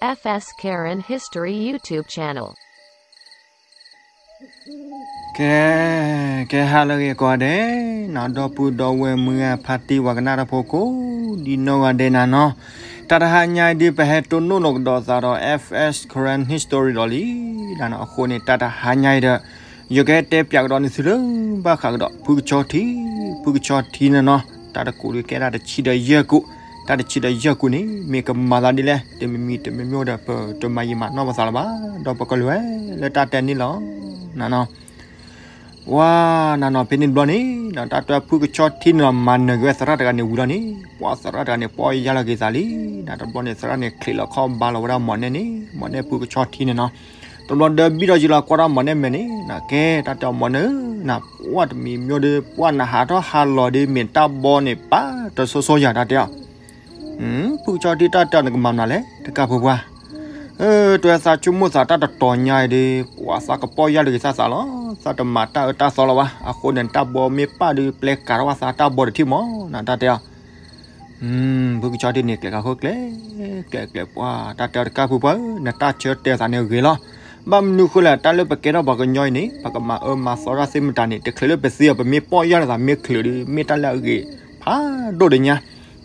F S Karen History YouTube channel. ကဲ, ကဲဟါလၢအဂ့ၤကိးဂၤဒဲး, နီၢ်ဒီပုၢ်ဒီဝဲၢ်မုၢ်ဂၤဖါတံၢ်ဝၤကနၣ်တၢ်ဖိကိးဒ်နီၢ်ဂၤဒဲးနၤနီၤ, တၢ်တဟါညါအံၤဒုး ပဟဲတိၢ်နီၣ်လိာ်ကဒီးသးဒီး F S Karen History ဒီးလံ, အဃိန့ၣ် တၢ်တဟါညါအံၤဒီး ယကဟဲတဲပၠးကဒီးန့ၢ်သုလၢ ဘၣ်ဃးကဒီး ဖုကဆီထံ, ဖုကဆီထံန့ၣ်နီၤ, တၢ်တကူးဒုးကဲတၢ်တဆံဒီးယဲၢ်ကူး, တၢ်တဆံဒီးယဲၢ်ကူးန့ၣ် မ့ၢ်ကမၤသးဒ်လဲၣ် တမံၤမံၤတမံၤမံၤဒီး ပတမၤယံာ်မၤနီၢ်ပသးလၢၤဘၣ်, ဒီးပကလဲၤလၢတၢ်တဲန့ၣ်လီၤ, နနီၤ ဝါ, နနီၤ ဖဲန့ၣ်တဘျီန့ၣ် တၢ်တဲဖုကဆီထံန့ၣ်လီၤ မၤနၢၤက့ၤဝဲသရၣ်တဂၤန့ၣ်ဝံၤလီၤန့ၣ်, ပှၤသရၣ်တဂၤန့ၣ် ပီၢ်ယၢ်လီၤက့ၤသးလံ, နတဘျီန့ၣ် သရၣ်န့ၣ် ချံးလီၤခီၣ်ဘါလီၤဝဲဒၣ်မီၢ်နဲၣ်န့ၣ်, မီၢ်နဲၣ်ဖုကဆီထံန့ၣ်နီၤ, တဘျီဒီးဘံၣ်ထီၣ်ယံာ်လီၤ ကွၢ်ထီၣ်မီၢ်နဲၣ်မဲာ်န့ၣ်, နကဲ တၢ်တဲအီၤမီၢ်နဲၣ်ဧၢ, နပှၢ်တမံၤမံၤဒီး ပှၢ်နဟးထီၣ်ဟးလီၤဒီး မ့ၢ်တၢ်ဘီန့ၣ် ပာ်တစိစိယၤ တၢ်တဲအီၤ ဖုကဆီထံ တၢ်တဲအီၤ နကမၤမနုၤလဲၣ် တကးဖိပှၢ်, တွဲသးဆိကမိၣ်သးတၢ်တတီၤညါအံၤဒီး ပှၤသးကပီၢ်ယၢ်လီၤက့ၤသးသးလီၤ, သးတမၤတၢ်အၢတၢ်သီလီၤဘၣ်, အဃိန့ၣ် တၢ်ဘီမ့ၢ်ပာ်ဒီး ပျဲကၤထီၣ်ဘၣ်သးတၢ်ဘီတထံၣ်မီၢ် နတၢ်တဲအီၤ ဖုကဆီထံန့ၣ် ကျဲၤဃီၤဃိကျဲ, ကျဲၤကျဲၤပှၢ် တၢ်တဲအီၤ တကးဖိပှၢ်ဧၢ, နတၢ်ဆၢတဲာ်သးန့ၣ်ဂ့ၤလီၤ, ဘၣ်မနုၤဃိလဲၣ် တၢ်လၢပကဲထီၣ်ပှၤကညီအံၤန့ၣ် ပကမၤအၢမၤသီတၢ်သ့ၣ်မတၤန့ၣ် တချုးလၢပသံအီၤ ပမ့ၢ်ပီၢ်ယၢ်လီၤသးမ့ၢ်ချုးဒီး မ့ၢ်တၢ်လၢအဂ့ၤဖးဒိၣ်ဒီးညါ,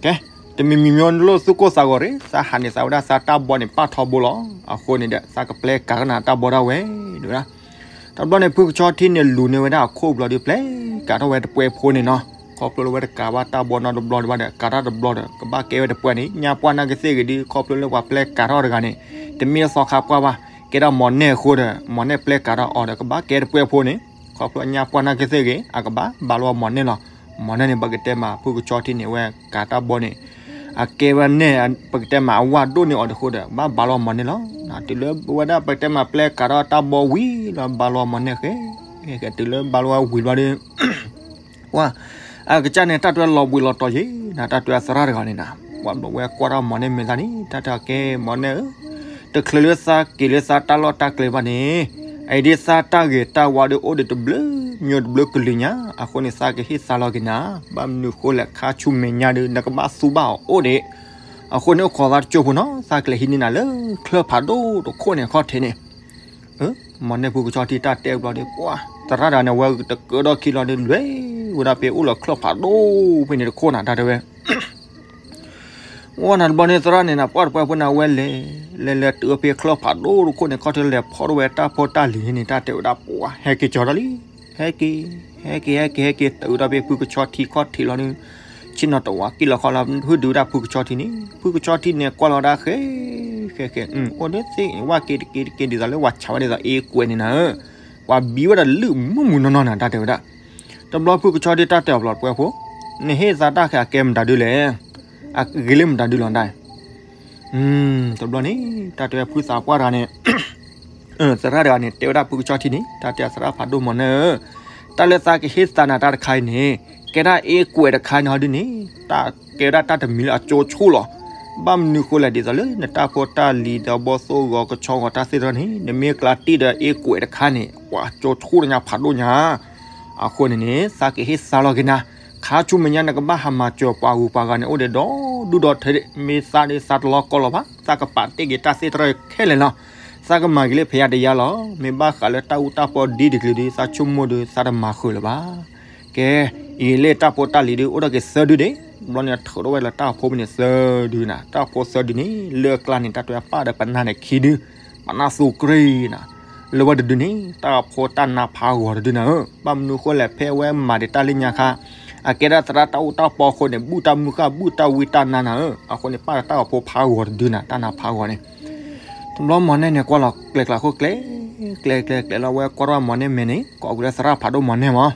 ကဲ, တမံၤမံၤမံၤလိၣ်သူၣ်ကိၢ်သးဂီၤရ့ၣ်, သးဟးန့ၢ်သးဝဲဒၣ် သးတၢ်ဘီန့ၣ် ပာ်ထီဘိလီၤ, အဃိန့ၣ်ဒီး သးကပျဲကၤကနၤတၢ်ဘီဒၣ်ဝဲ, ဒ်ဝဲဒၣ် တဘျီန့ၣ် ဖုကဆီထံန့ၣ် လူၤန့ၢ်ဝဲဒၣ်အခိၣ်ဘျီဒီး ပျဲကၤထီၣ်ဝဲတပှဲၤဖိန့ၣ်နီၤ, ခီဖျိလၢဝဲတကၤဘၣ်တၢ်ဘီနီတဘျီဒံးဘၣ်ဒီး ကၤတၢ်တဘျီဒီး ကဘၣ်ကဲဝဲတပှဲၤန့ၣ် ညါပှၢ်နာ်က့ၤသ့ၣ်ဂ့ၤဒုး ခီဖျိလၢပှၤပျဲကၤထီၣ်တဂၤန့ၣ် တမ့ၢ်သီခါပှၢ်ဘၣ်, ကဲဒၣ်မီၢ်နဲၣ်အဃိဒီး မီၢ်နဲၣ်ပျဲကၤထီၣ်အီၤဒီး ကဘၣ်ကဲတပှဲၤဖိန့ၣ်, ခီဖျိညါပှၢ်နာ်က့ၤသ့ၣ်ဂ့ၤ အကဘၣ်ဘါလီၤမီၢ်နဲၣ်လီၤ, မီၢ်နဲၣ်န့ၣ် ပကတဲမး ဖုကဆီထံန့ၣ် ဝဲကၤတၢ်ဘီန့ၣ် အကဲဝဲနဲၣ် ပကတဲမး အဝၢ်ဒိၣ်န့ၢ်အီၤတဃိဒီး ဘၣ်ဘါလီၤမီၢ်နဲၣ်လီၤ, တုၤလၢဝဲဒၣ်ပကတဲမး ပျဲကၤထီၣ်တၢ်ဘီဝံၤလီၤ ဘါလီၤမီၢ်နဲၣ်ဃဲ, တုၤလၢဘါလီၤဝဲဝံၤဘျီဒီး ပှၢ်, အကစၢ်န့ၣ် တၢ်တွဲလီၤဘှံးလီၤတီၤယ့ၤနၤ, တၢ်တွဲသရၣ်တဂၤန့ၣ်နၤ, ပှၢ်ဘျီဝဲကွၢ်ထီၣ်မီၢ်နဲၣ်မဲာ်သးန့ၣ် တၢ်တဲအီၤ ကဲမီၢ်နဲၣ်ဧၢ, တချုးလၢသးက့ၤလၢသးတၢ်လီၢ်တၢ်ကျဲဘၣ်န့ၣ်, အအံၤဒ်သးတၢ်ဂ့ၤတၢ်ဝါဒီးအိၣ်ဒံးတဘျုးမံၤတဘျုးကလုာ်ညါ, အဃိန့ၣ် သးကဟ့ၣ်သးလီၤက့ၤနၤ, ဘၣ်မနုၤဃိလဲၣ် ခါဆူမဲာ်ညါဒီး နကဘၣ်သူဘၣ်အီၤအိၣ်ဒံး, အဃိန့ၣ် အိၣ်ခိးသးတကၠိဖိနီၤ, သးကလဲၤဟံးန့ၢ်နၤလၢချၢၣ်ဖးဒိၣ်တခိၣ်န့ၣ်ခီၣ်ထံးန့ၣ် မီၢ်နဲၣ်ဖုကဆီထံတၢ်တဲဘျီဒီး ပှၢ် သရၣ်တဂၤန့ၣ် ဝဲတကၢထီၣ်ခံလီၤဒီး လဲၤဝဲဒၣ်ဖဲအိၣ်လၢချၢၣ်ဖးဒိၣ်ဖဲန့ၣ်တခိၣ်နၤ တၢ်တဲဝဲ ဝဲနၤတဘျီန့ၣ် သရၣ်န့ၣ်နၤ ပှၢ်တပှဲၤဖိန့ၣ် အဝဲလဲၤ လဲၤလဲၤတုၤဖဲချၢၣ်ဖးဒိၣ်တခိၣ်န့ၣ် ခီၣ်ထံးလဲၤဖီၣ်ထီၣ်ဝဲတၢ်ဖိတၢ်လံၤန့ၣ် တၢ်တဲဝဲဒၣ် ပှၢ် ဟဲက့ၤကၠီၤတၢ်လံ ဟဲက့ၤ ဟဲက့ၤ ဟဲက့ၤ ဟဲက့ၤ တုၤထီၣ်ဖဲဖုကဆီထံခီၣ်ထံးလီၤဒီး ဆ့ၣ်နီၤတဝးက့ၣ်လီၤခီလီၤ ဟုၣ်ဒုးဝဲဒၣ်ဖုကဆီထံန့ၣ် ဖုကဆီထံန့ၣ် ကွၢ်လီၤဝဲဒၣ်ဃဲ ဃဲဃဲ အိၣ်ဒ်သ့ၣ် ဝဲက့ၤတက့ၤတက့ၤ ဒ်သိးလၢပှၤဆးဝဲဒ်သိးအ့ကွဲးန့ၣ်နၤဧၢ ပှၤဘံဝဲဒၣ်လုၢ်မုၢ်မုၢ်နီၢ်နီၢ်နၤ တၢ်တဲဝဲဒၣ် တဘျီဖုကဆီထံတၢ်တဲအီၤဘျီတပှဲၤဖိ နဟ့ၣ်သးတၢ်ဃဲအကဲမတၤဒုလဲၣ် အဂ့ၤလၢမတၤဒုလီၤဒၣ် တဘျီန့ၣ် တၢ်တဲဖုသးပှၢ်တဂၤန့ၣ် သရၣ်တဂၤန့ၣ် တဲဝဲဒၣ်ဖုကဆီထံန့ၣ် တၢ်တဲသရၣ်ဖးဒိၣ်မီၢ်နဲၣ်ဧၢ တၢ်လၢသးကဟ့ၣ်သးနၤတၢ်တခါအံၤန့ၣ် ကဲဒၣ်အ့ကွဲးတခါန့ၣ်ဟီဒုန့ၣ် တၢ်ကဲဝဲဒၣ်တၢ်တမံၤလၢအကၠိဆူၣ်လီၤ ဘၣ်မနုၤဃိလဲၣ် ဒ်သိးလၢနတၢ်ဖိတၢ်လံၤဒီးဘီၣ်သိၣ်ဂီၤကဆီဂီၤတၢ်သ့ၣ်တဖၣ်န့ၣ် နမ့ၢ်ကျါတံၢ်ဒီးအ့ကွဲးတခါန့ၣ် ပှၤကၠိဆူၣ်တညါဖးဒိၣ်ညါ အဃိန့ၣ်န့ၣ် သးကဟ့ၣ်သးလီၤက့ၤနၤ ခါဆူမဲာ်ညါနကဘၣ်ဟးမၤစၢၤပှၤဂုၤပှၤဂၤန့ၣ် အိၣ်ဒီးဒီဒူၣ်ဒီထၢ မ့ၢ်သးဒီးသးတလီၤကီလီၤဘၣ် သးကပာ်တ့ၢ်က့ၤတၢ်သ့ၣ်တဖၣ်ခဲလၢာ်လီၤ သးကမၤက့ၤလၢဖဲယါတယါလီၤ မ့ၢ်ဘၣ်ဃးလၢတၢ်အူတၢ်ပီဒ်တကလုာ်ဒီး သးဆိကမိၣ်ဒီးသးတမၤဃုာ်လၢၤဘၣ် ကဲ အံၤလၢတၢ်ဖိတၢ်လံၤဒီး အိၣ်ထီၣ်က့ၤသၢဒုန့ၣ် ဘျီန့ၣ်ထုးထီၣ်ဝဲလၢတၢ်အိၣ်ဖှိၣ်ဖဲန့ၣ်သၢဒုနၤ တၢ်အိၣ်ဖှိၣ်သၢဒုန့ၣ် လၢအကျါန့ၣ် တၢ်တဲပၢ်ဒီးပနၢ်န့ၣ်ခံဒု ပနၢ်သူကြ့နၤ လၢဝဲတဒုန့ၣ် တၢ်အိၣ်ဖှိၣ်တၢ်နါဖးဂီၤတဒုနၤဧၢ ဘၣ်မနုၤဃိလဲၣ် ဖဲအဝဲမၤဒံးတၢ်လၢညါခါ အကဲဒၣ်သရၣ်တၢ်အိၣ်တၢ်ပီအဃိန့ၣ် ဘူၣ်တၢ်မုၢ်ဃၢ် ဘူၣ်တၢ်ဝံတၢ်နါနၤဧၢ အဃိန့ၣ် ပၢ်ဒီးတၢ်အိၣ်ဖှိၣ်ဖးဂီၤတဒုနၤ တၢ်နါဖးဂီၤန့ၣ် တဘျီမီၢ်နဲၣ်န့ၣ် ကွၢ်လီၤကျဲကျဲခိၣ်ကျဲ ကျဲကျဲကျဲလီၤ ဝဲကွၢ်ထီၣ်မီၢ်နဲၣ်မဲာ်န့ၣ် ကိးဝဲလၢသရၣ်ဖးဒိၣ်မီၢ်နဲၣ်မး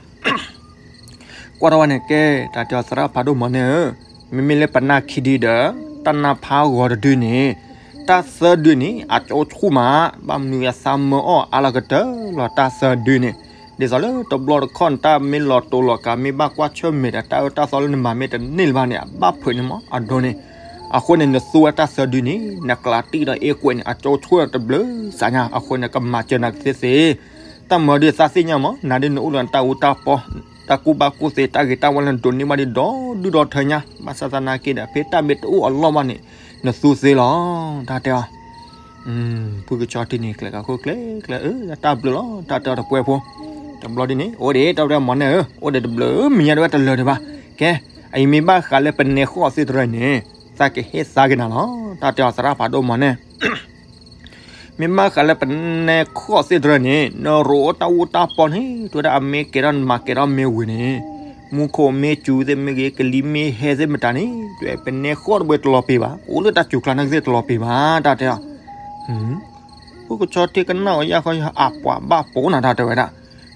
ကွၢ်ထီၣ်ဝဲန့ၣ် ကဲ တၢ်တဲအီၤသရၣ်ဖးဒိၣ်မီၢ်နဲၣ်ဧၢ, မ့မ့ၢ်လၢပနၢ်ခံဒုဒီး တၢ်နါဖးဂီၤတဒုန့ၣ် တၢ်သၢဒုန့ၣ် အကၠိဆူၣ်မး, ဘၣ်မနုၤအသးမၢအီၣ်အါလီၤကတၢၢ်လီၤ တၢ်သၢဒုန့ၣ်, ဒ်သိးလၢတဘျီတခီၣ်န့ၣ် တၢ်မ့ၢ်လီၤတိာ်လီၤကာ် မ့ၢ်ဘၣ်ကွၢ်ဆၢၣ်မဲာ်ဒီး တၢ်အၢတၢ်သီလၢနမၤမ့ၢ်တန့ၢ်လၢၤဘၣ်န့ၣ် အဘၣ်ဖုးန့ၢ်မး အဒိန့ၣ်, အဃိန့ၣ် နသူဝဲတၢ်သၢဒုန့ၣ် နကျးတံၢ်ဒီးအ့ကွဲးန့ၣ် အကၠိဆူၣ်ဒီးတဘျုးစးညါ အဃိန့ၣ် ကမၤစၢၤနၤကသ့သ့ တၢ်မၤဒုးသးသ့ၣ်ညါမး, နၤဒုးနအိၣ်လၢနတၢ်အူတၢ်ပီ, တၢ်ကူၣ်ဘၣ်ကူၣ်သ့ တၢ်ဂ့ၤတၢ်ဝါလၢနဒိးန့ၢ်ဘၣ်ဒုးဒီဒူၣ်ဒီထၢညါ, ဘၣ်ဆၣ်သနာ်က့ဒီး ဖဲတၢ်မ့ၢ်တအိၣ်အလီၢ်ဘၣ်န့ၣ် နသူသ့လီၤ. တၢ်တဲအီၤ ဖုကဆီထံန့ၣ် ကျဲးကီၢ်ခိၣ်ကျဲကျဲ အၢ တၢ်ဘျုးလီၤ တၢ်တဲအီၤတပှဲၤဖိ, တဘျီဒ်န့ၣ် အိၣ်ဒံး တၢ်တဲမီၢ်နဲၣ်ဧၢ, အိၣ်ဒံးတဘျုးမံၤညါ တဝဲတလၢာ်ဒံးဘၣ်, ကဲ, အအံၤမ့ၢ်ဘၣ်ဃးလၢပနဲဃီၣ်သ့ၣ်တရၢန့ၣ် သးကဟ့ၣ်သါက့ၤနၤလီၤ, တၢ်တဲအီၤသရၣ်ဖးဒိၣ်မီၢ်နဲၣ် မ့ၢ်ဘၣ်ဃးလၢပနဲဃီၣ်သ့ၣ်တရၢန့ၣ် နရိးအီၣ်တၢ်အူတၢ်ပီန့ၣ် တဝဲဒၣ်အမ့ၢ်ကဲထီၣ်နမၤကဲထီၣ်မ့ၢ်ဝံၤန့ၣ်, မူခိၣ်မ့ၢ်စူၤသ့ၣ်မ့ၢ်ဂ့ၤ ကလံၤမ့ၢ်ဟဲသ့ၣ်မတၤန့ၣ် တဝဲပနဲဃီၣ်တဘျီတလီၤပံာ်ဘၣ်, အိၣ်လၢတၢ်စူၤကျါနာ်က့သ့ၣ်တလီၤပံာ်ဘၣ် တၢ်တဲအီၤ, ဖုကဆီထံကနၣ်အီၤယၢ်ဃီယၢ် အပှၤဘၣ်ပိာ်နၤတၢ်တဲဝဲဒၣ်,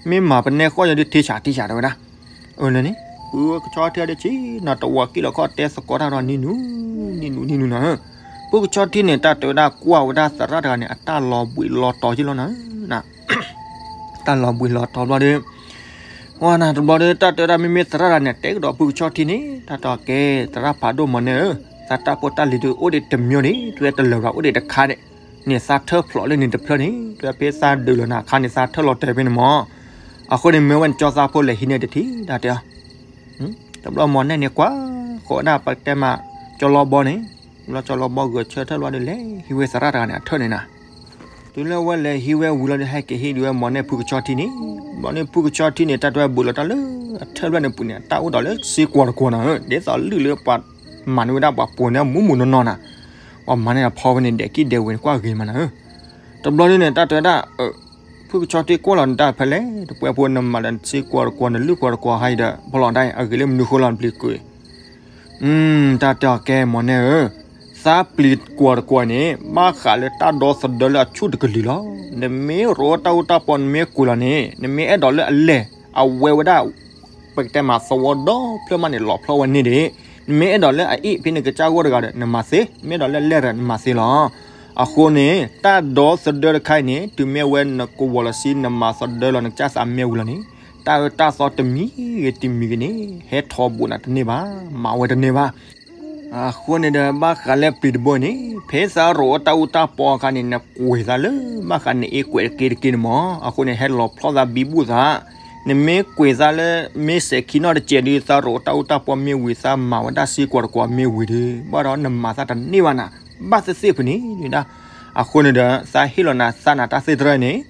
မ့ၢ်မၤပနဲဃီၣ်ယၤဒ်ထံဆးထံဆးတဲဝဲဒၣ်, အၢ န့ၣ် ဖုကဆီထံဒ်ဆံး နတဝီၤကံၣ်လီၤခီၣ်တဲသကိးတၢ်ဒီးနံၤနူၤ, နံၤနူၤ နံၤနူၤနၤ, ဖုကဆီထံန့ၣ် တၢ်တဲဝဲဒၣ်ကွၢ်ဝဲဒၣ်သရၣ်တဂၤန့ၣ် အတၢ်လီၤဘှံးလီၤတီၤယ့ၢ်လီၤနၤ တၢ်လီၤဘှံးလီၤတီၤဘျီဒီး, ဝဲနၤတဘျီဒီး တၢ်တဲဝဲဒၣ်မ့မ့ၢ်သရၣ်တဂၤန့ၣ် တဲကဒီးဖုကဆီထံန့ၣ် တၢ်တဲအီၤကဲ သရၣ်ဖးဒိၣ်မီၢ်နဲၣ်ဧၢ, သးတၢ်ဖိတၢ်လံၤဒုးအိၣ်ဒံးတမံၤဒံး တဝဲတလၢာ်ဘၣ်အိၣ်ဒံးတခါန့ၣ်, န့ၣ်သးထၢၣ်ဖျိးလၢန့ၣ်တဖျၢၣ်န့ၣ် တဝဲဖဲသးဒုးလီၤနၤအခါန့ၣ် သးထၢၣ်လီၤတဲာ်ဖဲန့ၣ်မီၢ်, အဃိန့ၣ် မ့ၢ်ဝဲနကၠီသးဖိလဲၤဟံးန့ၢ်တထံၣ် တၢ်တဲအီၤ တဘျီမီၢ်နဲၣ်န့ၣ် ကွၢ်ဃီၤဝဲဒၣ်ပတဲမး ကၠီလီဘီန့ၣ်, ဘျီကၠီလီဘီဂဲၤဆၢထၢၣ်လီၤဒီး လဲၤဟံးဝဲသရၣ်တဂၤန့ၣ် အထၢၣ်န့ၣ်နၤ, တုၤလၢဝဲလဲၤဟံးဝဲဝံၤလီၤဒီး ဟဲက့ၤဟံးဒံးဝဲမီၢ်နဲၣ်ဖုကဆီထံန့ၣ်, ဘျီန့ၣ်ဖုကဆီထံန့ၣ် တၢ်တဝဲဘူးလီၤတၢ်လၢ အထၢၣ်ဖျၢၣ်န့ၣ်ပူၤန့ၣ် အတၢ်အိၣ်ဒီးလၢစ့ကွီၤတကွီၤနၤဧၢ, ဒ်သိးလုၢ်လၢပှၤမၤန့ၢ်ဝဲဒၣ်ပှၤပိာ်န့ၣ်မူမူနီၢ်နီၢ်နၤ, ပှၤမၤန့ၢ်အဖီဝဲန့ၣ် ဒဲးကံၣ်ဒဲးဝဲန့ၣ် ကွၢ်ဂ့ၤမးနၤဧၢ, တဘျီန့ၣ်န့ၣ် တၢ်တဲဝဲဒၣ် ဖုကဆီထံကွၢ်လီၤနတၢ်ဖဲလဲၣ် တပှဲၤဖိ နမၤဒီးစ့ကွီၤတကွီၤ နလုၢ်ကွီၤတကွီၤဟါအံၤဒီး ဖီလီၤဒၣ်အဂ့ၤလၢမနုၤဃိလီၤ နပျံၤကွံာ်, တၢ်တဲအီၤကဲမီၢ်နဲၣ်ဧၢ, သးပျံၤကွီၤတကွီၤန့ၣ် ဘၣ်ဃးလၢတၢ်ဒီသဒၢလၢအဆူၣ်တကလုာ်လီၤ. နမ့ၢ်ရိးတၢ်အူတၢ်ပီ နမ့ၢ်ကွံာ်လီၤန့ၣ် နမ့ၢ်အဲၣ်ဒိးလၢအလဲၢ် အဝဲဝဲဒၣ် ပကတဲမးသဝီဒီဖျၢၣ်မးန့ၣ် လီၤဖျီဝဲန့ၢ်ဒံး, နမ့ၢ်အဲၣ်ဒိးလၢအအ့ၣ်ဖဲန့ၣ်ကစၢ်ဂီၢ်တဂၤဒီး နမၤသ့, မ့ၢ်အဲၣ်ဒိးလၢအလဲၢ်ဒီး နမၤသ့လီၤ. အဃိန့ၣ် တၢ်ဒီသဒၢတခါအံၤန့ၣ် တုၤမ့ၢ်ဝဲနကဝီၤလီၤဆံ နမၤသဒၢလီၤ နကစၢ်သးမ့ၢ်ဝံၤလီၤန့ၣ် တၢ်အၢတၢ်သီတမံၤဂ့ၤတမံၤဂ့ၤန့ၣ် ဟဲထီဘိးနၤတန့ၢ်ဘၣ်, မၤဝဲတန့ၢ်ဘၣ်. အဃိန့ၣ်ဒီး ဘၣ်ဃးလၢပျံၤတဘိန့ၣ် ဖဲသးရိးအီၣ်တၢ်အူတၢ်ပီအခါန့ၣ် နကွံာ်သးလၢ ဘၣ်ဃးနအ့ၣ်ကွဲးတက့ၢ်တက့ၢ်န့ၣ်မီၢ်, အဃိန့ၣ် ဟဲလီၤဖျီသးဘံဘူၣ်သး, နမ့ၢ်ကွံာ်သးလၢ မ့ၢ်စဲးခံနီၣ်တစဲးဒုး သးရိးအီၣ်တၢ်အူတၢ်ပီမ့ၢ်ဝံၤ သးမၤဝဲဒၣ်စ့ကွီၤတကွီၤမ့ၢ်ဝံၤဒီး ဘၣ်ဒီးနမၤသးတန့ၢ်ဘၣ်နၤ, ဘၣ်သ့ၣ်သ့ၣ်ဖုန့ၣ်ဒၣ်, အဃိန့ၣ်ဒီး သးဟ့ၣ်လီၤနၤသးနၤတၢ်သ့ၣ်တရၢန့ၣ်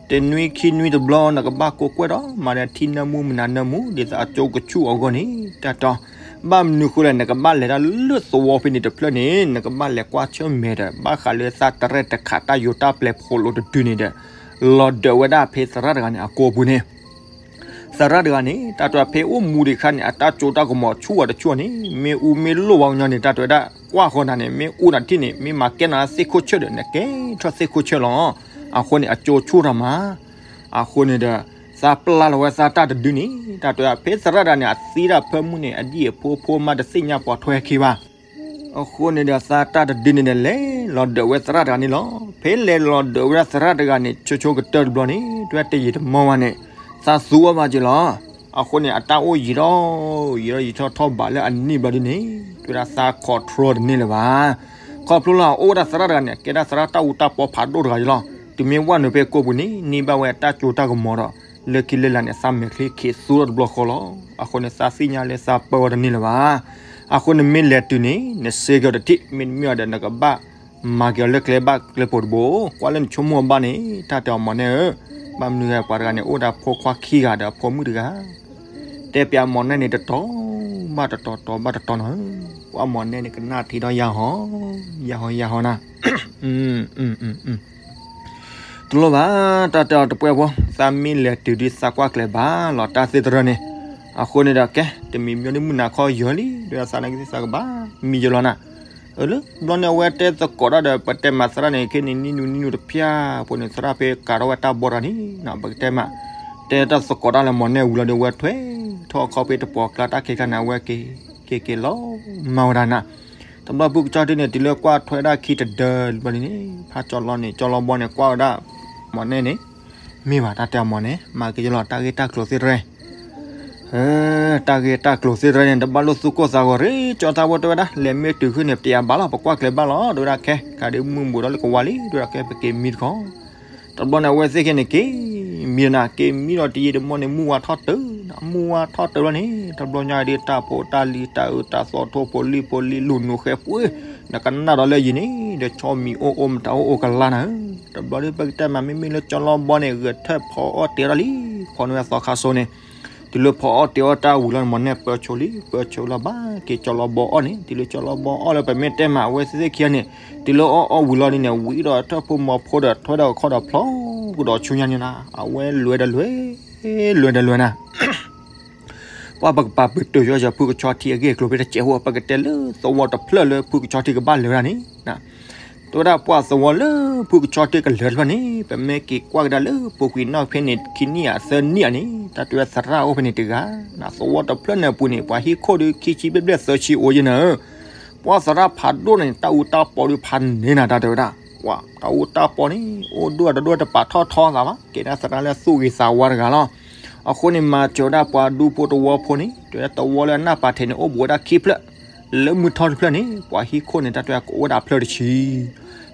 တနွံခံနွံတဘျီ နကဘၣ်ကိးကွဲၢ်ဒီး မၤဒီးထံနၢမူမနၤနၢမူ ဒ်သိးအကၠိကဆူၣ်အဂီၢ်န့ၣ် တၢ်တီ ဘၣ်မနုၤဃိလဲၣ် နကဘၣ်လဲၤတၢ်လၢသဝီဖဲန့ၣ်တဖျၢၣ်န့ၣ် နကဘၣ်လဲၤကွၢ်ဆၢၣ်မဲာ်ဒီး ဘၣ်ဃးလၢသးတရဲၣ်တခးတၢ်ယိၤတၢ်ပျဲၤဖိးလိာ်တဒုန့ၣ်ဒီး လီၤဒၢးဝဲဒၣ်ဖဲသရၣ်တဂၤန့ၣ် အကိာ်ပူၤန့ၣ် သရၣ်တဂၤန့ၣ် တၢ်တဲဖဲအိၣ်မူဒံးခါန့ၣ် အတၢ်ကၠိတၢ်ကမီၤဆူၣ်ဝဲတဆူၣ်န့ၣ် မ့ၢ်အူမ့ၢ်လိၣ်ဝဲကညီန့ၣ် တၢ်တဲဝဲဒၣ် ကွၢ်ဃီၤနၤန့ၣ် မ့ၢ်အူနၤတထံၣ်န့ၣ် မ့ၢ်မၤကဲနၤသ့ၣ်ခိၣ်ဆၢၣ်ဒီး နကဲထီၣ်သ့ၣ်ခိၣ်ဆၢၣ်လီၤ. အဃိန့ၣ် အကၠိဆူၣ်ထီၣ်မး အဃိန့ၣ်ဒီး သးပျၢ်လီၤဝဲသးတၢ်တဒုန့ၣ် တၢ်တဲဖဲသရၣ်တဂၤန့ၣ် အသံတၢ်ဖၢမုၢ်န့ၣ် အဒံၣ်အဖိဖိမးတသ့ၣ်ညါပှၤထွဲခံဘၣ် အဃိန့ၣ်ဒီး သးတၢ်တဒုန့ၣ်ဒီး လဲၤလီၤဒၢးဝဲသရၣ်တဂၤန့ၣ်လီၤ. ဖဲလဲၤလီၤဒၢးဝဲဒၣ်သရၣ်တဂၤန့ၣ် ဆိဆိကတၢၢ်တဘျီန့ၣ် တဝဲတယံာ်တမီၢ်ဘၣ်န့ၣ် သးသူအီၤဘၣ်က့ၤလီၤ. အဃိန့ၣ် အတၢ်အိၣ်ယံာ်ထီၣ် ယံာ်ထီၣ်ယံာ်ထီၣ်ထီၣ်ဘးလၢအနံၣ်ဘျီဒ်န့ၣ် တဝဲဒၣ်သး control တန့ၢ်လၢၤဘၣ်. ခီဖျိလၢအအိၣ်ဝဲဒၣ်သရၣ်တဂၤန့ၣ် ကဲဒၣ်သရၣ်တၢ်အူတၢ်ပီဖးဒိၣ်တဂၤအံၤလီၤ. တုၤမ့ၢ်ဝဲနုာ်ဖဲကိာ်ပူၤန့ၣ် န့ၢ်ဘၣ်ဝဲတၢ်ကၠိတၢ်ကမီၤဒီး လၢခံလၢလာ်န့ၣ် သးမဲာ်ချံခံးသူထီၣ်တဘျီဃီလီၤ. အဃိန့ၣ် သးသ့ၣ်ညါလၢသးပၢဝဲတန့ၢ်လၢၤဘၣ်. အဃိန့ၣ်မ့ၢ်လဲၤတုၤန့ၣ် နစ့က့ၤအီၤတထံၣ် မ့တမ့ၢ်အီၤဒီး နကဘၣ်မၤက့ၤအီၤလၢကျဲဘၣ်ကျဲပိၤတဘိ ကွၢ်လၢနဆိကမိၣ်အီၤဘၣ်န့ၣ် တၢ်တဲအီၤမီၢ်နဲၣ်ဧၢ, ဘၣ်မနုၤဂ့ၤ ပှၤတဂၤန့ၣ် အိၣ်ဒီးဖိခွါခံဂၤဒီးအဖိမုၣ်တဂၤ တဲပျးမီၢ်နဲၣ်န့ၣ် တတီၤဘၣ်တတီၤ တီၤဘၣ်တတီၤနီၤဧၢ, ပှၤမီၢ်နဲၣ်န့ၣ် ကနၣ်ထံဒီးယၤဟီ ယၤဟီယၤဟီနၤ တလိၣ်ဘၣ် တၢ်တဲအီၤတပှဲၤဖိ သးမ့ၢ်လဲၤတုၤဒ်သးကွၢ်ကျဲၤဘၣ်လီၤ တၢ်သ့ၣ်တရၢန့ၣ်, အဃိန့ၣ်ဒီးကဲ တမံၤမံၤဒ်မုၢ်နၤခီယီၤလံ ဒီးသးနာ်က့သးကဘၣ်မံယီၤလီၤနၤ, လၢဘျီန့ၣ် အဝဲတဲသကိးတၢ်ဒီး ပတဲမးသရၣ်န့ၣ် ခဲန့ၣ်နံၣ်နူနံၣ်နူတဖၠၣ်ဖိန့ၣ် သရၣ်ဖဲကးထီၣ်ဝဲတၢ်ဘီတဂၤန့ၣ် ပကတဲမး တဲတၢ်သကိးတၢ်လၢမီၢ်နဲၣ်ဝံၤလီၤဒီး အဝဲထွဲထီၣ်အခီဖဲတပီၤကျါတၢ်ခဲခါန့ၣ် အဝဲက့ၤက့ၤက့ၤလီၤမၢ်ဝဲဒၣ်နၤ, တဘျီဖုကဆီထံန့ၣ် တုၤလၢကွၢ်ထွဲဒၣ်ခံတဒၢတဘျီန့ၣ် ဖးကၠီလီန့ၣ် ကၠီလီဘီန့ၣ် ကွၢ်ဝဲဒၣ် မီၢ်နဲၣ်န့ၣ် မ့ၢ်ဘၣ်တၢ်တဲအီၤမီၢ်နဲၣ် မၤက့ၤယလီၤ တၢ်ဂ့ၢ်တၢ်ကျိၤသ့ၣ်တရၢ တၢ်ဂ့ၢ်တၢ်ကျိၤသ့ၣ်တရၢန့ၣ် တဘၣ်လိၣ်သူၣ်ကိၢ်သးဂီၤရ့ ကၠီသးဖိတဲဝဲဒၣ် လဲၤမ့ၢ်တုၤဃုာ်န့ၣ် ပတယၤဘၣ်လီၤ ပကွၢ်ကျဲၤဘၣ်လီၤ တဲဝဲဒၣ်ခဲ ကးဒုးမုၢ်ဘူးဒီးလၢကဝါလံ တဲဝဲဒၣ်ခဲ ပက့ၤမံတခီ တဘျီန့ၣ် အဝဲသ့ၣ်ခဲန့ၣ်က့ၤမံနၤ က့ၤမံဒီးတယံာ်တမီၢ်န့ၣ် မုၢ်ဝါထီၣ်တုၤ, မုၢ်ဝါထီၣ်တုၤလီၤန့ၣ် တဘျီညါဒ်တၢ်ဖိတၢ်လံၤတၢ်အၢတၢ်သီထိၣ်ဖိလံၣ်ဖိလံၣ်လူၤနူၤဃဲပှ့ၤ, နကနၣ်ဒီးလၢယံၤန့ၣ် ဒီးဆီမံၤအိၣ်အိၣ်မတၤအိၣ်အိၣ်ကလါနၤဧၢ, တဘျီဒီးပကတဲမး မ့မ့ၢ်လၢကၠီလီဘီန့ၣ် ဂဲၤထၢၣ်ဖီအီၣ်တဲအီၣ်တၢ်လံ, ဖီန့ၢ်ဝဲသီခါစိန့ၣ်, တုၤလၢဖီအီၣ်တဲအီၣ်တၢ်ဝံၤလီၤန့ၣ် မ့ၢ်နဲၣ်ပၢဆိလံ, ပၢဆိလီၤဘၣ်က့ၤကၠီလီဘီအီၣ်န့ၣ်, တုၤလၢကၠီလီဘီအီၣ်လၢပမ့ၢ်တဲမး အဝဲသ့ၣ်ခံဂၤန့ၣ်, တုၤလၢအီၣ်အီၣ်ဝံၤလီၤဒ်န့ၣ် ဝံၤဒီးထၢၣ်ဖိမီၤဖိဒီးထွဲဒီးခီၣ်ဒီးဖျီ ကဒီးဆူညါန့ၣ်နၤ, အဝဲလဲၤဒီးလဲၤ, လဲၤဒီးလဲၤနၤ ပှၤပကပာ်ပတုာ်ယီၤယီၤဖုကဆီထံအဂ့ၢ်အကျိၤဖဲတစဲးဖိ ပကတဲလၢသဝီတဖျၢၣ်လၢဖုကဆီထံကဘၣ်လဲၤဝဲဒၣ်န့ၣ်, တဲဝဲဒၣ်ပှၤသဝီလၢဖုကဆီထံကလဲၤတဖျၢၣ်န့ၣ် ပမ့ၢ်က့ၤကွၢ်ကဒါလၢပူၤကွံာ်နီၣ်ဖဲန့ၣ် ခံနံၣ်ဧါသၢနံၣ်ဧါန့ၣ် တၢ်တဲဝဲသရၣ်အိၣ်ဖဲန့ၣ်တဂၤ, သဝီတဖျၢၣ်န့ၣ်အပူၤန့ၣ် ပှၤဟံၣ်ခိၣ်ဒုးခံဆံဘျဲၣ်ဘျဲၣ်သၢဆံအိၣ်ယဲၢ်နၤဧၢ, ပှၤသရၣ်ဖးဒိၣ်န့ၣ် တၢ်အူတၢ်ပီဒုးဖးန့ၢ်နၤ တၢ်တဲဝဲဒၣ်, ပှၤတၢ်အူတၢ်ပီန့ၣ် အိၣ်ဒိၣ်တဒိၣ်တပာ်ထီၣ်ထီသးဘၣ် ကဲဒၣ်သရၣ်လၢသူၣ်ဂ့ၤသးဝါတဂၤလီၤ. အဃိန့ၣ် မၤစၢၤဝဲဒၣ်ပှၤဒူဖိတဝီဖိန့ၣ် တဲဝဲဒၣ်သဝီလၢအနၢ်ပာ်ထဲးန့ၣ် အိၣ်ဘူးဝဲဒၣ်ခံဖျၢၣ်, လၢမုၢ်ထီၣ်တဖျၢၣ်န့ၣ် ပှၤဟံၣ်ခိၣ်န့ၣ် တၢ်တဲဝဲကအိၣ်ဝဲဒၣ်ဖျၢၣ်တဆံ,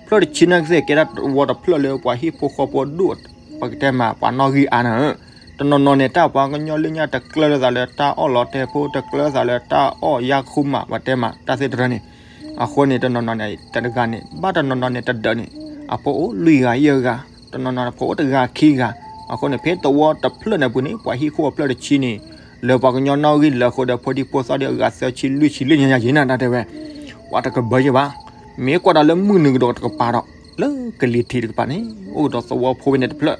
ဖျၢၣ်တဆံန့ၣ်ကသ့ၣ် ကဲဒၣ်သဝီတဖျၢၣ်လၢပှၤဟံၣ်ဖိဃီဖိဒိၣ်, ပကတဲမးပှၤနီၣ်ဂံၢ်အါနၤဧၢ, တနီၤနီၤန့ၣ် တၢ်ပှၤကညီလၢညါတကျၢၤလိာ်သးလၢတၢ်အီၣ်လီၤတဲာ်ဖိ တကျၢၤလိာ်သးလၢတၢ်အီၣ်ယါခူမး ပှၤတဲမးတၢ်သ့ၣ်တဖၣ်န့ၣ်, အဃိန့ၣ် တနီၤနီၤန့ၣ် တဂၤန့ၣ် ဘၣ်တနီၤနီၤန့ၣ် တဒၢးန့ၣ် အဖိအိၣ်လွံၢ်ဂၤယဲၢ်ဂၤ, တနီၤနီၤန့ၣ် ဖိအိၣ်တဂၤခံဂၤ, အဃိန့ၣ် ဖဲသဝီတဖျၢၣ်န့ၣ်ပူၤန့ၣ် ပှၤဟံၣ်ခိၣ်အဖျၢၣ်တဆံန့ၣ် လၢပှၤကညီနီၣ်ဂံၢ်လၢအဃိဒီး ဖိဒံဖိသၣ်ဒီးအဂၤသၢဆံလွံၢ်ဆံလၢညါယဲၢ်နၤ တၢ်တဲဝဲ, ပှၤတကဘၢယဲၢ်ဘၣ်, မ့ၢ်ကွၢ်ဒီးလၢမုၢ်နုာ်ကဒီးတကပၤဒီး လၢကလံၤထံးတကပၤန့ၣ် အိၣ်ကဒီးသဝီဖိဖဲန့ၣ်တဖျၢၣ်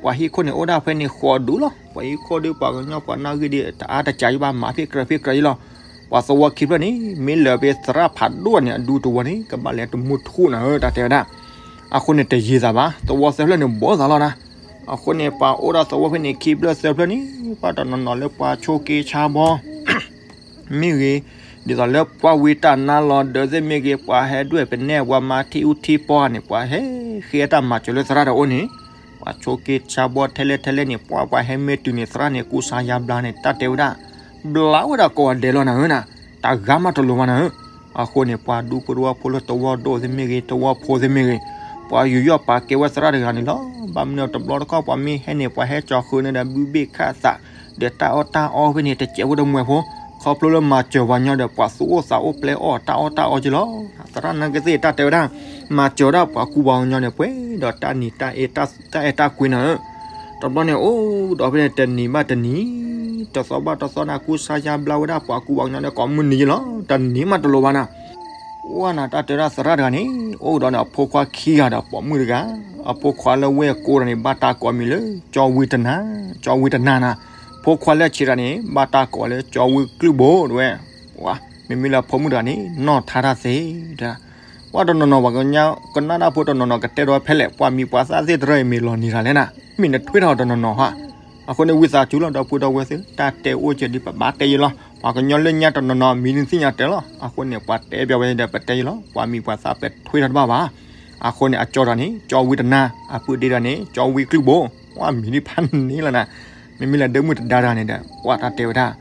ပှၤဟံၣ်ခိၣ်န့ၣ် အိၣ်ဒၣ်ဖဲန့ၣ်ဃိးဒူလီၤ. ပှၤဟံၣ်ခိၣ်ဒီးပှၤကညီပှၤနီၣ်ဂံၢ်ဒီး တအါတစးယဘၣ် မၤဖ့ၣ်ကြၢးဖ့ၣ်ကြၢးယလီၤ. ပှၤသဝီခံဖျၢၣ်န့ၣ် မ့ၢ်လၢာ်ဖဲသရၣ်ဖးဒိၣ်န့ၣ် အဒူသဝီန့ၣ် ကဘၣ်လဲၤတမူထူၣ်နၤဧၢ တၢ်တဲဝဲဒၣ်. အဃိန့ၣ် တယံာ်သးဘၣ် သဝီသၢဖျၢၣ်န့ၣ် ဘီသးလီၤနၤ. အဃိန့ၣ် ပှၤအိၣ်ဒၣ်သဝီဖဲန့ၣ် ခံဖျၢၣ်သၢဖျၢၣ်န့ၣ် ပှၤတနီၤနီၤလၢပှၤဆိးက့ဆါဘီ မ့ၢ်ဂ့ၤ, ဒ်သိးလၢပှၤဝံတၢ်နါလီၤဒၢးသ့ၣ်မ့ၢ်ဂ့ၤ, ပှၤဟဲဒွဲၣ်ပနဲၣ် ပှၤမၤထံအူထံပီန့ၣ် ပှၤဟဲဃ့တၢ်မၤစၢၤလၢသရၣ်တအိၣ်န့ၣ်, ပှၤဆိးက့ဆါဘီထဲလဲၣ်ထဲလဲၣ်န့ၣ် ပှၤပှၤဟဲမ့ၢ်တုၤန့ၣ် သရၣ်န့ၣ် ကူစါယါဘျါန့ၣ် တၢ်တဲဝဲဒၣ်, ဘျါဝဲဒၣ်ကိးဂၤဒဲးလီၤနၤဧၢနၤ, တၢ်ဂၤမးတလိၤဘၣ်နၤဧၢ. အဃိန့ၣ် ပှၤဒူဖိတဝီဖိလၢသဝီဒိၣ်သ့ၣ်မ့ၢ်ဂ့ၤ သဝီဖိသ့ၣ်မ့ၢ်ဂ့ၤ, ပှၤယူးယီၣ်ပာ်ကဲဝဲသရၣ်တဂၤန့ၣ်လီၤ. ဘၣ်မနုၤတဘျီတခီၣ် ပှၤမ့ၢ်ဟဲန့ၣ် ပှၤဟဲကၠီၤဃုာ်န့ၣ်ဒီး ဘုဘ့ၣ်ခၣ်သး ဒီးတၢ်အီၣ်တၢ်အီဖဲန့ၣ် တစဲးဖိတမှဲၤဖိ, ခီဖျိလၢမၤစၢၤပှၤကညီဒီး ပှၤသူၣ်အိၣ်သးအိၣ်ပျဲအီၣ်တၢ်အီၣ်တၢ်အီက့လီၤ. သရၣ်နာ်က့သ့ၣ် တၢ်တဲဝဲဒၣ်, မၤစၢၤဒၣ်ပှၤကူပှၤကညီန့ၣ် ပှဲၤဒီးတၢ်နံၤတၢ်အဲၣ်တၢ်အဲၣ်တၢ်ကွံနၤဧၢ. တဘျီန့ၣ် အိၣ်ဒီးဖဲန့ၣ် တနံၤဘၣ်တနံၤ, တသီဘၣ်တသီန့ၣ် ကူစါယါဘျါဝဲဒၣ်ပှၤကူပှၤကညီန့ၣ် ကိးမုၢ်နံၤယ့လီၤ. တနံၤမးတလိၤဘၣ်နၤ. ဝဲနၤ တၢ်တဲဝဲဒၣ်သရၣ်တဂၤန့ၣ် အိၣ်ဒီးန့ၣ် အဖိခွါခံဂၤဒီးပိာ်မုၣ်တဂၤ, အဖိခွါလၢဝဲၢ်ကိးဒီးန့ၣ် ဘၣ်တၢ်ကိးမံၤလၢ ကၠီဝံတနၤ, ကၠီဝံတနၤနၤ. ဖိခွါလၢဆံးတဂၤန့ၣ် ဘၣ်တၢ်ကိးလၢ ကၠီဝံကလုၢ်ဘိ တဲဝဲ. ဝဲ မ့မ့ၢ်လၢအဖိမုၣ်တဂၤန့ၣ် နီၢ်ထါတၢ်သ့ တဲ ပှၤတနီၤနီၤ ပှၤကညီကနၣ်တၢ်ဖိတနီၤနီၤ ကတဲဒီးဖဲလဲၣ် ပှၤမံၤပှၤသၣ်သ့ၣ်တဖၣ်အံၤ မ့ၢ်လီၤနံၤတၢ်လဲၣ်နၤ, မ့ၢ်နထွံထီၣ်တနီၤနီၤဟါ. အဃိန့ၣ် ဝံသးစူၤလီၤ ဒီပုၢ်ဒီဝဲၢ်သ့ၣ်, တၢ်တဲအိၣ်ကဲဒ်ပဘၣ်တဲယ့လီၤ. ပှၤကညီလၢညါတနီၤနီၤ မံၤနသ့ၣ်ညါတဲလီၤ. အဃိန့ၣ် ပှၤတဲဘၣ်ဝဲဒီး ပတဲယ့လီၤ. ပှၤမံၤပှၤသၣ် ပထွံထီၣ်တဘၣ်ဘၣ်. အဃိန့ၣ် အကၠီတဂၤန့ၣ် ကၠီဝံတနၤ, အပုၢ်ဒ့တဂၤန့ၣ် ကၠီဝံကလုၢ်ဘိ, ပှၤမံၤဒ်ဖးန့ၣ်လီၤနၤ. မ့မ့ၢ်လၢဒဲမုၣ်တဒါတဂၤန့ၣ်ဒီး ပှၤတၢ်တဲဝဲဒၣ်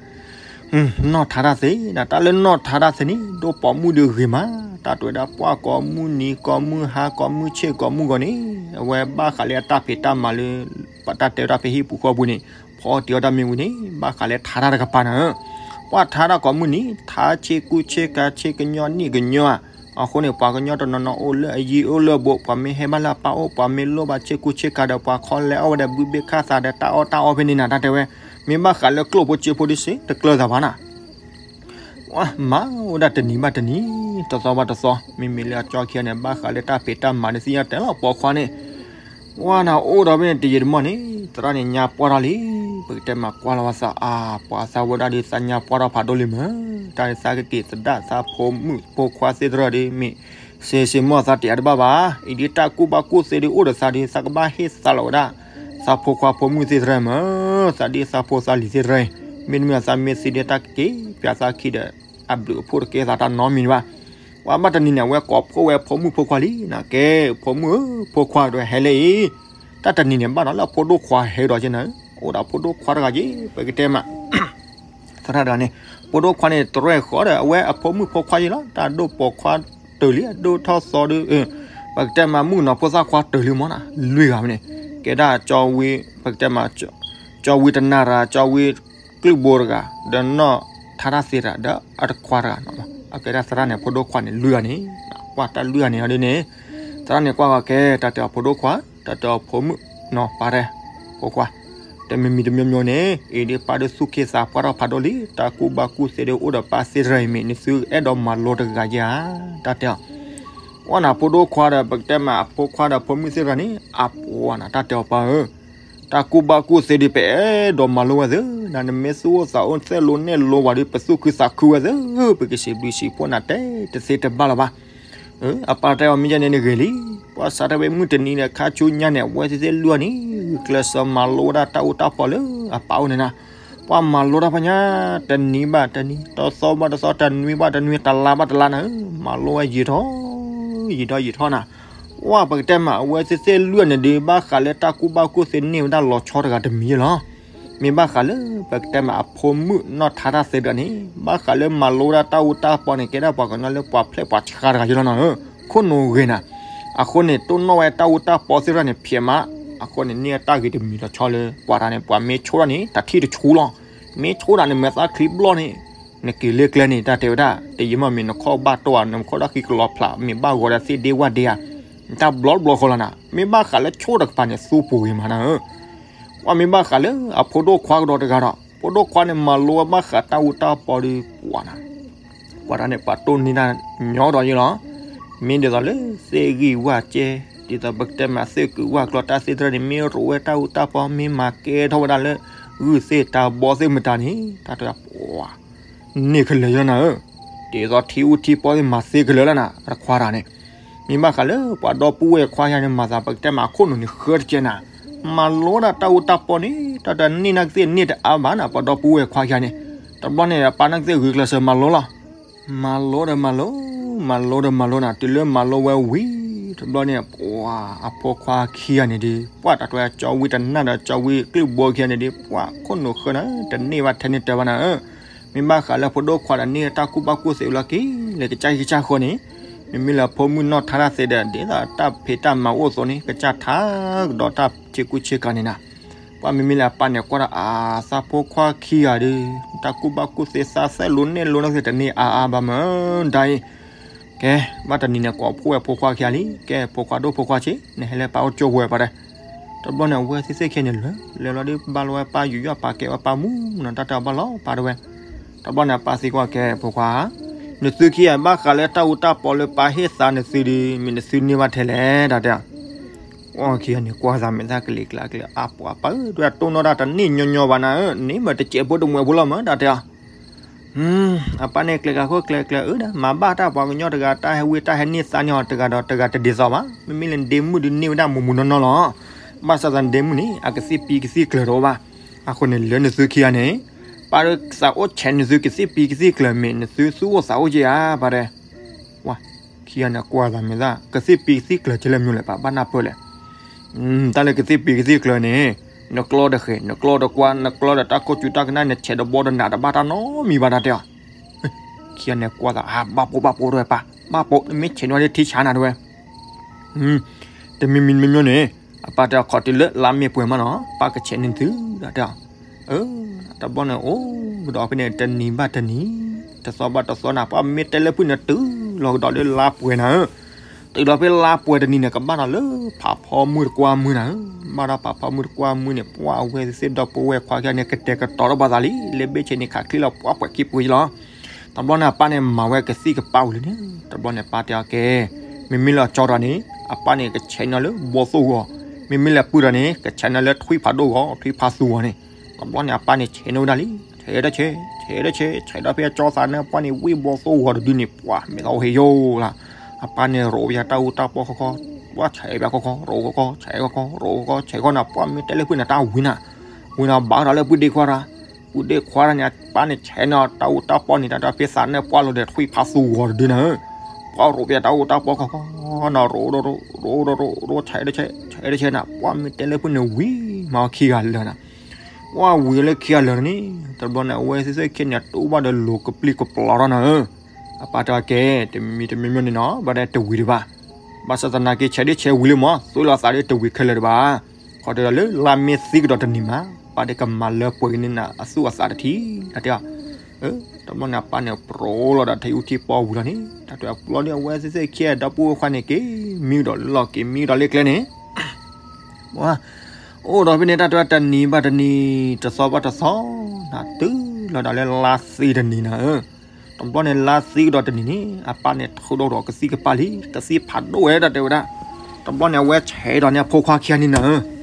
နီၢ်ထါတၢ်သ့, တၢ်လၢနီၢ်ထါတၢ်သ့န့ၣ် ဒိၣ်ပိာ်မုၣ်ဒီးဂ့ၤမး, တၢ်တဲဝဲဒၣ် ပှၤကိးမုၢ်နံၤ ကိးမုၢ်ဟါ ကိးမုၢ်ဆ့ၣ် ကိးမုၢ်ဂီၤန့ၣ် အဝဲဘၣ်ဃးလၢအတၢ်ဖံးတၢ်မၤလၢ ပတၢ်တဲဝဲဒၣ်ဖဲဟံၣ်ပူၤဃီပူၤန့ၣ် ဖီအီၣ်တ့ၤအီၣ်တၢ်မ့ၢ်ဝံၤန့ၣ် ဘၣ်ဃးလၢထါတၢ်တကပၤနၤဧၢ. ပှၤထါတၢ်ကိးမုၢ်နံၤ ထါဆ့ကူဆ့ကၤ ဆ့ကညီနံၣ်ကညီဧါ. အဃိန့ၣ် ပှၤကညီတနီၤနီၤအိၣ်လၢအယံၤအိၣ်လၢအဘူး ပှၤမ့ၢ်ဟဲဘၣ်လၢအပၢ်အိၣ် ပှၤမ့ၢ်လိၣ်ဘၣ်ဆ့ကူဆ့ကၤဒီး ပှၤခီလဲအီၣ်ဝဲဒီး ဘုဘ့ၣ်ခၣ်သးဒီး တၢ်အီၣ်တၢ်အီဖဲန့ၣ်နၤ တၢ်တဲဝဲ. မ့ၢ်ဘၣ်ဃးလၢကျိၣ်ဖိစ့ဖိဒ်စ့ တကျၢၤသးဘၣ်နၤ. ဝဲ မၤဝဲဒၣ်တနံၤဘၣ်တနံၤ, တသီဘၣ်တသီ, မ့မ့ၢ်လၢအကၠီခံဂၤန့ၣ် ဘၣ်ဃးလၢတၢ်ဖံးတၢ်မၤန့ၣ် သ့ၣ်ညါတဲလီၤ ပိာ်ခွါန့ၣ်. ဝဲနၤ အိၣ်ဒီးဖဲန့ၣ် တယံာ်တမီၢ်န့ၣ် သရၣ်န့ၣ် ညါပှၢ်ထီၣ်လံ. ပကတဲမၤကွၢ်လီၤဝဲသး အါ ပှၤသးဝဲဒၣ်ဒီး သးညါပှၢ်ထီၣ်ဖးဒိၣ်လံမ့ၢ်, တၢ်သးကက့ၤသဒၣ်သးဖိမုၣ်ဖိခွါသ့ၣ်တဖၣ်ဒီး မ့ၢ်စ့စ့မိၢ်သးတ့ၢ်အါတဘၣ်ဘၣ်. အံၤဒ်တၢ်ကူၣ်ဘၣ်ကူၣ်သ့ဒ်အိၣ်ဒီးသးဒီး သးကဘၣ်ဟ့ၣ်သးလီၤဝဲဒၣ် သးဖိခွါဖိမုၣ်သ့ၣ်တဖၣ်မ့ၢ်, သးဒ်သးဖိသးလံၤသ့ၣ်တဖၣ်, မ့တမ့ၢ်သးမ့ၢ်သံဒီး တၢ်ကက့ၤပျးသးခံဒီး အဘျုးအဖှိၣ်တကဲသးတၢ်နီတမံၤဘၣ်. ပှၤဘၣ်တနံၤန့ၣ်အဝဲကိးဖှိၣ်ဝဲဖိမုၣ်ဖိခွါလံနၤ, ကဲ ဖိမုၣ်ဧၢ ဖိခွါဒီးဟဲလၢအံၤ, တၢ်တနံၤန့ၣ်ဘၣ်ဒီးလၢအဖိဒိၣ်ခွါဟဲဒီးက့နၤ, အိၣ်ဒီးဖိဒိၣ်ခွါတဂၤက့ ပကတဲမး သရၣ်တဂၤန့ၣ် ဖိဒိၣ်ခွါန့ၣ် တရဲၣ်ဃီဒီး အဝဲအဖိမုၣ်ဖိခွါယ့လီၤ. တၢ်ဒိၣ်ပိာ်ခွါတၢၢ်လံ အဒိၣ်ထီၣ်သီဒီး ပကတဲမး မုၣ်ကနီၤဖိသၣ်ခွါတၢၢ်လံမ့ၢ်နၤ, လွံၢ်ဂၤဝဲန့ၣ် ကဲဒၣ်ကၠီဝံ ပကတဲမး ကၠီဝံတနၤတဂၤ, ကၠီဝံကလုၢ်ဘိတဂၤ, ဒီးနီၢ်ထါတၢ်သ့တဂၤ, ဒီးအတခွါတဂၤ, အကဲဒၣ်သရၣ်န့ၣ် ဖိဒိၣ်ခွါန့ၣ် လွံၢ်ဂၤန့ၣ် ကွၢ်တၢ်လွံၢ်ဂၤန့ၣ်ဒ်န့ၣ်, သရၣ်န့ၣ်ကွၢ်ဂီၤကဲ တၢ်တဲအီၤဖိဒိၣ်ခွါ, တၢ်တဲအီၤဖိမုၣ်နီၤ ပၢ်တဲ, ဖိခွါ, တမံၤမံၤတမံၤမံၤန့ၣ် အံၤဒ်ပၢ်ဒိၣ်သူၣ်က့သးပှၢ်ထီၣ်ဖးဒိၣ်လံ, တၢ်ကူၣ်ဘၣ်ကူၣ်သ့ဒ်အိၣ်ဒီးပၢ်သ့ၣ်တဖၣ်အံၤမ့ၢ် နသုအဲၣ်ဒိးမၤလိတဂၤဧါ, တၢ်တဲအီၤ အီနၤဖိဒိၣ်ခွါဒီး ပကတဲမးအဖိခွါဒီးဖိမုၣ်သ့ၣ်တဖၣ်န့ၣ် အပှၤနၤ တၢ်တဲအီၤပၢ်ဧၢ, တၢ်ကူၣ်ဘၣ်ကူၣ်သ့ဒီး ပအဲၣ်ဒိးမၤလိဝဲသ့, နမ့ၢ်သူၣ်အိၣ်သးအိၣ်သဲၣ်လိနဲၣ်လိပှၤဒီး ပသူၣ်ခုသးခုဝဲသ့, ပကစံးဘျုးစံးဖှိၣ်နၤတဲတသ့တဘၣ်လၢၤဘၣ်. အပၢ်တဲအီၤမ့ၢ်ယဲန့ၣ်နဂ့ၤလံ, ပှၤစးထီၣ်ဖဲမုၢ်တနံၤဒီးခါဆူညါန့ၣ် အဝဲသ့ၣ်သ့ၣ်လွံၢ်ဂၤန့ၣ် ဂုာ်ကျဲးစၢးမၤလိဝဲဒၣ်တၢ်အူတၢ်ပီလၢအပၢ်အိၣ်န့ၣ်နၤ, ပှၤမၤလိတၢ်ဖဲညါ တနံၤဘၣ်တနံၤ တသီဘၣ်တသီ တနွံဘၣ်တနွံ တလါဘၣ်တလါနၤဧၢ, မၤလိဝဲယံာ်ထီၣ် ယံာ်ထီၣ်ယံာ်ထီၣ်နၤ, ပှၤပကတဲမး အဝဲသ့ၣ်သ့ၣ်လွံၢ်ဂၤန့ၣ်ဒီး ဘၣ်ဃးလၢတၢ်ကူၣ်ဘၣ်ကူၣ်သ့န့ၢ်ဝဲဒၣ်လီၤဆီတဂၤတမံၤလီၤ. မ့ၢ်ဘၣ်ဃးလၢ ပကတဲမးအဖိမုၣ်နီၢ်ထါတၢ်သ့တဂၤန့ၣ် ဘၣ်ဃးလၢမၤလိဝဲဒၣ်တၢ်အူတၢ်ပီန့ၣ် ကဲဒၣ်ပှၤကညီလၢပှၤဖျဲၣ်ပှၤဆှါတဂၤယလီၤနၤဧၢ, ခိၣ်နူာ်ဂ့ၤနၤ, အဃိန့ၣ် တိၢ်နီၣ်ဝဲတၢ်အူတၢ်ပီသ့ၣ်တဖၣ်န့ၣ် ဖျဲးမး, အဃိန့ၣ် န့ၢ်တၢ်ဂ့ၤတမံၤလီၤဆီလၢ ပှၤတဂၤန့ၣ် ပှၤမ့ၢ်ဆိၣ်တၢ်န့ၣ် တၢ်ထံၣ်တဆူလီၤ, မ့ၢ်ဆိၣ်တၢ်န့ၣ် မ့ၢ်သးချံဘျီန့ၣ် နက့ၤလၢကျဲန့ၣ် တၢ်တဲဝဲဒၣ် တယံာ်မ့ၢ်မ့ၢ်နခီၣ်ဘၣ်တိၢ်ဧါ နခီၣ်တၢ်ဃံကလီၤဖျး မ့ၢ်ဘၣ်ဂီၤဒီးသ့ၣ်ဒ့ဝၣ်ဒ့ဧါ, တၢ်ဘျီဘျီဃီလီၤနၤ, မ့ၢ်ဘၣ်ဃးလၢဆိၣ်တကပၤန့ၣ် သူပူၤဂ့ၤမးနၤဧၢ, ပှၤမ့ၢ်ဘၣ်ဃးလၢအဖိဒိၣ်ခွါကဒီးတဂၤဒီး ဖိဒိၣ်ခွါန့ၣ် မၤလိဝဲဘၣ်ဃးတၢ်အူတၢ်ပီဒီး ပှၤနၤ ပှၤတဂၤန့ၣ် ပှၤတိၢ်န့ၢ်တၢ်ညီဒီးယလီၤ, မ့ၢ်ဒ်သိးလၢသ့ၣ်ဂံၢ်ဝၣ်ကဲ, ဒ်သိးပကတဲမးသ့ၣ်ကုာ်ဝၣ်ကျီတၢ်သ့ၣ်တဖၣ်န့ၣ် မ့ၢ်ရိးဝဲတၢ်အူတၢ်ပီ မ့ၢ်မၤကဲထီၣ်ဝဲဒၣ်လၢ ဂုၢ်သ့ၣ်တၢ်ဘီသ့ၣ်မတၤန့ၣ် တၢ်တဲပှၤ န့ၢ်ခဲလၢာ်ယလီၤနၤဧၢ, ဒ်သိးထံအူထံပီသ့ၣ်မၤသ့ခဲလၢာ်လီၤနၤ အတခွါတဂၤန့ၣ်, မ့ၢ်ဘၣ်ဃးလၢပှၤဒီပုၢ်ဝဲၢ်ခွါယၤန့ၣ် မၤသးပကတဲမးအခိၣ်နူာ်န့ၣ်ဃၢတကဲနၤ, မၤလိဒၣ်တၢ်အူတၢ်ပီန့ၣ် တၢ်တန့ၢ်နၢ်ကသ့ၣ်န့ၢ်တအါဘၣ်နၤ ပှၤဒီပုၢ်ဝဲၢ်ခွါယၤန့ၣ်, တဘျီန့ၣ် ပၢ်နၢ်ကသ့ၣ်ဂုာ်ကျဲးစၢးမၤလိလီၤ မၤလိဒီးမၤလိ, မၤလိဒီးမၤလိနၤ တုၤလၢမၤလိဝဲဝံၤ တဘျီန့ၣ် ပှၤအဖိခွါခံဂၤန့ၣ်ဒီး ပှၤတၢ်တွဲကၠီဝံတနၢ်ဒီးကၠီဝံကလုၢ်ဘိခံဂၤန့ၣ်ဒီး ပှၤခိၣ်နူာ်ဃၢနၤ တန့ၢ်ဘၣ်ထဲန့ၣ်တၢ်ဘၣ်နၤဧၢ, မ့ၢ်ဘၣ်ဃးလၢဖိဒိၣ်ခွါဒီးန့ၢ်တၢ်ကူၣ်ဘၣ်ကူၣ်သ့ဝဲလီၤက့ၤ လၢကစၢ်ဂံၢ်ကစၢ်ဃီန့ၣ်, မ့မ့ၢ်လၢဖိမုၣ်နီၢ်ထါတၢ်သ့ဒီး ဒ်သိးတၢ်ဖံးတၢ်မၤအိၣ်အသိးန့ၣ် ကစၢ်ထါကဒီးတၢ်ဆ့ကူဆ့ကၤန့ၣ်နၤ ပှၤမ့မ့ၢ်လၢအပၢ်န့ၣ်ကွၢ်ဒီး အသးဖိခွါခံဂၤဒီး တၢ်ကူၣ်ဘၣ်ကူၣ်သ့သးသဲလိၤနဲၣ်လိၤန့ၣ် တန့ၢ်အါအါဘၣ်မး တၢ်အံၤ, ကဲ, ဘၣ်တနံၤန့ၣ် ကိးဖှိၣ်ဝဲဖိခွါခံဂၤလံ, ကဲ ဖိခွါဒိၣ်ဖိခွါဆံး နဟဲလၢပၢ်အိၣ်ကၠိဝဲပၢ်တဲ, တဘျီန့ၣ် အဝဲသ့ၣ်သ့ၣ်ခံဂၤန့ၣ်လၢာ်, လဲၤလီၤဒီးဘၣ်လီဝဲပၢ်ယူးယီၣ်ပာ်ကဲဝဲပၢ်မူနီၤ တၢ်တဲအီၤဘၣ်လီၤပၢ်တဲဝဲ, တဘျီန့ၣ် အပၢ်သံကွၢ်ကဲ ဖိခွါ နသုခံဂၤဘၣ်ဃးလၢတၢ်အူတၢ်ပီလၢပၢ်ဟ့ၣ်သါနသုဒီး မ့ၢ်နသုန့ၢ်ဘၣ်ထဲလဲၣ် တၢ်တဲ အီၣ်ခံဂၤန့ၣ်ကွၢ်သးမဲာ်သၣ်ကလံၤကျါကျဲ အါပှၤပၢ်ဧၢ ဒွဲၣ်တိၢ်နီၣ်တၢ်တန့ၢ်ညီညီဘၣ်နၤဧၢ န့ၢ်မ့ၢ်တစဲးဖိတမှဲးဖိလီၤမး တၢ်တဲအီၤ အပၢ်န့ၣ်ကျဲၤကၤခိၣ်ကျဲၤကျဲၤအၢဒီး မၤဘၣ်တၢ်ပှၤကညီတဂၤတၢ်ဟဲဝံတၢ်ဟဲန့ၢ်သါန့ၢ်အီၤတဂၤဒီးတဂၤတဒ်သိးဘၣ် မ့မ့ၢ်လၢနဒ့မုၣ်ဒုးန့ၢ်ဝဲဒၣ်မူးမူးနီၢ်နီၢ်လီၤ ဘၣ်ဆၣ်သးနဒ့မုၣ်န့ၣ် အကသံၣ်ပံကသံၣ်ကျၢၤတအိၣ်ဘၣ် အဃိန့ၣ်လၢနသုခံဂၤန့ၣ် ပၢ်ဒီးသးအိၣ်ဆဲးနသုကသံၣ်ပံကသံၣ်ကျၢၤမ့ၢ် နသုသူၣ်အိၣ်သးအိၣ်က့ဧါ ပၢ်တဲ ဝါ ခံဂၤန့ၣ်ကွၢ်သးမဲာ်သၣ် ကသံၣ်ပံကသံၣ်ကျၢၤကဲလၢမနုၤလဲၣ် ပၢ်ဘၣ်နၢ်ပၢၢ်လဲၣ် တၢ်လၢကသံၣ်ပံကသံၣ်ကျၢၤန့ၣ် နကျီဒီးဃဲၤ နကျီဒီးကွၢ် နကျီဒီးတၢ်ခိၣ်စူၤတၢ်ကနၣ် နဆဲးဒီးဘီဒီးနးတဘၣ်တၢ်နီတမံၤဘၣ် တၢ်တဲအီၤ ခံဂၤန့ၣ်ကွၢ်သး အါ ဘၣ်ပိာ်ဘၣ်ပိာ်တဝဲပၢ် ဘၣ်ပိာ် နမ့ၢ်ဆဲးန့ၢ်ဝဲဒၣ်ထံဆါနၤတဝဲ တမံၤမံၤတမံၤမံၤန့ၣ် အပၢ်တဲအီၤခီးတုၤလၢလါမ့ၢ်ပှဲၤမးနီၤ ပၢ်ကဆဲးန့ၢ်သု တၢ်တဲအီၤ တဘျီန့ၣ် အိၣ်ကဒီးဖဲန့ၣ် တနံၤဘၣ်တနံၤ တသီဘၣ်တသီနၤ ပှၤမ့ၢ်တဲလၢဖုၣ်န့ၣ် တုၤလီၤကဒီးလၢလါပှဲၤနၤဧၢ တုၤလီၤဖဲလါပှဲၤတနံၤန့ၣ် ကဘၣ်ဒီးလၢဖးဖီမုၢ်တကွၢ်မုၢ်နၤဧၢ ဘၣ်ဒီးဖးဖီမုၢ်တကွၢ်မုၢ်န့ၣ် ပှၤအဝဲသ့ၣ်ဒီပုၢ်ဝဲၢ်ခွါခံဂၤန့ၣ် ကတဲာ်ကတီၤထီၣ်ဘၣ်သးလံ လၢဘ့ၣ်ဆဲးန့ၣ် ခးချ့လီၤပှၤပှဲၤကံပှ့ၤလီၤ တဘျီန့ၣ် အပၢ်န့ၣ်မၤဝဲကသံၣ်ကပၢ်ဝံၤလံန့ၣ် တဘျီန့ၣ်အပၢ်တဲအီၤကဲ မ့မ့ၢ်လၢအကၠီတဂၤန့ၣ် အပၢ်န့ၣ်ကဆဲးန့ၢ်လၢဘီသိၣ်ဂီၤ မ့မ့ၢ်လၢပုၢ်တဂၤန့ၣ် ကဆဲးန့ၢ်လၢထွံၣ်ဖးဒိၣ်ဂီၤ ထွံၣ်ဖးသူဂီၤန့ၣ် တဘျီန့ၣ် အပၢ်န့ၣ်ဆဲးန့ၢ်ဝဲဒၣ်လံ ဆဲးတဆဲး ဆဲးတဆဲး ဆဲးဒီးဖဲအကၠီသးန့ၣ် ပှၤန့ၣ်ဝံၢ်ဘီသိၣ်ဂီၤတဒုန့ၣ် ပှၤမ့ၢ်သးအိၣ်ဟ့ၣ်ယိာ်လၢ အပၢ်န့ၣ်ရိးဝဲယၤတၢ်အူတၢ်ပီခီခီ ပှၤဆဲးဘၣ်ခီခီ ရိးခီခီ ဆဲးခီခီ ရိးခီခီ ဆဲးခီနၤ ပှၤမ့ၢ်တဲလၢဖုၣ်န့ၣ် တၢ်ဝံၤနၤ ဝံၤနၤဘၣ်ဒီးလၢပုၢ်ဒ့ခွါတဂၤ ပုၢ်ဒ့ခွါတဂၤန့ၣ် အပၢ်န့ၣ်ဆဲးန့ၢ်တၢ်အူတၢ်ပီန့ၣ် တၢ်ဒီးဖဲသးန့ၣ် ပှၤလီၤဒီးထွံၣ်ဖးသူဂီၤတဒုနၤဧၢ ပှၤရိးဝဲယၤတၢ်အူတၢ်ပီခီခီနၤ ရိးရိးရိးရိးရိးရိး ဆဲးတဆဲး ဆဲးတဆဲးနၤ ပှၤမ့ၢ်တဲလၢဖုၣ်န့ၣ်ဝံၤမၤအီၤခံဂၤလၢာ်နၤ ပှၤဝံၤလၢခံဂၤလၢာ်န့ၣ် တဘျီန့ၣ် အဝဲသ့ၣ်သ့ၣ်ခံဂၤန့ၣ် တူၢ်ဘၣ်ဒီးလိၤကပျံၤကပျီထီၣ်နၤဧၢ အပၢ်တဲအီၤကဲ တမံၤမံၤတမံၤမံၤန့ၣ်နီၤ ဘၣ်ဒီးတဝံၤတဘၣ် ဘၣ်ဆၣ်သနာ်က့ ဆဲးဒ်ဆဲးဝံၤလံမး သွံၣ်လီၤသးဒီးတဝံၤခဲလၢာ်တဘၣ် ခီတဲဒီးလၢလါမ့ၢ်သံကဒီးတနံၤမး ပၢ်ဒီးကမၤလၢပှဲၤကန့ၢ်နၤအသူၣ်အသးတထံၣ် တၢ်တဲအီၤ အၢ တဘျီန့ၣ်အပၢ်န့ၣ် ပြိလီၤဒီးထံအူထံပီဝံၤလီၤန့ၣ် တၢ်တဲအပျီဒ်အဝဲသ့ၣ်သ့ၣ်ခံဒီပုၢ်ဝဲၢ်ခွါန့ၣ်က့ၤ မံဒီးလၢလီၢ်က့ၤ မံဒီးလၢကျဲန့ၣ် အိၣ်ဒီးဖဲန့ၣ် တၢ်တဲဝဲတနံၤဘၣ်တနံၤ တသီဘၣ်တသီ နၤတုၤလီၤဒီးလၢလါသ့တနံၤနၤဧၢ, တဘျီန့ၣ်လါသ့ကဒီးတနံၤန့ၣ် အပၢ်န့ၣ်ထုးဒီးကသံၣ်ကပၤလံ ကသံၣ်ဖးဒိၣ်ဝဲ တၢ်တဲဝဲဒၣ်, တဘျီန့ၣ် အဝဲဆဲးဒီးန့ၢ်အဖိခွါခံဂၤန့ၣ်နၤဧၢ,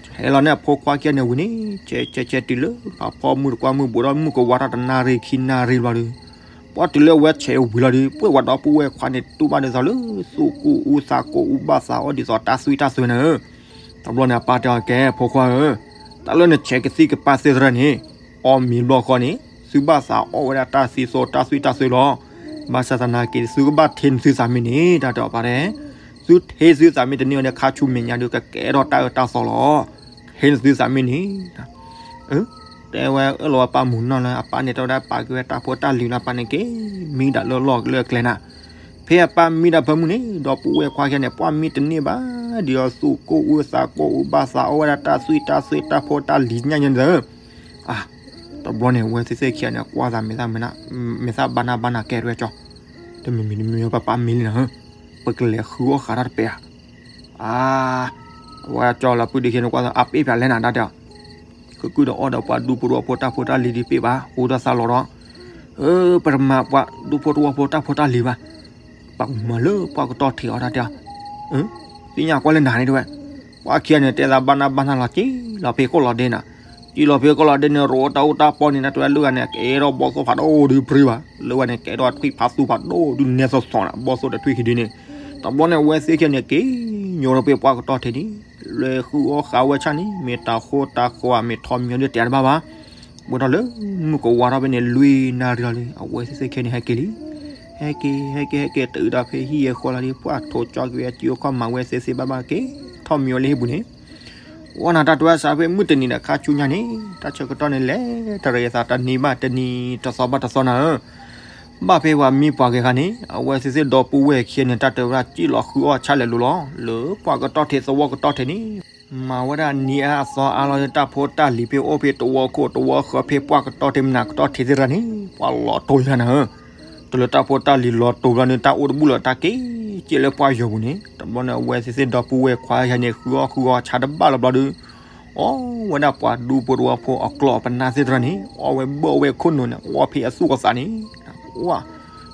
ဆဲးလီၤန့ၢ်အဖိခွါခံဂၤန့ၣ်ဝံၤန့ၣ် ဆဲးဆဲးဆဲးတုၤလၢ ပှၤဖီမုၢ်တကွၢ်မုၢ် ဘူးဒီးမုၢ်ကဝါထီၣ်တနၣ်ရံၣ်ခံနၣ်ရံၣ်ဘျီဒီး ပှၤတုၤလၢအဝဲဆဲးဝံၤလီၤဒီး ပှၤဒီပုၢ်ဝဲၢ်ခွါန့ၣ် တူၢ်ဘၣ်ဒ်သိးလၢ သူၣ်ကိၢ်အူသးကိၢ်အူဘၣ်သးအီၣ်ဒ်သိးတၢ်သွံၣ်တၢ်သွဲနၤဧၢ, တဘျီန့ၣ် အပၢ်တဲအီၤ ကဲဖိခွါဧၢ, တၢ်လၢနဆဲးကသံၣ်ကပၤသ့ၣ်တဖၣ်န့ၣ် အီၣ်မ့ၤဘျီဃီန့ၣ် သုဘၣ်သးအီၣ်ဝဲဒၣ်တၢ်သံသိတၢ်သွံၣ်တၢ်သွဲလီၤ, ဘၣ်ဆၣ်သနာ်က့ သုကဘၣ်ထ့နသုသးမ့ၢ်န့ၣ် တၢ်တဲအီၤပၢ်တဲ, သုထ့သုသးမ့ၢ်တန့ၢ်ဝဲန့ၣ် ခါဆူမဲာ်ညါဒီး ကကဲထီၣ်တၢ်အၢတၢ်သီလီၤ, ထ့နသုသးမ့ၢ်န့ၣ် တဲဝဲအၢၣ်လီၤဝဲပၢ်မုာ်နီၢ်လၢ အပၢ်န့ၣ် တဲဝဲဒၣ်ပာ်က့ၤဝဲတၢ်ဖိတၢ်လံၤလၢအပၢ်န့ၣ်က့ၤ မံဒၣ်လၢလီၢ်လၢကျဲနၤ, ဖဲအပၢ်မံဒၣ်ဖၢမုၢ်န့ၣ် ဒီပုၢ်ဝဲၢ်ခွါခံဂၤန့ၣ် ပှၤမံတန့ၢ်ဘၣ် ဒ်သိးသူၣ်ကိၢ်အူသးကိၢ်အူဘၣ်သးအီၣ်ဝဲဒၣ် တၢ်သွံၣ်တၢ်သွဲတၢ်ဖိတၢ်လံၤညါညါန့ၣ်ဧၢ, တဘျီန့ၣ် အဝဲသ့ၣ်သ့ၣ်ခံဂၤန့ၣ် ကွၢ်သးမ့ၢ်သးမ့ၢ် မ့ၢ်သးဘၣ်နၢ်ဘၣ်နၢ်ကဲတဝဲကၠီ, တမံၤမံၤတမံၤမံၤ ပပၢ်မံလံနၤဧၢ, ပကလဲၤဃုအီၣ်ဃးတၢ်တပဲဧါ အါ, အဝဲကၠီလီၤပုၢ်ဒ့ခံန့ၣ် ကွၢ်သးအပ့ၢ်ဖျါလဲၣ်နၤ တၢ်တဲအီၤ, ဃုကုၢ်ဒီးအီၣ်ဒီးပှၤဒူဖိတဝီဖိတၢ်ဖိတၢ်လံၤဒ်ပ့ၢ်ဘၣ် ဟူထီၣ်သါလီၤဒီး, ပတမၤပှၤဒူဖိတဝီဖိတၢ်ဖိတၢ်လံၤဘၣ်, ပကမၤလၢပှၢ်ကတီၢ်ထံးအီၤ တၢ်တဲအီၤ, သ့ၣ်ညါကွၢ်လၢနၤန့ၣ်တဝဲ, ပှၤခံဂၤန့ၣ် တဲသးဘၣ်နၢ်ဘၣ်နၢ်လီၤ က့ၤလီၤဖဲခိၣ်လီၤဒ့နၤ, က့ၤလီၤဖဲခိၣ်လီၤဒ့န့ၣ် ရိးတၢ်အိၣ်တၢ်ပီန့ၣ် တၢ်တဲဝဲလၢဂၤန့ၣ် ကဲထီၣ်ဘီသိၣ်ဖးဒိၣ်ဒုးပြံဘၣ် လၢဂၤန့ၣ် ကဲထီၣ်ထွံၣ်ဖးသူဖးဒိၣ်ဒုးနဲသိးသိးနၤ ဘီသိၣ်ဒီးထွံၣ်ခံဒုန့ၣ်, တဘျီန့ၣ် အဝဲသ့ၣ်ခံဂၤန့ၣ် က့ၤညိထီၣ်ဖဲပှၢ်ကတီၢ်ထံးန့ၣ်, လဲၤဃုအီၣ်ဃးဝဲဆၣ်န့ၣ် မ့ၢ်တၤဃိတၤဃီဧါ မ့ၢ်ထီၣ်မံၤဒုးတဲတဘၣ်ဘၣ်, ဘူးထီၣ်လၢ မုၢ်ကဝါထီၣ်ဖဲန့ၣ် လွံၢ်နၣ်ရံၣ်လီၤလံ အဝဲသ့ၣ်သ့ၣ်ခံဂၤန့ၣ် ဟဲက့ၤလံ, ဟဲက့ၤ ဟဲက့ၤ ဟဲက့ၤ တုၤဒီးဖဲဟံၣ်ယဲၢ်ဃီလီၤဒီး ပှၤထိးကၠီက့ၤဝဲစုအခီၣ်မၤဝဲသ့သ့ဘၣ်ဘၣ်က့ၤ ထီၣ်မံၤအီၤလၢဟံၣ်ပူၤန့ၣ်, ဝဲနၤတၢ်တဲဝဲစးဖဲမုၢ်တနံၤဒီးခါဆူညါန့ၣ် တၢ်ဆၢကတီၢ်န့ၣ် လဲၤတရံးအသးတနံၤဘၣ်တနံၤ တသီဘၣ်တသီနၤဧၢ, ဘၣ်ဖဲပှၤမံပှၤဂဲၤခါန့ၣ် အဝဲသ့ၣ်သ့ၣ်ဒီပုၢ်ဝဲၢ်ခံဂၤန့ၣ် တၢ်တဲဝဲဒၣ်စံၣ်လီၤဃုအီၣ်ဆၣ်လဲၤလိၤလီၤ လၢပှၢ်ကတီၢ်ထံးသဝီကတီၢ်ထံးန့ၣ်, မၤဝဲဒၣ်နံၤအါအသီအါလီၤ တၢ်ဖိတၢ်လံၤဖဲအိၣ်ဖဲတဝီခိၣ်တဝီဃၢၤဖဲပှၢ်ကတီၢ်ထံးမနၤကတီၢ်ထံးသ့ၣ်တဖၣ်န့ၣ် ပှၤလီၤတိၤယၤနၤဧၢ, တုၤလၢတၢ်ဖိတၢ်လံၤလီၤတိၤဘျီန့ၣ် တၢ်အိၣ်တဘူၣ်လၢတၢ်က့ၤက့ၤလၢပှၢ်ယိာ်ပူၤန့ၣ် တဘျီန့ၣ် အဝဲသ့ၣ်သ့ၣ်ဒီပုၢ်ဝဲၢ်ခွါယၤန့ၣ် ဃုအီၣ်ဃုအီၣ်ဆၣ်တဘၣ်လီၤဘျီဒီး အီၣ်ဝဲဒၣ်ပှၤဒူဖိတဝီဖိအကျီၢ်အပနၢ်သ့ၣ်တဖၣ်န့ၣ် အီၣ်ဝဲဘၢၣ်ဝဲခိၣ်နူာ်န့ၣ် အီၣ်ဖဲအသူၣ်အသးန့ၣ်, ဝါ,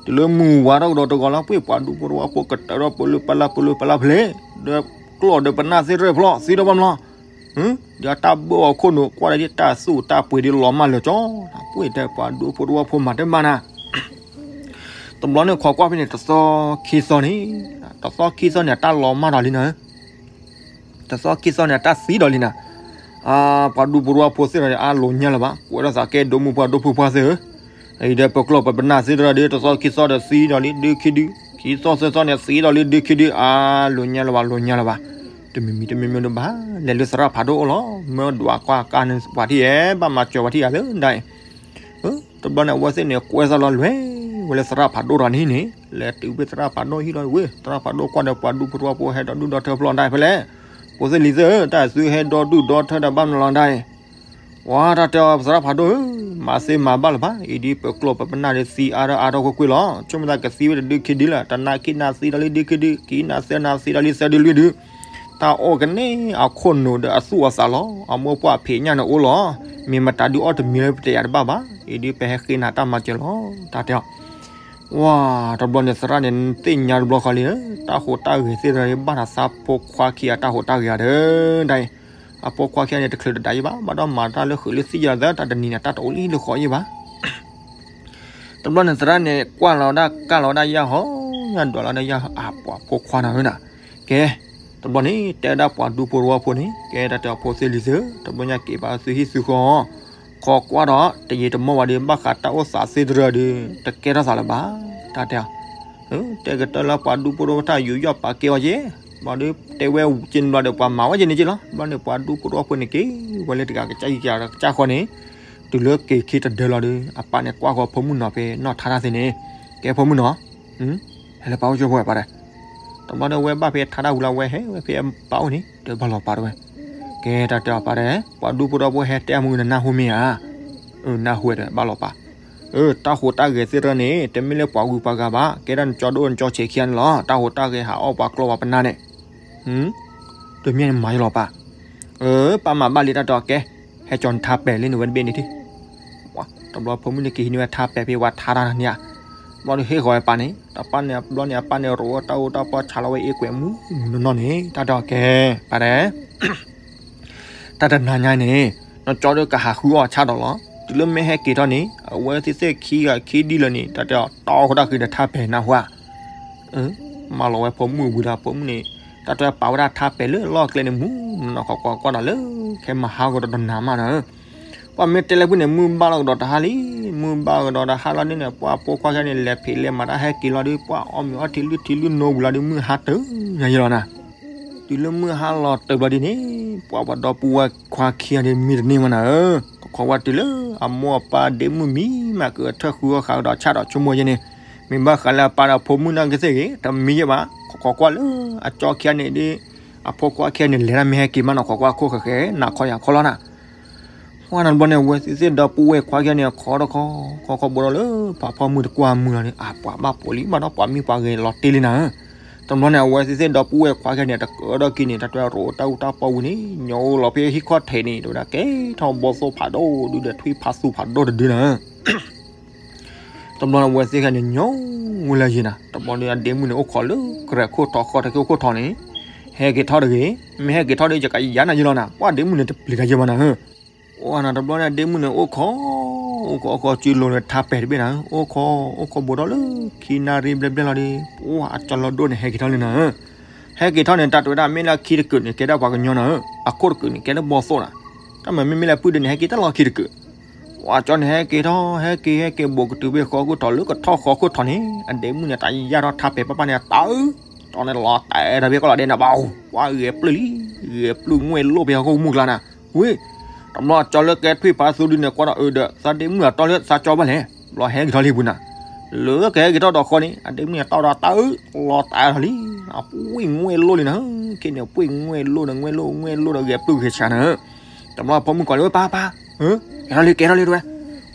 တုၤလၢမုၢ်ဝါထီၣ်ကဒီးတဂီၤလီၤ ပှ့ၤပှၤဒူဖိတဝီဖိကတၢၢ်ထီၣ်ပလၢပလၢပလၢပလၢဖဲလဲၣ်, ဒီးကျီၢ်ဒီးပနၢ်သ့ၣ်တဖၣ်ဖျီသံဒီးဘၣ်မလီၤ ဒီးတၢ်ဘၢၣ်အီၤခိၣ်နူာ်ကွၢ်ဒီးတၢ်သူၣ်တၢ်ပှ့ၤဒ်လီၤမၢ်လၢာ်ကၠီ, ပှ့ၤတဲပှၤဒူဖိတဝီဖိမၤတမၢ်နၤ, တဘျီန့ၣ်ခိးကွၢ်ဖဲန့ၣ် တသီခံသီန့ၣ်, တသီခံသီန့ၣ် အတၢ်လီၤမၢ်ဒီးလံနၤ, တသီခံသီန့ၣ် အတၢ်သံဒီးလံနၤ, ပှၤဒူဖိတဝီဖိသ့ၣ်ဒီး အါလိာ်ညါလၢၤဘၣ် ကွဲးထီၣ်သးကဲဒိၣ်မုၢ်ပှၢ်ဒိၣ်ဖိခွါသ့ၣ်ဧၢ, အံၤဒီးပကျီၢ်ပပနၢ်သ့ၣ်တဖၣ်ဒီး တသီခံသီဒီးသံဒီးလံဒုးခံဒုး, ခံသီသၢသီန့ၣ် သံဒီးလံဒုးခံဒုး, အါလိာ်ညါလၢၤဘၣ် လိာ်ညါလၢၤဘၣ်, တမံၤမံၤတမံၤမံၤဒုးဘၣ်, လဲၤလၢသရၣ်ဖးဒိၣ်အိၣ်လီၤ, မၢဒွးကွၢ်ကါန့ၣ် ပှၤထံၣ်ဧဲ ဘၣ်မၤစၢၤပှၤထံၣ်ဧါလၢဒၣ်အံၤ တဘျီန့ၣ် အဝဲသ့ၣ်န့ၣ် ကွဲးသးလီၤလွဲၢ်ဝဲလၢသရၣ်ဖးဒိၣ်တဂၤန့ၣ်န့ၣ်, လဲၤတုၤဖဲသရၣ်ဖးဒိၣ်ဟံၣ်လီၤဝဲ, သရၣ်ဖးဒိၣ်ကွၢ်ဒီးပှၤဒူဖိတဝီဖိဟဲဒီးဒုၣ်ဒီထၢဖျီတၢ်ဖဲလဲၣ်, ဖိသ့ၣ်လံၤသ့ၣ်ဧၢ, တၢ်သုဟဲဒီဒုၣ်ဒီထၢဒီးဘၣ်မနုၤလီၤဒၣ်အံၤ, ဝါတၢ်တဲအီၤသရၣ်ဖးဒိၣ်ဧၢ, မၤသ့မၤဘၣ်လၢၤဘၣ်, အံၤဒ်ပကျီၢ်ပပနၢ်ဒ်သံအါထီၣ်အါထီၣ်ကွ့ၢ်ကွ့ၢ်လီၤ, ဆိကမိၣ်သးကသံဝဲတဒုးခံဒုးလၢၤ, တနၤခံနၤသံဒီးလံဒုးခံဒုး, ခံနၤသၢနၤသံဒီးလံသၢဒုးလွံၢ်ဒုး တၢ်အီၣ်ကန့ၢ်အခိၣ်နူာ်ဒီးအသူၣ်အသးလီၤ, အမိၢ်ပှၢ်ဖံးညၣ်န့ၣ်အိၣ်လီၤ, မ့ၢ်မတၤဒုးအီၣ်တမံၤလၢပတယၤတဘၣ်ဘၣ်, အံၤဒ်ပဟဲဃ့နၤတၢ်မၤစၢၤလီၤ, တၢ်တဲအီၤ, ဝါ, တဘျီန့ၣ်သရၣ်န့ၣ်သ့ၣ်ညါတဘျီဃီလံ, တၢ်ဟူးတၢ်ဂဲၤသ့ၣ်တဖၣ်န့ၣ် ဘၣ်နၤသးဖိခွါခံဂၤတၢ်ဟူးတၢ်ဂဲၤဧါဒီး, ဒ်အံၤ, အဖိခွါခံဂၤန့ၣ် တချုးတဒါယံၤဘၣ်, ဘၣ်ဒီးမၤတၢ်လၢဃုာ်လၢသံယၤလီၤသၢ တၢ်တနံၤန့ၣ် တၢ်တအိၣ်လံလၢဃီယံၤဘၣ် တဘျီန့ၣ်သရၣ်န့ၣ် ကွၢ်လီၤဒၣ်ကၢ်လီၤဒၣ်ယၢ်ဟီ, ယၢ်ဒွးလီၤဒၣ်ယၢ်အပှၤဖိခွါနၤဧၢနၤ, ကဲ, တဘျီန့ၣ် တဲဝဲဒၣ်ပှၤဒူဖိတဝီဖိန့ၣ် ကဲတၢ်တဲအီၤဖိသ့ၣ်လံၤသ့ၣ်ဧၢ, တဘျီညါက့ၤဘၣ်သုဟံၣ်သုဃီ, ခိးကွၢ်ဒီး တယံာ်တမီၢ်ဘၣ်ဒီး ဘၣ်ဃးတၢ်အိၣ်သးသ့ၣ်တဖၣ်ဒီး တကဲထီၣ်သးလၢၤဘၣ်, တၢ်တဲအီၤ တဲကတၢၢ်လၢပှၤဒူဖိတဝီဖိတၢ်ယူးယီၣ်ပာ်ကဲအီၤက့, ဘျီဒီးတဲဝဲက့ၤန့ၣ်ဘျီဒီး ပှၤမၤဝဲက့ၤန့ၣ်က့လီၤ, ဘျီန့ၣ် ပှၤဒူဖိတဝီဖိန့ၣ်က့ၤဝဲလၢတဂၤကစၢ်ယကစၢ်ဃီန့ၣ်, တုၤလၢက့ၤခံတဒၢလီၤဒီး အပၢ်န့ၣ်ကွၢ်ဃီဖိမုၣ်နီၤဖဲနီၢ်ထါတၢ်သ့ၣ်န့ၣ်, ကဲဖိမုၣ်နီၤ, ဟဲလၢပၢ်အိၣ်ကၠိဖိဝဲပၢ်တဲ, တဘျီဒီးဝဲဘၣ်ဖဲထါတၢ်ဝံၤလီၤ ဝဲဟဲဝဲဖဲပၢ်အိၣ်န့ၣ် တဲဘၣ်လီၤပၢ်တဲဝဲ, ကဲတၢ်တဲအီၤပၢ်တဲ, ပှၤဒူဖိတဝီဖိဟဲတဲအမုၢ်နနၢ်ဟူမ့ၢ်ဧါ, နၢ်ဟူဝဲတဲဘၣ်လီၤပၢ်, တၢ်ဟူးတၢ်ဂဲၤသ့ၣ်တဖၣ်န့ၣ် တမ့ၢ်လၢပှၤဂုၤပှၤဂၤဘၣ်, ကဲဒၣ်နကၠီဒိၣ်နကၠီဆံးခံဂၤန့ၣ်လီၤ. တၢ်ဟူးတၢ်ဂဲၤဟးအီၣ်ပှၤကျီပှၤပနၢ်န့ၣ်, တမ့ၢ်န့ၣ်မၤယလီၤပၢ်. ပၢ်မၤဘၣ်လံတၢ်တီကဲ, ဟဲကၠီနထါပဲာ်လံန့ၣ်ဝဲတဘ့ၣ်န့ၣ်ထံၣ်. တဘျီဖိမုၣ်န့ၣ်က့ၤဟံးန့ၢ်ဝဲထါပဲာ်ဖဲပှၤထါတၢ်န့ၣ်ဧါ. ဘျီဒီးဟ့ၣ်ဃီၤဝဲပၢ်န့ၣ် တပၢ်န့ၣ် ဘျီန့ၣ်အပၢ်န့ၣ် ရိးအီၣ်တၢ်အူတၢ်ပီဆးလီၤဝဲအ့ၣ်ကွဲးမူနီၢ်နီၢ်န့ၣ် တၢ်တီကဲ, ပၢ်တဲ တၢ်တနၤညါန့ၣ် နကၠီဒိၣ်ကဟးဃုအီၣ်ဆၣ်ဒီးလီၤ. တုၤလၢမ့ၢ်ဟဲက့ၤထီၣ်န့ၣ် အဝဲသ့ၣ်သ့ၣ်ခံဂၤခံဒ်လၢာ်န့ၣ် တၢ်တဲအီၤတီဃိတၢ်ဃံဒီးထါပဲာ်နၢ်ဟူဧါ. မၤလီၤဝဲဖိမုၣ်ဝံၤဒီး ဖိမုၣ်န့ၣ် တၢ်တဲပာ်ဝဲဒၣ်ထါပဲာ်လၢလီၢ်ကျဲန့ၣ် မူနီၢ်နီၢ်ခီခီကွၢ်ဒီးလၢ ခဲမဟါကဒီးတနၤမးနီၤ. ပှၤမ့ၢ်တဲလၢဖုၣ်န့ၣ် မုၢ်ဘၣ်လီၤကဒီးတဟါလံ, မုၢ်ဘၣ်ကဒီးတဟါလီၤဒ်န့ၣ် ပှၤဖိခွါခဲန့ၣ် လဲၤဖံးလဲၤမၤတၢ်ဟဲက့ၤလီၤဒီး ပှၤအီၣ်မ့ၤအီထံလုၢ်ထံလုၢ်နိဝံၤလီၤဒီး မုၢ်ဟါတၢၢ်ညါယလီၤနၤ. တုၤလၢမုၢ်ဟါလီၤတၢၢ်ဘျီဒ်န့ၣ် ပှၤပှၤဒီပုၢ်ဝဲၢ်ခွါခံဂၤဒီးမံတန့ၢ်မးနၤဧၢ, ခီခီကွၢ်တုၤလၢအမိၢ်အပၢ်ဒ့မုၣ်မံမး ကအထၢၣ်ဃုအီၣ်ဃာ်ကဒီးဆၣ်ဒီးဆိကမိၣ်ယဲန့ၣ်, မ့ၢ်ဘၣ်ဃးလၢအပၢ်ဒီးဖိမုၣ်နာ်က့သ့ၣ်ဂ့ၤ တမံယဲဘၣ်, ခီခီကွၢ်လၢ အကၠီခံဂၤန့ၣ်ဒီး အဖိခွါခံဂၤန့ၣ် လဲၤတၢ်မ့ၢ်ဟဲက့ၤမးနီၤ ခီကွၢ်ခိၣ်ဃဲၤဃဲၤ နးခီယၤခီလီၤနၤ. ပှၤနီတဘျီန့ၣ် အဝဲသ့ၣ်သ့ၣ်ဒီပုၢ်ဝဲၢ်ခွါခံဂၤန့ၣ် အခီတခီ ခီခီဘိဒီးလၢ ပှၤဖီမုၢ်တကွၢ်မုၢ်လီၤန့ၣ် အပှၤဘၣ်ပိာ်လံဘၣ်ဒီး ပှၤမံပှၤဂဲၤလီၤတ့ၢ်လံနၤဧၢ. တဘျီန့ၣ် အဝဲသ့ၣ်သ့ၣ်ဒီပုၢ်ဝဲၢ်ခွါခံဂၤန့ၣ် တကၢထီၣ်က့ၤန့ၣ် တၢ်တဲရိးတၢ်အူတၢ်ပီဝံၤန့ၣ် ညီအိၣ်လီၤဖဲဟံၣ်ခီၣ်ထံးန့ၣ် တဲဝဲဒၣ်ကဲထီၣ်ဘီသိၣ်ဖးဒိၣ်ဒုဒီး ထွံၣ်ဖးသူၣ်ဖးဒိၣ်တဒုနၤဧၢ. တဘျီန့ၣ် အဝဲသ့ၣ်ခံဂၤန့ၣ် ညီဝဲလၢယံၤနၤ, တဘျီဒီးအဒ့မုၣ်န့ၣ် အိၣ်ခိးလၢ ကရဲၣ်ခိၣ်ထီၣ်ဃီတၢ်ခံအိၣ်ခိၣ်ထီၣ်န့ၣ်, ဟဲက့ၤထီၣ်တဂ့ၤ, မ့ၢ်ဟဲက့ၤထီၣ်ဒီး ယကယၤနၤယလီၤနၤ, ပှၤဒ့မုၣ်န့ၣ်တပျံၤတၢ်ယဲဘၣ်နၤဧၢ. အိၣ်နၤတဘျီန့ၣ် အဒ့မုၣ်န့ၣ် အိၣ်ခိး, အိၣ်ခိးအိၣ်ခိးစုလိၤန့ၣ် ထါပဲာ်တဘ့ၣ်နၤဧၢ, အိၣ်ခိး, အိၣ်ခိးဘိးထီၣ်လၢ ခံနၣ်ရံၣ်ဘျဲၣ်ဘျဲၣ်လီၤဒီး ပှၤအကၠီလီၤဒိၣ်န့ၣ် ဟဲက့ၤထီၣ်လံနၤဧၢ. ဟဲက့ၤထီၣ်န့ၣ် တၢ်တဲဝဲဒၣ် မ့ၢ်လၢအခံတကုာ်န့ၣ် ကဲဒၣ်ပှၤကညီနၤဧၢ, အခိၣ်တကုာ်န့ၣ် ကဲဒၣ်ဘီသိၣ်နၤ, တၢ်မၤမ့မ့ၢ်လၢအပုၢ်ဒုန့ၣ် ဟဲက့ၤတၢ်လီၤခံတကုာ်. ပှၤကၠီန့ၣ် ဟဲက့ၤထီၣ် ဟဲက့ၤ ဟဲက့ၤဘိးကတုၤဖဲဃီခိၣ်ထီၣ်လၢကထီၣ်ဃီခိၣ်ထီၣ်န့ၣ် အဒ့မုၣ်န့ၣ် တၢ်ယၤထီၣ်ထါပဲာ်ပၢ်ပၢ်န့ၣ် အတၢ်အုၣ်, ကၠီန့ၣ်လီၤတဲာ်ဒီးဖဲကီၢ်လီၤဒဲးနၤဘၣ်, ပှၤဂဲၤပျုၢ်လံ, ဂဲၤပျုၢ်ငွဲၣ်လိၣ်ဖဲဟီၣ်ခိၣ်မုၢ်ကျါနၤ. ဝံၤ, တဘျီကၠီလၢကဲထွံၣ်ဖးသူဒုန့ၣ် ကွၢ်ဒီးအုးဒီး သးဒ့မုၣ်အတီလၢသးကၠီဘၣ်လဲၣ်, ဘျီဟဲက့ၤထီၣ်လံပူၤနၤ. လၢကဟဲက့ၤထီၣ်ဒီးဃီန့ၣ် အဒ့မုၣ်န့ၣ် တီၢ်ဒီးတၢ်အုၣ်, လီၤတဲာ်ထီၣ်လံ, အပှ့ၤငွဲၣ်လိၣ်လံနၤ, ခဲန့ၣ် ပှ့ၤငွဲၣ်လိၣ်ဒီး ငွဲၣ်လိၣ် ငွဲၣ်လိၣ်ဒီး ဂဲၤပျုၢ်ဂဲၤဆးနၤ. တဘျီဖိမုၣ်ကိးလံ ပၢ်ပၢ်, ကဲထီၣ်လံ ကဲထီၣ်လံတဲဝဲ.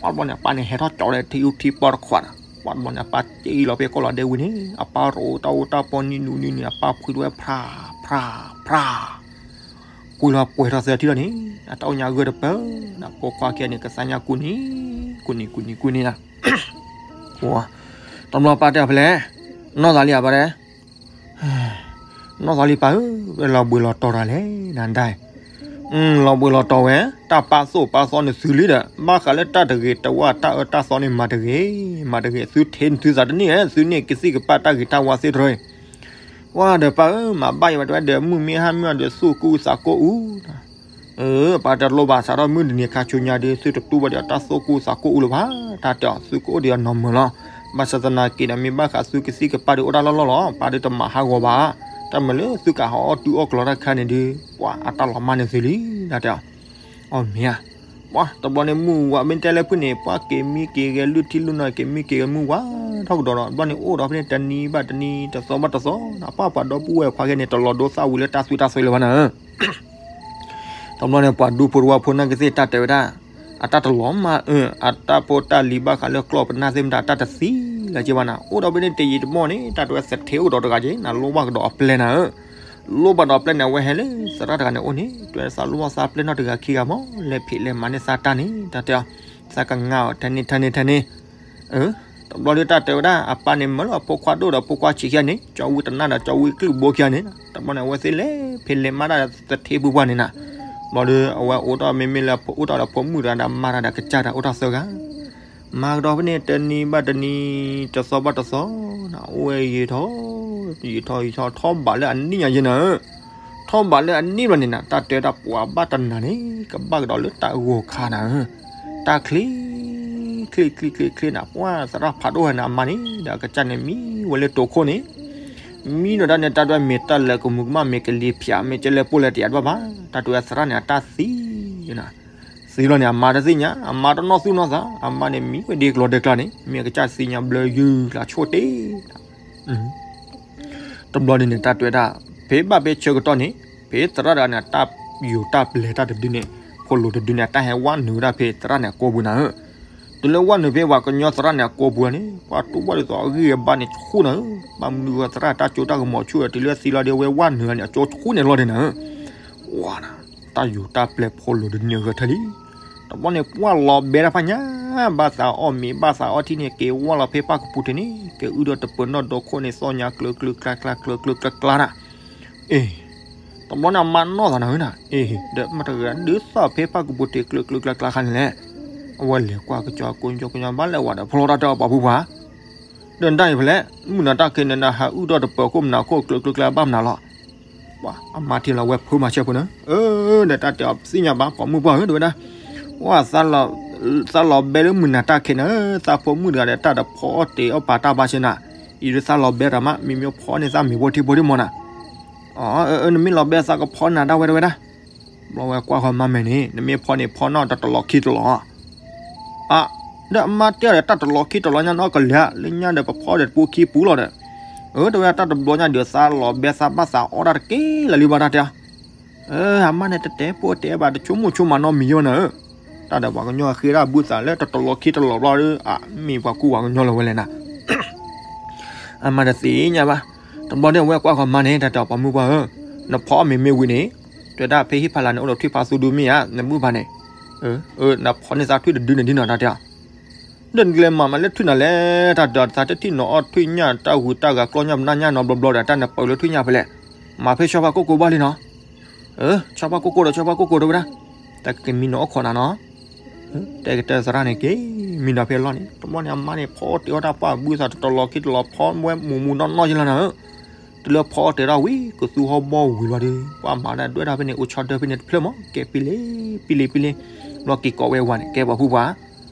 ပှၤတဘျီန့ၣ် အပၢ်န့ၣ် ဟဲထီၣ်ကၠီဒီးထံအူထံပီတခွးနၤ. ပှၤတဘျီန့ၣ် အပၢ်က့ၤလီၤဖဲကီၢ်လီၤဒဲးဝံၤန့ၣ် အပၢ်ရိးတၢ်အူတၢ်ပီနံၤနူနံၤနံၤ အပၢ်ဖှံထီၣ်ဝဲဖြး, ဖြး, ဖြး ကွံာ်လီၤပှဲၤထီၣ်သၢထံၣ်လီၤန့ၣ် အတၢ်အိၣ်ညါဂၢၢ်တပၢၢ်, ဖိခွါခံဂၤန့ၣ် ကသါညါကူနံၤ, ကူနံၤ ကူနံၤ ကူနံၤနၤ. တဘျီပၢ်တဲအီၤဖဲလဲၣ်, နီၢ်သးလံဧါပၢ်တဲ, နီၢ်သးလံပၢ်ဧၢ, ဝဲလီၤဘှံးလီၤတီၤတၢ်လဲၣ် နဒၣ် လီၤဘှံးလီၤတီၤဝဲ, တၢ်ပာ်သိၣ်ပာ်သီန့ၣ်သုလံဒီး ဘၣ်ဃးလၢတၢ်တဂ့ၤတဝါတၢ်အၢတၢ်သီန့ၣ် မၤတဂ့ၤ, မၤတဂ့ၤ, သုထံၣ်သုသးတန့ၢ်ဧါ, သုန့ၢ်ကသံၣ်ကပၢ်တၢ်ဂ့ၤတၢ်ဝါသ့ၣ်တဖၣ် ပှၤဒီးပၢ်ဧၢ မၤဘၣ်ယံၤဘၣ်တဲဝဲဒီး မုၢ်မ့ၢ်ဟါမ့ၢ်အီၤဒီး သူၣ်ကိၢ်သးကိၢ်အူ, ပၢ်တလိၣ်ဘၣ်စးထီၣ်မုၢ်တနံၤခါဆူညါဒီး သုတတူၢ်ဘၣ်ဒီးတၢ်သူၣ်ကိၢ်သးကိၢ်အူလၢၤဘၣ်, တၢ်တဲအီၤ သုကအိၣ်ဒီးအနီၢ်မုာ်လီၤ. ဘၣ်ဆၣ်သနာ်က့ဒီး မ့ၢ်ဘၣ်ဃးသုကသံၣ်ကပၢ်ဒီးအိၣ်တၢ်လီၢ်လီၢ်လီၤ, ပၢ်ဒီးတမၤဟးဂီၤဘၣ်, တၢ်မၤလၢသုကဟးအီၣ်တုၤအီၣ်ကျီတၢ်ခါန့ၣ်ဒီး ပှၤအတၢ်လီၤမၢ်န့ၣ်သုလံ, တၢ်တဲအီၤ အီၣ်မ့ၢ်ဧါ, ပှၤတဘျီန့ၣ်မုၢ်ဝါမ့ၢ်တဲလၢဖုၣ်န့ၣ် ပှၤက့ၤမံက့ၤဂဲၤလုၢ်ထံလုၢ်နီၢ် က့ၤမံက့ၤဂဲၤမုၢ်ဝါထီၣ်ကဒီးဒီး တဘျီန့ၣ်အိၣ်ဒီးဖဲန့ၣ် တနံၤဘၣ်တနံၤ တသီဘၣ်တသီ, ပှၤပှၤဒီပုၢ်ဝဲၢ်ခွါခဲန့ၣ် တလီၤဒိသၣ်ဝံၤလၢတၢ်သွံၣ်တၢ်သွဲလၢၤဘၣ်နၤဧၢ. တဘျီန့ၣ် ပှၤဒူဖိတဝၢဖိနာ်က့သ့ၣ် တၢ်တဲဝဲဒၣ် အတၢ်တလီၤမၢ်, အတၢ်ဖိတၢ်လံၤဘၣ်ဃးလၢကျီၢ်ပနၢ်သ့ၣ်မတၤ တၢ်တသံလၢၤက့ဘၣ်နၤ, အိၣ်ဒီးဖဲန့ၣ်တယံာ်တမီၢ်န့ၣ် တၢ်တဲဝဲသထ့အိၣ်ဒီးတဂၤက့ နၤလိၣ်ဘၣ်ကဒီးအပျဲၢ်နၤဧၢ. လိၣ်ဘၣ်ဒီးပျဲၢ်န့ၣ် အဝဲဟဲလၢသရၣ်တဂၤန့ၣ်အိၣ်န့ၣ် တဲသးလိၣ်ဘၣ်သးပျဲၢ်နီတဂၤခံဂၤမး လဲၤဖံးလဲၤမၤန့ၢ်သးတၢ်န့ၣ် တၢ်တဲအီၤ, သးကငါအီၤထဲန့ၣ်ထဲန့ၣ်ထဲန့ၣ်, တဘျီဒီးတၢ်တဲဝဲဒၣ် အပၢ်န့ၣ်မၢလီၤအဖိခွါဒိၣ်ဒီးဖိခွါဆံးခံဂၤန့ၣ် ကၠီဝံတနၢ်ဒီးကၠီဝံကလုၢ်ဘိခံဂၤန့ၣ်, တဘျီန့ၣ် အဝဲသ့ၣ်လဲၤဖံးလဲၤမၤတၢ်သထ့ပူၤပှၢ်န့ၣ်နၤ, ဘျီဒီးအဝဲအိၣ်တ့ၢ်မ့မ့ၢ်လၢအိၣ်တ့ၢ်ဒီးဖိမုၣ်တဂၤဒီးမါတဂၤဒီးကစၢ်တဂၤအိၣ်တ့ၢ်သၢဂၤ မၤကဒီးဖဲန့ၣ် တနံၤဘၣ်တနံၤ တသီဘၣ်တသီ, အိၣ်ဝဲယံာ်ထီၣ်, ယံာ်ထီၣ်ယံာ်ထီၣ် ထီၣ်ဘးလၢအနံၣ်ညါယဲနၤဧၢ, ထီၣ်ဘးလၢအနံၣ်ဘျီန့ၣ်နၤ တၢ်တဲတၢ်ပှၤဘၣ်တနၤန့ၣ် ကဘၣ်ကဒီးလၢတၢ်ဂီၤခါနၤဧၢ, တၢ်ချ့, ချ့ချ့ချ့ချ့နၤ ပှၤသရၣ်ဖးဒိၣ်ဟဲနၤအမါန့ၣ် ဒီးအကစၢ်န့ၣ်မံဝဲလၢတိခိၣ်န့ၣ် မံဒီးဒၣ်န့ၣ် တၢ်ဒွဲၣ်မ့ၢ်တၢ်လဲၤကမူၤကမၣ် မ့ၢ်ကလံၤဖၠး မ့ၢ်ကဲလဲၣ်ပိၢ်လဲၣ်တယၤတဘၣ်ဘၣ်, တၢ်တဲဝဲသရၣ်န့ၣ် အတၢ်သံ, သံလီၤန့ၣ် အမါတသ့ၣ်ညါ, အမါတနီၣ်သူၣ်နီၣ်သး, အမါန့ၣ်မံဝဲဒ်ကျီဒဲးကျါန့ၣ် မ့ၢ်အကစၢ်သ့ၣ်ညါဘျၢယုၢ်လၢဆိၣ်တ့ၢ် တဘျီဒ်န့ၣ် တၢ်တဲဝဲဒၣ် ဖဲဘၣ်ဖဲဆၢကတီၢ်န့ၣ် ဖဲသရၣ်တဂၤန့ၣ် တၢ်ယူးတၢ်ပျဲၤတၢ်တဒုန့ၣ် ခိၣ်လိၤတဒုန့ၣ် အတၢ်ဟဲဝဲနုာ်ဝဲဒၣ်ဖဲသရၣ်န့ၣ်အကိာ်ပူၤနၤဧၢ, တုၤလၢဝၣ်နုာ်ဖဲပှၤကညီသရၣ်န့ၣ် အကိာ်ပူၤန့ၣ် ပှၤတူၢ်ဘၣ်ဒ်သိးအဂံၢ်အဘါန့ၣ်ဆူၣ်နၤဧၢ, ဘၣ်မနုၤဃိသရၣ်တၢ်ကၠိတၢ်ကမီၤဆူၣ်ဒီး တုၤလၢသံလီၤဒီး အဝဲဝၣ်နုာ်န့ၣ် အကၠိဆူၣ်န့ၣ်လီၤဒဲးနၤဧၢ, ဝါနၤ, တၢ်ယူၤတၢ်ပျဲၢ်ဖိလိၤဒုးန့ၢ်ဂၢၢ်ထၢၣ်လံ. တဘျီန့ၣ် ပှၢ်လီၤဘဲတၢ်ဖးညါ, ဘၣ်သးအီၣ်မ့ၤ ဘၣ်သးအီထံန့ၣ် က့ၤဝၢ်လီၤဖဲပၣ်ကပူၤထံးန့ၣ် က့ၤအုၣ်ဒီးတပၢၤနီၣ်ဒီခိၣ်န့ၣ် သီၣ်ညါကျၢၤကျၢၤကျါကျါ ကျၢၤကျၢၤကျါကျါနၤ. အ့ တဘျီန့ၣ် အမါနီၢ်သးနၤဧၢနၤ, အ့ ဒီးမတၤတဂၤဒုးသီၣ်ဖဲပၣ်ကပူၤထံးကျၢၤကျၢၤကျါကျါခါန့ၣ်လဲၣ်. အဝဲလဲၤကွၢ်ကစီၤကိညီကိညီဘၣ်လဲၤဝဲဒီး ဖျီတၢ်တဲအီၤပှၤဖုပှၢ်, ဒီးနတၢ်အံၤဖဲလဲၣ်, မုၢ်နၤတၢ်ခံးန့ၣ် နဟးအုၣ်ဒီးတပၢၤခိၣ်မနၤခိၣ်ကျၢၤကျၢၤကျါဘၣ်မနုၤလီၤ. ပှၤအမါထံၣ်လီၤဝဲဖုမၤဆၢဖိနၤ, အၢ ဒီးတၢ်တဲအီၤသ့ၣ်ညါဘၣ် ပိာ်မုၣ်ပှၢ်ဧၢ တဲဝဲဒၣ်, ဝဲ သးလီၤဘဲလၢမုၢ်နၤတၢ်ခံးနၤဧၢ, သးဖိမုၣ်တဂၤဒီးတၢ်တဖီအီၣ်တ့ၤအီၣ်ပာ်တၢ်ဘၣ်ဆၢနၤ, အံၤဒုးသးလီၤဘဲတၢ်မး မ့မ့ၢ်ဖီန့ၢ်သးမ့ၤဖိထံဖိဒ်မီၢ်နၤ. အၢ အၢ နမ့ၢ်လီၤဘဲသးကဖီနၤဒၣ်ဝဲ တဲဝဲဒၣ်. ဘျီဝဲကွၢ်ဃီၤမါမဲာ်န့ၣ် နမ့ၢ်ဖီန့ၣ် ဖီနီၣ်တတလီၤခံတလီၤ အါ, ဒီးအမါတဲအီၤဒီး တၢ်တလီၤခံတလီၤညါနီၢ်ကလဲာ် လၢညါဒီးပဖီဒီးတပူၤခံပူၤလီၤဒီး, အၢ တဲဝဲဒၣ် တၢ်တဘျီညါဒီးသးလီၤဘဲသးဘၣ်သးအီၣ်တၢ်တက့ၢ်လၢၤလံဘၣ်တၢ်တဲအီၤ, အၢ အမါန့ၣ်တတဲပိၢ်တဲဘၣ် တဆိကမိၣ်ဆိကမးနီတမံၤယဲၢ်နၤဧၢ, တၢ်ဒီးပှၤကညီဃ့ဒၣ်ဘုသးလၢတတလီၤခံတလီၤဘျီဒီး အမ့ၢ်ပှၤကူပှၤကညီလီၤဝဲလဲၣ်နၤ အမါတသ့ၣ်ညါဘၣ်. တဘျီန့ၣ်အဝဲကွၢ်ဃီၤမါန့ၣ် တၢ်တဲအီၤ ပိာ်မုၣ်ပှၢ်ဧၢ, နဖီအီၣ်မ့ၤမ့ၢ်ဝံၤန့ၣ်, တဲဝဲဒၣ် ဖဲဟံၣ်ဖီလာ်န့ၣ် အိၣ်ဒီးထွံၣ်ဖးသူဒုမ့ၢ်ဧါ, နမုၢ်ဖးန့ၣ်, အၢ နဖီန့ၢ်သးထွံၣ်တဒုန့ၣ်ဒ်နီၤ တၢ်တဲအီၤ, ဒီးနကလဲၤမၤမးလၢထွံၣ်နၤလဲၣ်, တၢ်ဒီးသးတထံၣ်နီၤအီၣ်ထွံၣ်ညၣ် တၢ်ဂုၤတၢ်ဂၤကျီညၣ်ပနၢ်ညၣ်နီတဘျီဘျီဒီး တၢ်နပာ်လၢထွံၣ်ညၣ်ဖဲလဲၣ်, မၤဖဲဆီဖါကိၢ်ကိၢ်ဘၣ်လံနီၤ, အၢ ဆီဖါကိၢ်ကိၢ်ဒီးဆီဖါကိၢ်ကိၢ် တဲဝဲဒၣ်, တၢ်ကက့ၤမံနီၤအီၣ်ခိးနၤနီၤ တဲကတၢၢ်သရၣ်န့ၣ်က့ၤမံနီၤဖဲအလီၢ်န့ၣ်, တဘျီန့ၣ်အမါန့ၣ် ဖီအီၣ်တ့ၤအီၣ်တၢ်ပှၢ်ဘုသးတတလီၤခံတလီၤ ဖီဝဲမူးမူးနီၢ်နီၢ်ယလီၤနၤဧၢ, တုၤလၢဖီအီၣ်တ့ၤထီၣ်ဝံၤ ကသူဟီၣ်ဘီဝံၤလီၤဒီး ပှၤမၤဒၣ်ဒွဲၣ်တၢ်ဖဲန့ၣ် အိၣ်ဆီဒၢဖဲန့ၣ်တဖျၢၣ်မး ကဲပံလ့ပံလ့ပံလ့, ဘျီက့ၤကိးဝဲဝၤန့ၣ် ကဲပှၤဖုပှၢ်,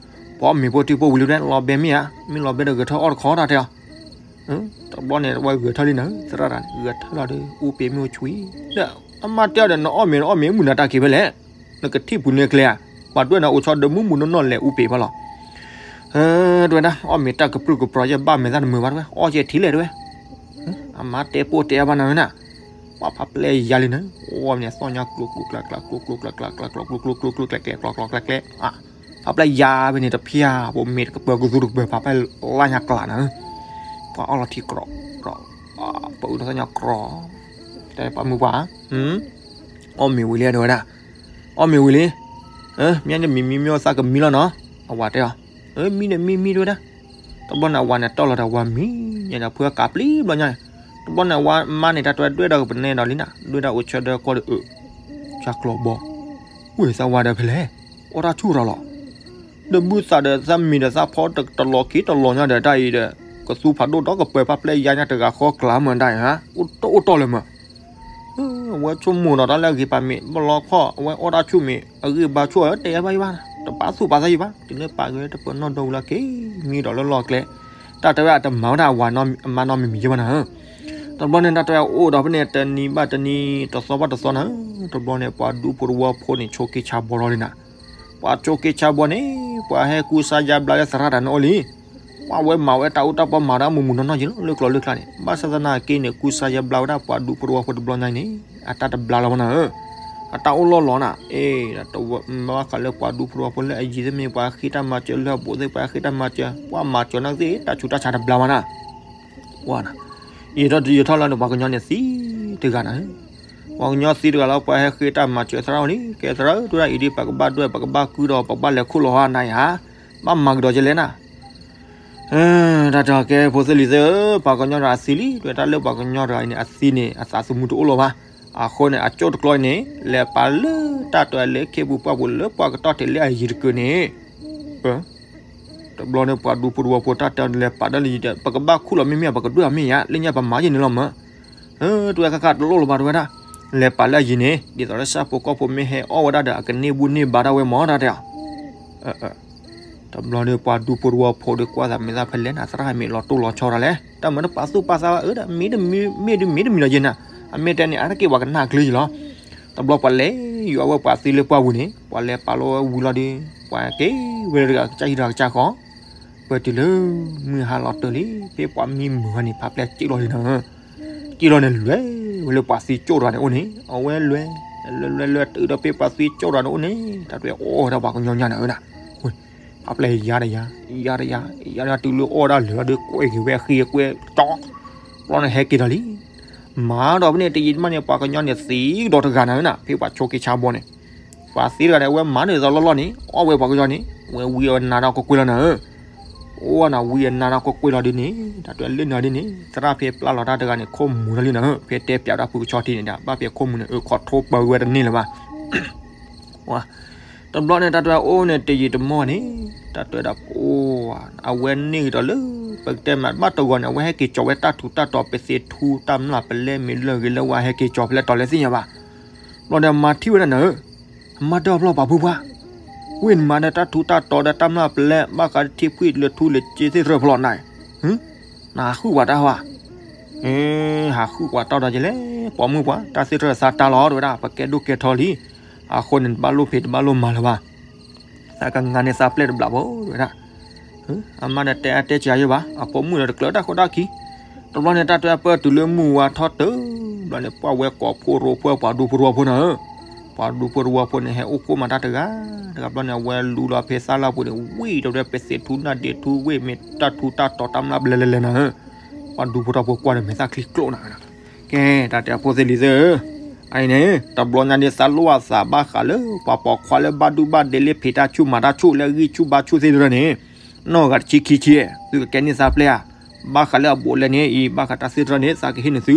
ဖီအီၣ်မ့ၤဖိထံဖိဝံၤလံ လီၤဘဲမ့ၢ်ဧါ, မ့ၢ်လီၤဘဲဒီးဂဲၤထၢၣ်အီၣ်တခီတၢ်တဲအီၤ တဘျီန့ၣ် ဝဲဂဲၤထၢၣ်လံနၤ သရၣ်တၢ်န့ၣ် ဂဲၤထၢၣ်လီၤဒီး အူပ့ၤမ့ၢ်အိၣ်ဆူၣ်အံၤ, ဒီးအမါတဲအီၤဒီး နအီၣ်မ့ၤနအီၣ်မ့ၤမုၢ်နၤတၢ်ခံးဖဲလဲၣ်, နကထံၣ်ပူၤန့ၢ်ကျဲဧါ, ပှၤဒွဲၣ်နၤအိၣ်ဆီဒၢမူးမူးနီၢ်နီၢ်လဲၤအူပ့ၤဘၣ်လီၤ, တဲဝဲဒၣ် အီၣ်မ့ၤတၢ်ကပြုၢ်ကပြီၤယဲၢ်ဘၣ်မဲာ်သၣ်တမုာ်ဘၣ်တဲဝဲ အီၣ်ကဲထံလဲၣ်တဲဝဲ, အမါတဲပိၢ်တဲအါဘၣ်နၤဝဲနၤ, ပှၤဖးပျဲၢ်ယါလံနၤ, အီၣ်န့ၣ်သီၣ်ညါကျိၤကျိၤကျါကျါ ကျိၤကျိၤကျါကျါ ကျိၤကျိၤကျိၤကျိၤကျိၤကျဲကျဲ ကျိၤကျိၤကျဲကျဲ ဖးပျဲၢ်ယါဖဲန့ၣ်တဖျၢၣ် ပမ့ၢ်တကပၢၤကသူတကပၢၤ ဖးပျဲၢ်လၢညါကျါနၤ, ပှၤအီၣ်လီၤထံကြီးကြီး, ပအုးလီၤသီၣ်ညါကြီး, တဲပှၤမုၢ်ပှၢ်, အီၣ်မ့ၤဝံၤလံတဲဝဲဒၣ်, အီၣ်မ့ၤဝံၤလံ, မ့ၢ်တမံၤမံၤမ့ၢ်သးကမံလီၤနီၤ, အဝၤတဲအီၤ, မံဒီးမံမံတဲဝဲဒၣ်, တဘျီန့ၣ်အဝၤန့ၣ်တီၢ်လီၤဒီးဝၤမံ, ညါဒီးဖုအကးပျံၤဘျီညါ, တဘျီန့ၣ်အဝၤမါန့ၣ် တၢ်တဲဝဲဒွဲၣ်ဒီးကပနဲဒီးလံနၤ, ဒွဲၣ်ဒီးအိၣ်ဆၢဒီးကီၢ်ဒီးအၢ, ဆၢကျီၤဘီ, ဝ့ၢ်သးဝၤဒီးဖဲလဲၣ်, အီၣ်တၢ်ဆူၣ်ထီၣ်လီၤ ဒီးဘုသးဒီးသးမံၤဒီးသးဖီတလီၤခံတလီၤညါဒီးတၢ်အံၤဒီး, ကသူဖးဒိၣ်ဒီးကပၢၤဖးပျဲၢ်ယါညါတဂၤဃီကျါမ့ၢ်ဒၣ်အံၤဧါ, တအိၣ်တီၢ်လၢၤမး, အဝဲဆိကမိၣ်ဒီးတၢ်လၢအဂ့ၤပာ်မ့ၢ်ဘၣ်လီခီၣ် အဝဲအီၣ်တၢ်ဆူၣ်မ့ၢ် အဂံၢ်ဘါဆူၣ်ဧၢ တဲဘၣ်ယံၤဘၣ်, တပာ်သူၣ်ပာ်သးယံၤဘၣ်, တုၤလၢပာ်က့ၤတပၢၤနီၢ်ဒီဝံၤလီၤက့ၤ, မံဒီးလၢလီၢ်ကျဲ, တၢ်တဲဝဲအတမၤဝဲဒၣ်အဝၤနီတမံၤယံၤဘၣ်နၤဧၢ, တဘျီန့ၣ်တၢ်တဲဝဲအိၣ်ဒီးဖဲန့ၣ် တနံၤဘၣ်တနံၤ တသီဘၣ်တသီနၤဧၢ, တဘျီန့ၣ် ပှၤဒူဖိတဝီဖိန့ၣ် ဆိးက့ဆါဘီထီၣ်လံနၤ ပှၤဆိးက့ဆါဘီန့ၣ် ပှၤဟဲကူစါယါဘျါလၢသရၣ်တၢ်န့ၣ်အိၣ်လံ, ပှၤဝဲမၤဝဲတၢ်အူတၢ်ပီမၤတၢ်မူးမူးနီၢ်နီၢ်ယံၤလီၤ လၢကျိၤလၢကျါန့ၣ် ဘၣ်ဆၣ်သနာ်က့န့ၣ် ကူစါယါဘျါဝဲဒၣ်ပှၤဒူဖိတဝီဖိတဘျီညါအံၤန့ၣ် အတၢ်တဘျါလၢၤဘၣ်နၤဧၢ, အတၢ်အိၣ်လီၢ်လီၤနၤ, အ့ ဘၣ်ဃးလၢပှၤဒူဖိတဝီဖိလၢအယံၤသ့ၣ်မ့ၢ်ပှၤဃ့တၢ်မၤစၢၤ လၢအဘူးသ့ၣ်ပှၤဃ့တၢ်မၤစၢၤ ပှၤမၤစၢၤနာ်က့ တၢ်ဆူးတၢ်ဆါတဘျါဘၣ်နၤ ယံာ်ထီၣ်ယံာ်ထီၣ်လီၤန့ၣ် ပှၤကညီန့ၣ်သံတဂၤနၤ, ပှၤကညီသံတဂၤလီၤ ပှၤဟဲဃ့တၢ်မၤစၢၤသရၣ်န့ၣ် ကဲသရၣ်ဧၢ တဲဝဲဒၣ်အံၤဒ်ပှၤကဘၣ်ဒွဲၣ် ပှၤကဘၣ်ကုဒီး ပှၤကဘၣ်လဲၤခိၣ်လီၤဟါနၤယါ, ဘၣ်မၤကဒီးကလဲၣ်နၤ, တၢ်တၢ်ကဲဖိသ့ၣ်လံၤသ့ၣ်ဧၢ ပှၤကညီတဂၤအသံလံ တဲဝဲဒၣ်လၢပှၤကညီတဂၤအံၤန့ၣ် အသံန့ၣ် အသးသမူတအိၣ်လၢၤဘၣ်, အဃိန့ၣ် အကၠိၣ်တကျီအံၤန့ၣ် လဲၤပာ်လၢတၢ်တဲလဲၤခ့ပူၤပှၢ်ပူၤလၢပှၤကတီၢ်ထံးလၢအယံၤတကုာ်န့ၣ် တဘျီန့ၣ် ပှၤဒူဖိတဝီဖိတၢ်တဲလဲၤပာ်ဒၣ်လၢယံၤဒီး ပကဘၣ်ခူၣ်လီၤမ့မ့ၢ် ပကဒွဲၣ်အီၤမ့ၢ်ယါ လၢညါပမၤယဲၢ်န့ၣ်လီၤမး, တဲဝဲခါခါတလိၣ်လၢၤဘၣ်တဲဝဲဒၣ်, လဲၤပာ်လၢအယံၤန့ၣ် ဒ်သိးလၢဆၣ်ဖိကီၢ်ဖိမ့ၢ်ဟဲအီၣ်ဝဲဒၣ်ဒီး အကန့ၢ်ဘူၣ်န့ၢ်ဘါဒၣ်ဝဲမးတၢ်တဲအီၤ တဘျီဒီးပှၤဒူဖိတဝီဖိဒီးကွၢ်သးမ့ၢ်သးဖဲလဲၣ်နၤ သရၣ်မ့ၢ်လီၤတိၢ်လီၤဆီတၢ်လဲၣ် တၢ်မၤတပာ်သူၣ်ပာ်သးဘၣ်ဧၢဒီး မ့ၢ်တမ့ၢ်ဒုးမ့ၢ်တမံၤလီၤယဲၢ်နၤ, အမ့ၢ်တဲန့ၣ် အါတက့ၢ်ပှၤကနၣ်ကျၢၤယံၤလီၤ, တဘျီပှၤလဲၤယွၤဝဲပှၤသံလၢပှၢ်ပူၤန့ၣ် ပှၤလဲၤပာ်လီၤဝဲဝံၤလီၤဒီး ပှၤက့ၤဝဲတဂၤကစၢ်ဟံးတဂၤကစၢ်ဃီ, ပၢၢ်တုၤလၢ မုၢ်ဟါလီၤတၢၢ်လံ ဖဲပှၤမံမုာ်ဂီၢ်န့ၣ် ဖးပျဲၢ်စံၣ်လီၤလံနၤ စံၣ်လီၤန့ၣ်လွဲၤဝဲလၢပှၤသံကၠိၣ်တဂၤန့ၣ်အိၣ်န့ၣ် အဝဲလွဲၤ လွဲၤလွဲၤလွဲၤတုၤဒီးဖဲပှၤသံကၠိၣ်တဂၤန့ၣ်အိၣ်န့ၣ် တၢ်တဝဲအီၣ်ဝဲဒၣ်ပှၤကညီညါနၤဧၢနၤ, ဝဲ အပျဲၢ်ယါတယါ, ယါတယါ, ယါတယါ တုၤလၢအီၣ်ဒၣ်လၢာ်လီၤဒီး ကွဲက့ၤဝဲအဃံအကွဲကၠီ, ဘျီန့ၣ်ဟဲက့ၤဒီးလံ. မၤဒီးဖဲန့ၣ် တယံာ်တမီၢ်န့ၣ် ပှၤကညီန့ၣ် သံကဒီးတဂၤနၤဧၢနၤ, ဖဲပှၤဆိးက့ဆါဘီန့ၣ်, ပှၤသံတဂၤဒီး အဝဲမၤန့ၢ်သီလီၢ်လီၢ်န့ၣ် အီၣ်ဝဲပှၤကညီန့ၣ် ဝဲဝံအနါဒီးကွဲကွဲလီၤနၤဧၢ. အိၣ်နၤ ဝံအနါဒီးကွဲကွဲလီၤဒ်န့ၣ် တၢ်တဲလၢနၤဒ်န့ၣ် သရၣ်ဖဲပျၢ်လီၤတၢ်တဂၤန့ၣ် ခိၣ်မူၤထီၣ်လံနၤဧၢ, ဖဲတဲပၠးတၢ်ဖုကဆီထံန့ၣ်ဒီး ဘၣ်ဖဲခိၣ်မူၤန့ၣ် အၢ ခီထိပၢၤဝဲတန့ၢ်လၢၤဘၣ် တဘျီန့ၣ် တၢ်တဲအိၣ်န့ၣ်တယံာ်တမီၢ်န့ၣ်, တၢ်တဲဒီး အိၣ်, အဝဲန့ၢ်က့ၤဒီးလၢ ပကတဲမးဘၣ်တဂီၤန့ၣ် အဝဲဟဲက့ၤကၠီၤဝဲတၢ်ထူးတၢ်တီၤ ပသ့ထူတၢ်မျၢ်ပလဲမ့ၢ်လၢဂ့ၤလၢဝါ ဟဲက့ၤကၠီၤဖဲလဲၣ်တီၤလဲၣ်သ့ၣ်ညါဘၣ်. ဘျီဒီးမၤထံၣ်ဝဲဒၣ်နၤဧၢ, အမၤတၢ်အဖျီပာ်ဖုပှၤ, ဝ့ၢ်နမၤဒီးတၢ်ထူးတၢ်တီၤဒီးတၢ်မျၢ်ပလဲ ဘၣ်ဃးထံဖှံၣ်လၢထူလၢစ့သ့ၣ်တဖၣ်ဖျီနၤ, နဟးဃုကွၢ်တၢ်ဟါ, ဟးဃုကွၢ်တၢ်ဒီးကလဲၣ်, ပိာ်မုၣ်ပှၤ တၢ်သ့ၣ်တဖၣ်သးတၢ်လီၤ တဲဝဲဒၣ်, ပကဲဒိၣ်ကဲထီလံ, အဃိန့ၣ် တဘၣ်လိၣ်ဖံးတဘၣ်လိၣ်မၤလၢၤဘၣ်. သးကငါန့ၢ်သးပျဲၢ်တဘျီဖိ တဲဝဲဒၣ်. အမါဒီးတဲအါတဲစှၤယဲဘၣ်, အပိာ်မုၣ်ဒီးတကျၢၤတၢ်ခိၣ်တၢ်ခံ. တဘျီန့ၣ် တၢ်တဲအပၢၢ်တုၤလၢမုၢ်ဝါထီၣ်တၢ်, ဘျီန့ၣ် ပှၤဝဲကိးဖှိၣ်ရိဖှိၣ်ပှၤဒူဖိတဝီဖိနၤဧၢ, ပှၤဒူဖိတဝီဖိန့ၣ် ဟဲအိၣ်ကိၣ်မးတၢ်တဂၤ, တဂၤဘျီန့ၣ် အဝဲလူလီၤဖဲသၣ်လၢ်ပူၤန့ၣ် ဝံၣ်ဒီးပသ့ထူနၢ်ဒ့ထူဝ့ၢ်မ့ၢ်တၢ်ထူးတၢ်တီၤတၢ်မျၢ်ပလဲလဲလဲနၤဧၢ, ပှၤဒူဖိတဝီဖိကွၢ်ဒီးမဲာ်သၣ်ချံကျိနၤ ကဲ တၢ်တဲအဖိသ့ၣ်လံၤသ့ၣ်ဧၢ, အအံၤန့ၣ် တဘျီညါဒ်သးလိၣ်အသးဘၣ်ဃးလၢ ပှၤပိာ်ခွါလၢဘၣ်ဒူၣ်ဘၣ်ဒဲလၢဖံးတၢ်ဆူၣ်မၤတၢ်ဆူၣ် လၢအဂံၢ်ဆူၣ်ဘါဆူၣ်သ့ၣ်တဖၣ်န့ၣ်, နီၢ်ဂၤတဆံခံဆံ, သုကကဲန့ၢ်သးပျဲၢ်ဧါ, ဘၣ်ဃးလၢအဘူးအလဲန့ၣ်အံၤ ဘၣ်ဃးတၢ်သ့ၣ်တဖၣ်န့ၣ် သးကဟ့ၣ်နသု,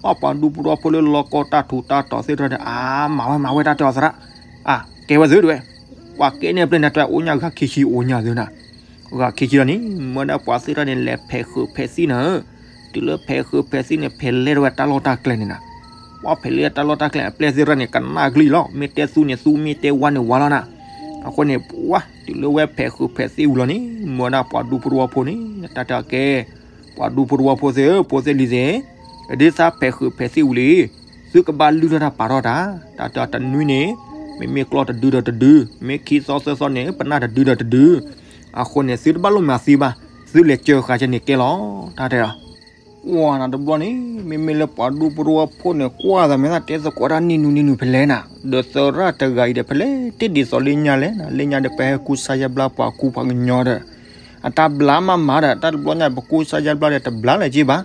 ပှၤဒူဖိတဝီဖိလၢလီၢ်ကီၢ်တၢ်ထူးတၢ်တီၤသ့ၣ်တဖၣ်န့ၣ် အါ မၤဝဲမၤဝဲတၢ်တဲအီၤသရၣ်, အါ ကဲဝဲသုတဲဝဲ, ပှၤကဲန့ၢ်အပျဲၢ်န့ၣ် တၢ်အိၣ်ညါဂၤခံဆံအိၣ်ညါသုနၤ ဂၤခံဆံလီၤန့ၣ် မၢဒၣ်ပှၤသ့ၣ်တဖၣ်န့ၣ် လဲၤဖဲးဃုာ်ဖဲးသံၣ်နၤဧၢ, တုၤလၢဖဲးဃုာ်ဖဲးသံၣ်န့ၣ် ဖဲးလဲၢ်ထီၣ်ဝဲတၢ်လီၢ်တၢ်ကျဲန့ၣ်နၤ, ပှၤဖဲးလဲၢ်တၢ်လီၢ်တၢ်ကျဲ အပျဲၢ်သ့ၣ်တဖၣ်န့ၣ် ကနၣ်ကလုၢ်လီၤ မ့ၢ်တဲသူန့ၣ်သူ မ့ၢ်တဲဝါန့ၣ်ဝါလီၤနၤ, အဃိန့ၣ် ပှၤတုၤလၢဝဲဖဲးဃုာ်ဖဲးသံၣ်ဝံၤလီၤန့ၣ် မၢဒၣ်ပှၤဒူဖိတဝီဖိန့ၣ် တၢ်တဲအီၤကဲ ပှၤဒူဖိတဝီဖိသ့ၣ်ဧၢ ဖိသ့ၣ်လံၤသ့ၣ်, ဒ်သးဖဲးဃုာ်ဖဲးသံၣ်ဝံၤလံ သုကဘၣ်လုၢ်ထီၣ်တၢ်ပာ်ထီၣ်တၢ်, တၢ်တဲအီၤတနွံန့ၣ် မ့မ့ၢ်ကျီၢ်တဒုဒီးတဒု, မ့ၢ်ခံသီသၢသီန့ၣ် ပနၢ်တဒုဒီးတဒု, အဃိန့ၣ် သုတဘၣ်လိၣ်မၤသံဘၣ်, သုလဲၤစၢဃာ်ကဲန့ၣ်ကဲလီၤ တၢ်တဲအီၤ ကွၢ်နၤတဘျီန့ၣ် မ့မ့ၢ်လၢပှၤဒူဖိတဝီဖိန့ၣ် ကွၢ်သးမဲာ်သၣ်တဲသကိးတၢ်နံၣ်နူနံၣ်နူဖဲလဲၣ်နၤ, ဒီးသရၣ်တဂၤအံၤဒီးဖဲလဲၣ် တ့ၢ်ဒ်သိးလၢညါလဲၣ်နၤ, လၢညါဒီးပဟဲကူစါယါဘျါပှၤကူပှၤကညီဒီး အတၢ်ဘျါမးမးဒီး တၢ်တဘျီညါပကူစါယါဘျါဒီးတဘျါလၢၤက့ဘၣ်,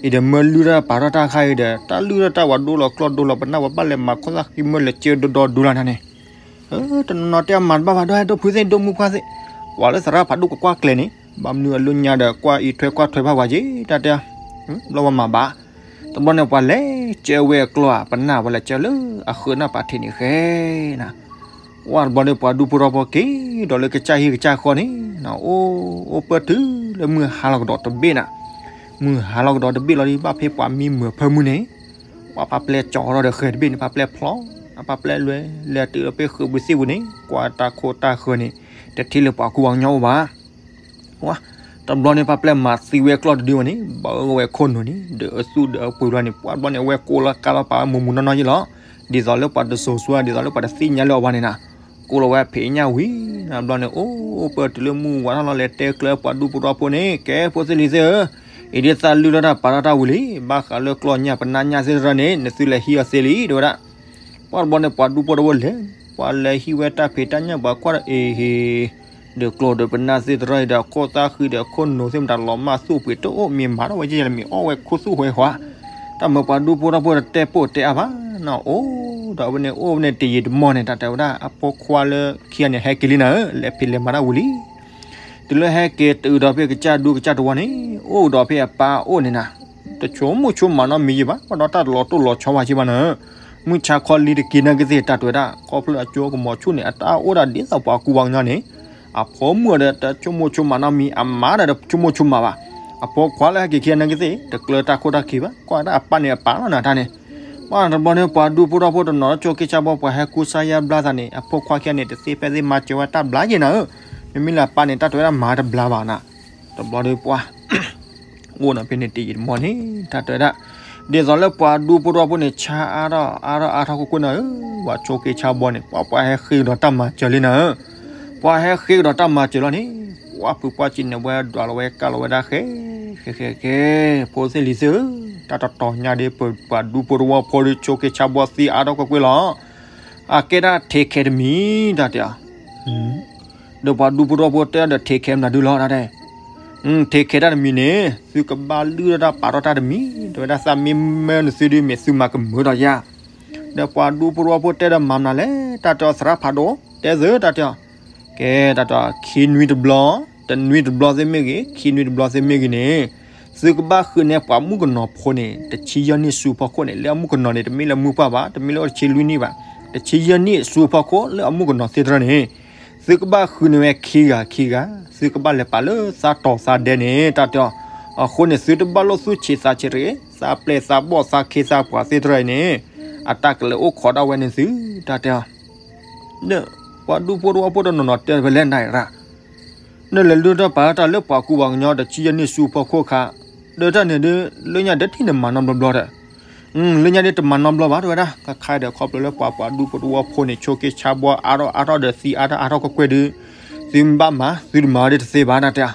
အံၤဒီးမၢလုၢ်ထီၣ်ပာ်ထီၣ်တၢ်ခါအံၤဒီး တၢ်လုၢ်ထီၣ်တၢ်ဝဲဒိၣ်လီၤကျီၢ်ဒိၣ်လီၤ ပနၢ်ဝဲဘၣ်လဲၤမၤခီၣ်သၣ်ဃံမၢလဲၤစၢဒီဒီဒူလၢ်နၤန့ၣ် တနီၤနီၤတဲအမၤတဘၣ်ဘၣ် ဒီးဟဲဒိၣ်ဖုသ့ၣ်ဒိၣ်မုၢ်ဖှၣ်သ့ၣ်, ပှၤလၢသရၣ်ဖးဒိၣ်ကကွၢ်ကျဲၤန့ၣ် ဘၣ်မနုၤအလၢညါဒီးကွၢ်အံးထွဲကွၢ်ထွဲဘၣ်ဝဲက့ၤ တၢ်တဲ, ဘျီဝဲမၤဘၣ်, တဘျီန့ၣ်ပှၤလဲၤစၢဝဲအကျီၢ်ဧါ ပနၢ်ဝဲလဲၤစၢလၢအဃၢနၢ်ပာ်ထံးန့ၣ်ဃဲနၤ, ဝဲတဘျီဒီးပှၤဒူဖိတဝီဖိက့ၤဒီးလၢကစၢ်ဟံၣ်ကစၢ်ဃီန့ၣ်, အိၣ်အိၣ်ပၢၢ်တုၤလၢမုၢ်ဟါလီၤကဒီးတဘ့ၣ်နၤ, မုၢ်ဟါလီၤကဒီးတဘ့ၣ်လီၤဒီး ဘၣ်ဖဲပှၤမံမုာ်ဖၢမုၢ်န့ၣ် ပှၤဖးပျဲၢ်ကၠီၤထီၣ်ဒီးဃဲၤတဘ့ၣ်န့ၣ် ဖးပျဲၢ်ဖျီ, ဖးပျဲၢ်လဲၤလဲၤတုၤလၢဖဲဃုာ်ပူၤသ့ၣ်ပူၤန့ၣ် ကွၢ်တၢ်ခိၣ်တၢ်ဃၢၤန့ၣ် တထံၣ်လၢပှၤကူပှၤကညီအိၣ်ဘၣ်. တဘျီန့ၣ် ဖးပျဲၢ်မၤသံဝဲကျီၢ်တဒုဝဲန့ၣ် ဘၣ်အၢဝဲခိၣ်နူာ်န့ၣ် ဒီးအသူၣ်ဒီးအပှ့ၤဘျီန့ၣ် ပှၤတဘျီန့ၣ် အဝဲကိးလီၤကါလီၤပာ်ဝဲမူးမူးနီၢ်နီၢ်ယ့ၢ်လီၤ. ဒ်သိးလၢပှၤတစိၤဆှၢ ဒ်သိးလၢပှၤတသ့ၣ်ညါလၢအီၤဘၣ်န့ၣ်နၤ, ကိးလီၤဝဲဖံးညၣ်ဝံၤ တဘျီန့ၣ် အိၣ်ပၢၢ်တုၤလၢမုၢ်ဝါထီၣ်လီၤ လဲၤတဲကျၢၤပှၤဒူဖိတဝီဖိန့ၣ် ကဲဖိသ့ၣ်လံၤသ့ၣ်ဧၢ, အံၤဒ်သးလုၢ်ထီၣ်တၢ်ပာ်ထီၣ်တၢ်ဝံၤလံ, ဘၣ်ဃးလၢကျီၢ်ညၣ်ပနၢ်ညၣ်သ့ၣ်တဖၣ်န့ၣ် နသုလဲၤဟံးအီၤသ့လံ တဲဝဲဒၣ်. ပှၤတဘျီန့ၣ် ပှၤဒူဖိတဝီဖိလဲၤ, ပှၤလဲၤဟံးဝဲတၢ်ဖံးတၢ်ညၣ် ပှၤကွၢ်ဒီးအ့ဟ့ ဒီးကျီၢ်ဒီးပနၢ်သ့ၣ်တဖၣ်အံၤဒီး ခိၣ်သၣ်ဃံဒီးခိၣ်နူာ်သ့ၣ်မတၤလီၤမၢ်သူၣ်ပှ့ၤတအိၣ် မ့ၢ်မၤထီၣ်ဝဲကဲလဲၣ် မ့ၢ်အီၣ်ဝဲခူသူၣ်ဝဲဃီ, တၢ်မၢပှၤဒူဖိတဝီဖိတတဲပိာ်တဲအါဘၣ်နၤ, အိၣ်ဒီးဝဲန့ၣ် အိၣ်ဝဲန့ၣ်တယံာ်တမီၢ်န့ၣ် တၢ်တဲဝဲဒၣ် အဖိခွါလၢခံဂၤန့ၣ် ဟဲက့ၤလံနၤဧၢ, လဲၤဖံးလဲၤမၤတၢ်ဝံၤလံ. တုၤလၢဟဲက့ၤတုၤဒီးဖဲကစၢ်ဒူကစၢ်တဝီန့ၣ် အိၣ်ဒီးဖဲအပၢ်အိၣ်န့ၣ်နၤ, တဆိကမိၣ်ဆိကမးနီတမံၤယံၤဘၣ်, ဘၣ်ဒီးတၢ်တလီၤတိၢ်လီၤဆီဘၣ်က့ဘၣ်နၤ, မုၢ်ဆါခီလံတက့ၤနာ်က့သ့ၣ် တၢ်တဲဝဲဒၣ် ခီဖျိအကၠိကမီၤဆူၣ်န့ၣ် အတၢ်အိၣ်ဒၣ်ဒ်သိးပှၤကူပှၤကညီန့ၣ်, အဖိမုၣ်ဒီးတဆိကမိၣ်ဆိကမးနီတမံၤ, အမါဒီးတဆိကမိၣ်ဆိကမးဘၣ်, အဖိခွါလၢဟဲက့ၤခံဂၤနာ်က့သ့ၣ် တကျၢၤတၢ်ခိၣ်တၢ်ခံဘၣ်, ကွၢ်ဒၣ်အပၢ်န့ၣ်အပၢ်လီၤနၤတၢ်န့ၣ် ပှၤတဘျီန့ၣ် ပှၤဒူဖိတဝီဖိတနီၤဆိးက့ဆါဘီ ပှၤဟဲကူစါယါဘျါသးန့ၣ် အဖိခွါခံဂၤန့ၣ် တသ့ဖဲသ့မၤစၢၤဝဲတၢ်ဘျါက့နၤဧၢ, မ့မ့ၢ်လၢအပၢ်န့ၣ် တၢ်တဲဝဲဒၣ်မၤတဘျါဘၣ်နၤ, တဘျီဒီးပှၤ အိၣ်နီၤဖဲန့ၣ်တယံာ်တမီၢ်န့ၣ် တၢ်တဲဝဲဒၣ်, ဒ်သိးလၢပှၤဒူဖိတဝီဖိန့ၣ် ဆါအါထီၣ်အါထီၣ်အါထီၣ်ခိၣ်ခိၣ်နၤဧၢ, ပှၤဆိးက့ဆါဘီန့ၣ် ပှၤပှၤဟဲဃ့ကဒီးတၢ်မၤစၢၤလံနၤဧၢ, ပှၤဟဲဃ့ကဒီးတၢ်မၤစၢၤလီၤန့ၣ် ပှၤဖုပှၢ်စံးန့ၣ် ဝဲဒွးလီၤဝဲကါလီၤဝဲဒၣ်ဃဲ ဃဲဃဲဃဲ, ဖိသ့ၣ်လံၤသ့ၣ်ဧၢ, တၢ်တတီၤညါဒီး ပပှၤဒူဖိတဝီဖိဒီး ဆိးက့ဆါဘီသံအါထီၣ်ကွ့ၢ်ကွ့ၢ်လီၤ, အကဲဒၣ်ထဲခဲတမံၤ တၢ်တဲအီၤ ဒီးပှၤဒူဖိတဝီဖိတဲဒီး ထံၣ်ခဲမနုၤဒုလီၤတၢ်တဲ, ထံၣ်ခဲတၢ်တမံၤန့ၣ် သုကဘၣ်လုၢ်ထီၣ်တၢ်ပာ်ထီၣ်တၢ်တမံၤ, တဲဝဲဒၣ် သးမ့ၢ်မၢနသုဒုး မ့ၢ်သုမၤကမုာ်ဒီးယၤ, ဒီးပှၤဒူဖိတဝီဖိတဲဒီး မၤမနုၤလဲၣ် တၢ်တဲအီၤ သရၣ်ဖးဒိၣ် တဲသုတၢ်တဲအီၤ, ကဲတၢ်တဲအီၤ ခံနွံတဘျီ, တနွံတဘျီသ့ၣ်မ့ၢ်ဂ့ၤ, ခံနွံတဘျီသ့ၣ်မ့ၢ်ဂ့ၤန့ၣ် သုကဘၣ်ဃုန့ၢ်ပှၤမုၣ်ကနီၤဖိန့ၣ် တဆံယဲၢ်နံၣ်ဆူဖီခိၣ်န့ၣ် လၢအမုၣ်ကနီၤန့ၣ် တမ့ၢ်လၢမုၢ်ပှၢ်ဘၣ်, တမ့ၢ်လၢအိၣ်တဆံလွံၢ်နံၣ်ဘၣ်, တဆံယဲၢ်နံၣ်ဆူဖီခိၣ်လၢအမုၣ်ကနီၤသ့ၣ်တဖၣ်န့ၣ် သုကဘၣ်ဃုန့ၢ်ဝဲခံဂၤခံဂၤ, သုကဘၣ်လဲၤပာ်လၢသးတီၤသးဒဲးန့ၣ် တၢ်တဲအီၤ, အဃိန့ၣ် သုတဘၣ်လိၣ်သူၣ်ဆံးသးဆံးတဂ့ၤ, သးပျဲၢ်သးဘီၣ်သးခ့သးပှၤသ့ၣ်တဖၣ်အံၤန့ၣ် အတၢ်ကလဲၤအိၣ်ခိးဒၣ်ဝဲန့ၣ်သု, တၢ်တဲအီၤ, ဒီးပှၤဒူဖိတဝီဖိတနီၤနီၤတဲဖဲလဲၣ်နၤရၣ် နလဲၤလုၢ်ထီၣ်ပာ်ထီၣ်တၢ်လၢပှၤကူပှၤကညီတဆံယဲၢ်နံၣ်ဆူဖီခိၣ်ခါ, ဒီးတၢ်န့ၣ်ဒုး လၢညါဒၢထံၣ်န့ၣ်မၤနီတဘျီဘျီဒီး, လၢညါဒုးတမၤနီတဘျီဘၣ် တဲဝဲဒၣ်, ခါခါဒီးခီဖျိလၢပှၤပှၤဒူဖိတဝီဖိန့ၣ် ဆိးက့ဆါဘီအါထီၣ်အါထီၣ်ဒီးသံအါထီၣ်အါထီၣ်ကွဲၢ်ကွဲၢ်ဒုး, သုမ့ၢ်ဘၣ်မၤ သုတမၤဝဲဒၣ်တသ့ဘၣ် တၢ်တဲ,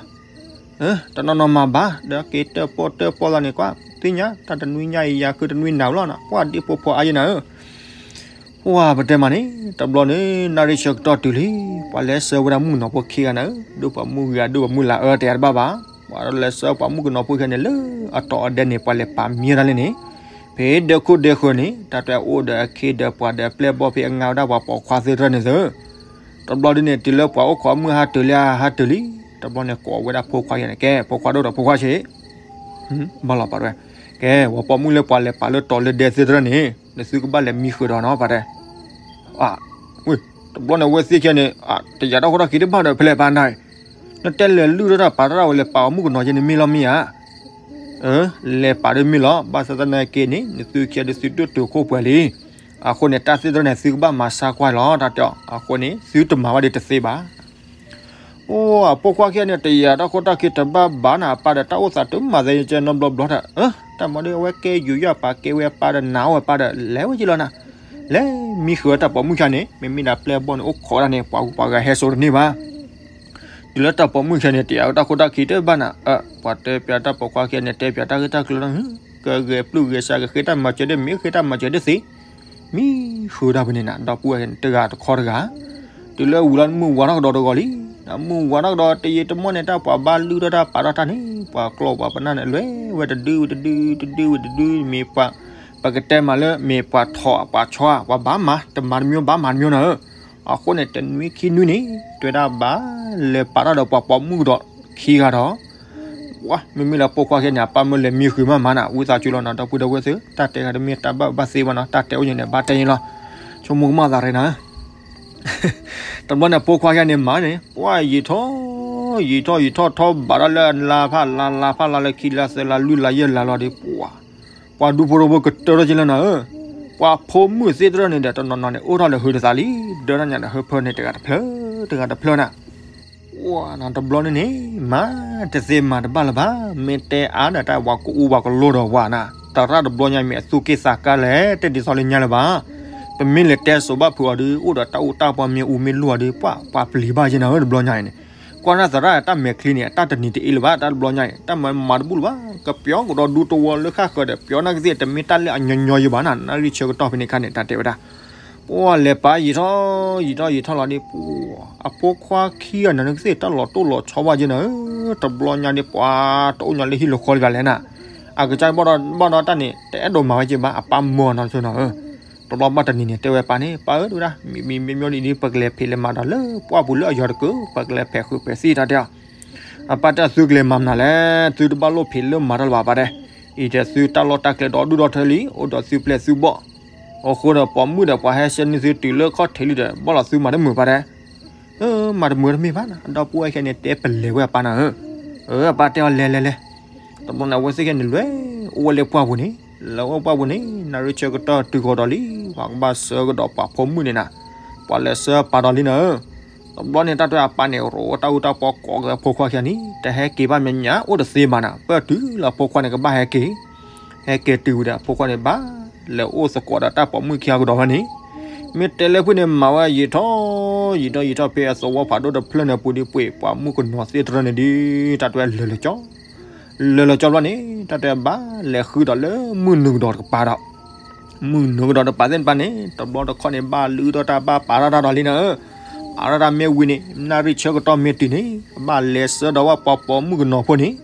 တနီၤနီၤမၤဘၣ် ဒီးက့ၤတၢၣ်ပီၣ်တၢၣ်ပီၣ်သးန့ၣ်ကွၢ် သ့ၣ်ညါ တၢ်တနွံညါအံၤ ယၤဃုတနွံနၤလီၤနၤ ပှၤဒ့ဖိဖိအါယဲနၤဧၢ ပှၤပတဲမးန့ၣ် တဘျီန့ၣ် နၣ်ရံၣ်ဆၢကတီၢ်တုၤလံ, ပှၤလဲၤဆှၢဝဲဒၣ်မုၣ်ကနီၤဖိခံဂၤနၤဧၢ, ဒိၣ်ပှၤမုၣ်ဂ့ၤ ဒိၣ်ပှၤမုၣ်လၢအအၢတဲတဘၣ်ဘၣ်, ပှၤလဲၤဆှၢပှၤမုၣ်ကနီၤဖိခံဂၤန့ၣ်လၢအတီၤအဒဲးန့ၣ် ပှၤလဲၤပာ်မံတၢ်လၢန့ၣ်, ဖဲဒဲခိၣ်ဒဲဃၢၤန့ၣ် တၢ်တဲအိၣ်ဒီးအခ့ဒီးပှၤဒီးပျဲၢ်ဘီၣ်ဖဲအငါဝဲဒၣ်ပှၤပိာ်ခွါသ့ၣ်တဖၣ်န့ၣ်သၢ, တဘျီဒ်န့ၣ် တုၤလၢပှၤအိၣ်ခိးမုၣ်ဟးတုၤလံ ဟးတုၤလံ, တဘျီန့ၣ်ကိးဝဲဒၣ်ဖိခွါယဲန့ၣ် ကဲ ဖိခွါဒိၣ်ဒီးဖိခွါဆံး ဘၣ်လီၤပာ်ဝဲ, ကဲ ပှၤပိာ်မုၣ်လၢပှၤလဲၤပာ်လၢတီၤလၢဒဲသ့ၣ်တဖၣ်န့ၣ် နသုကဘၣ်လဲၤမံဃုာ်ဒီးနီၤ ပှၤတဲ, တဘျီန့ၣ် အဝဲသ့ၣ်ခံဂၤန့ၣ် တယာ်တၢ်ခိၣ်တၢ်ခံတဘၣ်ဒီး ဖဲလဲၣ်ပာ်နၤ, နတဲလဲၤလုၢ်ထီၣ်တၢ်ပာ်ထီၣ်တၢ်ဝဲလဲၤပာ်အီၤမုၣ်ကနီၤယဲန့ၣ်မ့ၢ်လီၤမ့ၢ်ဧါ, လဲၤပာ်ဒ်မ့ၢ်လီၤ, ဘၣ်ဆၣ်သနာ်က့န့ၣ် နသုခံဂၤဒုးသုဒိၣ်တုာ်ခိၣ်ပှဲၤလံ, အဃိန့ၣ် တၢ်သ့ၣ်တဖၣ်န့ၣ် သုကဘၣ်မၤဆါကွၢ်လီၤ တၢ်တဲအီၤ, အဃိန့ၣ် သုတမၤဘၣ်ဒီးတသ့ဘၣ် အိၣ် အဖိခွါခံဂၤန့ၣ် တယာ်တၢ်ခိၣ်တၢ်ခံတဘၣ်ဘၣ်နၤ အပၢ်ဒီးတၢ်အိၣ်သးတမၤသးယကဲနီတဘျီဘျီဒီး, တၢ်မၤဒ်အဝဲကဲယူးယီၣ်ပာ်ကဲဝဲအပၢ်ဒီးနၤအိၣ်အပၢ်ဒီး လဲၤဝဲက့ၤလီၤနၤ, လဲၤမံဃုာ်ဝဲတၢ်ပိာ်မုၣ်ခံဂၤန့ၣ် မ့မ့ၢ်ဒၣ်ပျဲၢ်ဘီၣ်န့ၣ် အိၣ်ခိးဒၣ်န့ၣ် ပှၤဂုၤပှၤဂၤဟဲစိာ်တန့ၢ်ဘၣ် တုၤလၢတၢ်ပိာ်မုၣ်ခံဂၤန့ၣ် တယာ်ဝဲတၢ်ခိၣ်တၢ်ခံတဘၣ်နၤ, ပှၤတဲပၠးတၢ်ပိာ်ခွါခံဂၤန့ၣ် တဲပၠးတၢ်ဂ့ၢ်တၢ်ကျိၤလီၤ, ကဂဲၤပျုၢ်ဂဲၤဆှး ကဃ့တၢ်မၤစၢၤဒ်မ့ၢ်ဃ့တၢ်မၤစၢၤဒ်သ့, မံဃုာ်တၢ်ဖဲန့ၣ်နၤ ဒီပုၢ်ဝဲၢ်န့ၣ် တဂၤတခီတဂၤ, တုၤလၢဝံၤလီၤမုၢ်ဝါထီၣ်ကဒီးတဂီၤလံ, မုၢ်ဝါထီၣ်ကဒီး တယံာ်တမီၢ်န့ၣ် တၢ်ပှၤဘၣ်လုၢ်ထီၣ်တၢ်ပာ်ထီၣ်တၢ်န့ၣ် ပှၤကျီၢ်ပှၤပနၢ်န့ၣ် လဲၤဝဲတဒုဝံၤတဒု တဒုဝံၤတဒု မ့ၢ်ပှၤ, ပကတဲမးလၢ မ့ၢ်ပှၤထိးပှၤဆီ ပှၤဘၣ်မၤ တမၤတမံၤဘၣ်မၤတမံၤနၤဧၢ, အဃိန့ၣ် တနွံခံနွံန့ၣ် တဲဝဲဒၣ်ဘၣ်လဲၤပာ်ထီၣ်ဒီးပှၤပိာ်မုၣ်ကဒီးခံဂၤဒီး မ့မ့ၢ်လၢဖိခွါခံဂၤန့ၣ် အပၢ်မၢလဲၤမံဃုာ်မးမးနၤ ဝံသးစူၤလီၤနၤ ဒီပုၢ်ဒီဝဲၢ်သ့ၣ် တၢ်တဲဂၤတမ့ၢ်တၢ်ဘၣ်ဘၣ်သ့ဘၣ်နီၤ တၢ်တဲအိၣ်ညါန့ၣ် ဘၣ်တဲန့ၣ်လီၤ, ဆိကမိၣ်ကမၣ်သးရ့နၤ တဘျီန့ၣ် ဖိခွါခံဂၤန့ၣ်မၤန့ၣ် ပှၤယံာ်ထီၣ်, ယံာ်ထီၣ်ယံာ်ထီၣ်ထီၣ်ဘးထီၣ်လၢအလါဖးလါ လါဖးလါလၢခံလါသၢလါလွံၢ်လါယဲၢ်လါလီၤဒီး ပှၤ, ပှၤဒူဖိတဝီဖိကတၢၢ်ထီၣ်က့ၤလၢနၤဧၢ, ပှၤဖိမုၣ်သ့ၣ်တဖၣ်န့ၣ်ဒီး တနီၤနီၤန့ၣ် အိၣ်ထီၣ်လၢဟုးတသးလံ, ဒၢထီၣ်ညါဒီးဟၢဖၢန့ၣ် တဂၤတဖျၢၣ် တဂၤတဖျၢၣ်နၤ အိၣ်နၤတဘျီန့ၣ်န့ၣ် မၤတသ့မၤတဘၣ်လၢၤဘၣ်, မ့ၢ်တဲအါဒီးတၢ်ပှၤကအူပှၤကလိဒီးဝဲနၤ, သရၣ်တဘျီညါမ့ၢ်အသူၣ်က့ၣ်သးကါလဲၣ် တဒ်သိးလၢညါလၢၤဘၣ်, ပမ့ၢ်လဲၤတဲစိာ်ဘၣ်ဖုးအီၤဒီး အိၣ်ဒီးတၢ်အူတၢ်ပှၤမ့ၢ်အူမ့ၢ်လိၣ်အီၤဒီး ပှၤ ပှၤပျံၤဘၣ်ယဲနၤဧၢ တဘျီညါအံၤန့ၣ်, ကွၢ်နၢ်သရၣ်တၢ်မဲာ်ချံန့ၣ် အတၢ်တနံၤတအ့လၢၤဘၣ် တၢ်တဘျီညါအံၤ တၢ်မၤမၤတဘူၣ်လၢၤဘၣ်, ကပျီကဒီးဒူတဝီလၢဃၣ်ဃၢၤဒီး ပျီနာ်ကသ့ၣ် တမ့ၢ်တၢ်လၢအညီညီယဲဘၣ်နၤ, နၣ်ရံၣ်ဆၢကတီၢ်ဖဲန့ၣ်ခါန့ၣ် တၢ်တဲဝဲဒၣ် ပှၤလဲၤပာ်ယံာ်ထီၣ်ယံာ်ထီၣ်ယံာ်ထီၣ်လီၤဒီး ပှၤအဖိခွါခံဂၤန့ၣ် နကသ့ၣ်တၢ်လီၤတိၢ်လီၤဆီဘၣ်ယဲနၤဧၢ, တဘျီညါဒီး ပှၤတအိၣ်ညီလၢဟံၣ်လၢဃီလၢၤဘၣ်လဲၣ်နၤ, အကစၢ်ဘၣ်ဒီး ဘၣ်ဒီးတၢ်န့ၣ် တအဲၣ်ဒိးမၤဝဲက့ၤဘၣ် အပၢ်မၢအီၤနီၤဆိနီၤဧၢ, တဘျီဘၣ်တနံၤန့ၣ် တဲဝဲပၢ်န့ၣ် ပၢ်ဧၢ တဲဝဲဒၣ် မံမံမံမံဒ် ပကလဲၤဖံးလဲၤမၤဒီးလၢပှၢ်ပူၤလၢအယွၤတကၢၢ် ပကလဲၤဖဲးဃုာ်ဖဲးသံတၢ်တဲအီၤ, အပၢ်တဲသုကလဲၤမၤမနုၤလဲၣ် သုတဘၣ်လိၣ်ဖံးလိၣ်မၤတၢ်လၢၤဘၣ် ပၢ်တဲ, အံၤတဲသုတၢ်လီၢ်တၢ်ကျဲဒီဒူၣ်ဒီထၢလံ အိၣ်ဒီးသုပျဲၢ်သုဘီၣ် အဃိဒီးပိာ်မုၣ်ဒီးပှၤဟဲဆှၢန့ၢ်သုတုၤလၢခီၣ်ထံးလံဒီး ဘၣ်လီၤသုမၤတမုာ်ပၢ်တဲ, မၤတမုာ်တမ့ၢ်ဘၣ်နၤ ဒီပုၢ်ဝဲၢ်ခံဂၤန့ၣ် တဲပလဲၤဝဲအပၢ်နၤဧၢ, အပၢ်တဲအီၤလဲၤလဲၤလဲၤ, တဘျီန့ၣ် အဝဲသ့ၣ်ခံဂၤန့ၣ်လဲၤအိၣ်ဝဲလၢပှၢ်ပူၤန့ၣ်, လဲၤအိၣ်ပှၢ်ပူၤန့ၣ် နၣ်ရံၣ်ဆၢကတီၢ်တုၤဃီၤဒီးလံ, ပှၤကဘၣ်ဆှၢကဒီးပှၤဖိမုၣ်န့ၣ်နၤ, ပှၤလဲၤဆှၢပာ်ဒီးလံနၤဧၢ, တဘျီန့ၣ် တၢ်တဲအပၢ်န့ၣ် ရိးတၢ်အူတၢ်ပီကိးက့ၤအဖိခွါခံဂၤန့ၣ် တဟဲက့ၤဘၣ်မဲာ်ညါ အိၣ်တသ့ဘၣ်နၤ ပၢၢ်တုၤလၢအဖိခွါန့ၣ်ကဘၣ်ဟဲက့ၤ, ဟဲက့ၤတုၤဝံၤဒီးအဖိခွါန့ၣ် ဘၣ်လဲၤအိၣ်သကိးဒီးတၢ်ပိာ်မုၣ်ခံဂၤကဒီးဝဲန့ၣ်, မ့ၢ်တဲလၢဖုၣ်န့ၣ် မၤဝဲယံာ်ထီၣ်ယံာ်ထီၣ်ယံာ်ထီၣ် ဖဲအသဝီဖးဒိၣ်တဖျၢၣ်န့ၣ်ပူၤဒီး ပှ့ၤပှၤမုၣ်ကနီၤသ့ၣ်တဖၣ်န့ၣ်ဒီး တၢ်တဲဝဲလၢာ်လၢာ်ကၠီ လၢာ်လၢာ်ကၠီဘျီန့ၣ် တၢ်တဲဘၣ်လဲၤဃုဒီးလၢမုၢ်နုာ်ကဒီးတကပၤဒီး, မုၢ်နုာ်ကဒီးတကပၤသ့ၣ်တဖၣ်န့ၣ် တဘျီတခီၣ်န့ၣ် ဘၣ်လုၢ်ထီၣ်တၢ်ဘၣ်ပာ်ထီၣ်တၢ်ဒီးလံနၤဧၢ, အရၢတၢ်မ့ၢ်ဝံၤန့ၣ် နၣ်ရံၣ်ဆၢကတီၢ်မ့ၢ်တုၤန့ၣ် ကဘၣ်လဲၤဆှၢဒီးဝဲပှၤပိာ်မုၣ်ကနီၤဖိန့ၣ်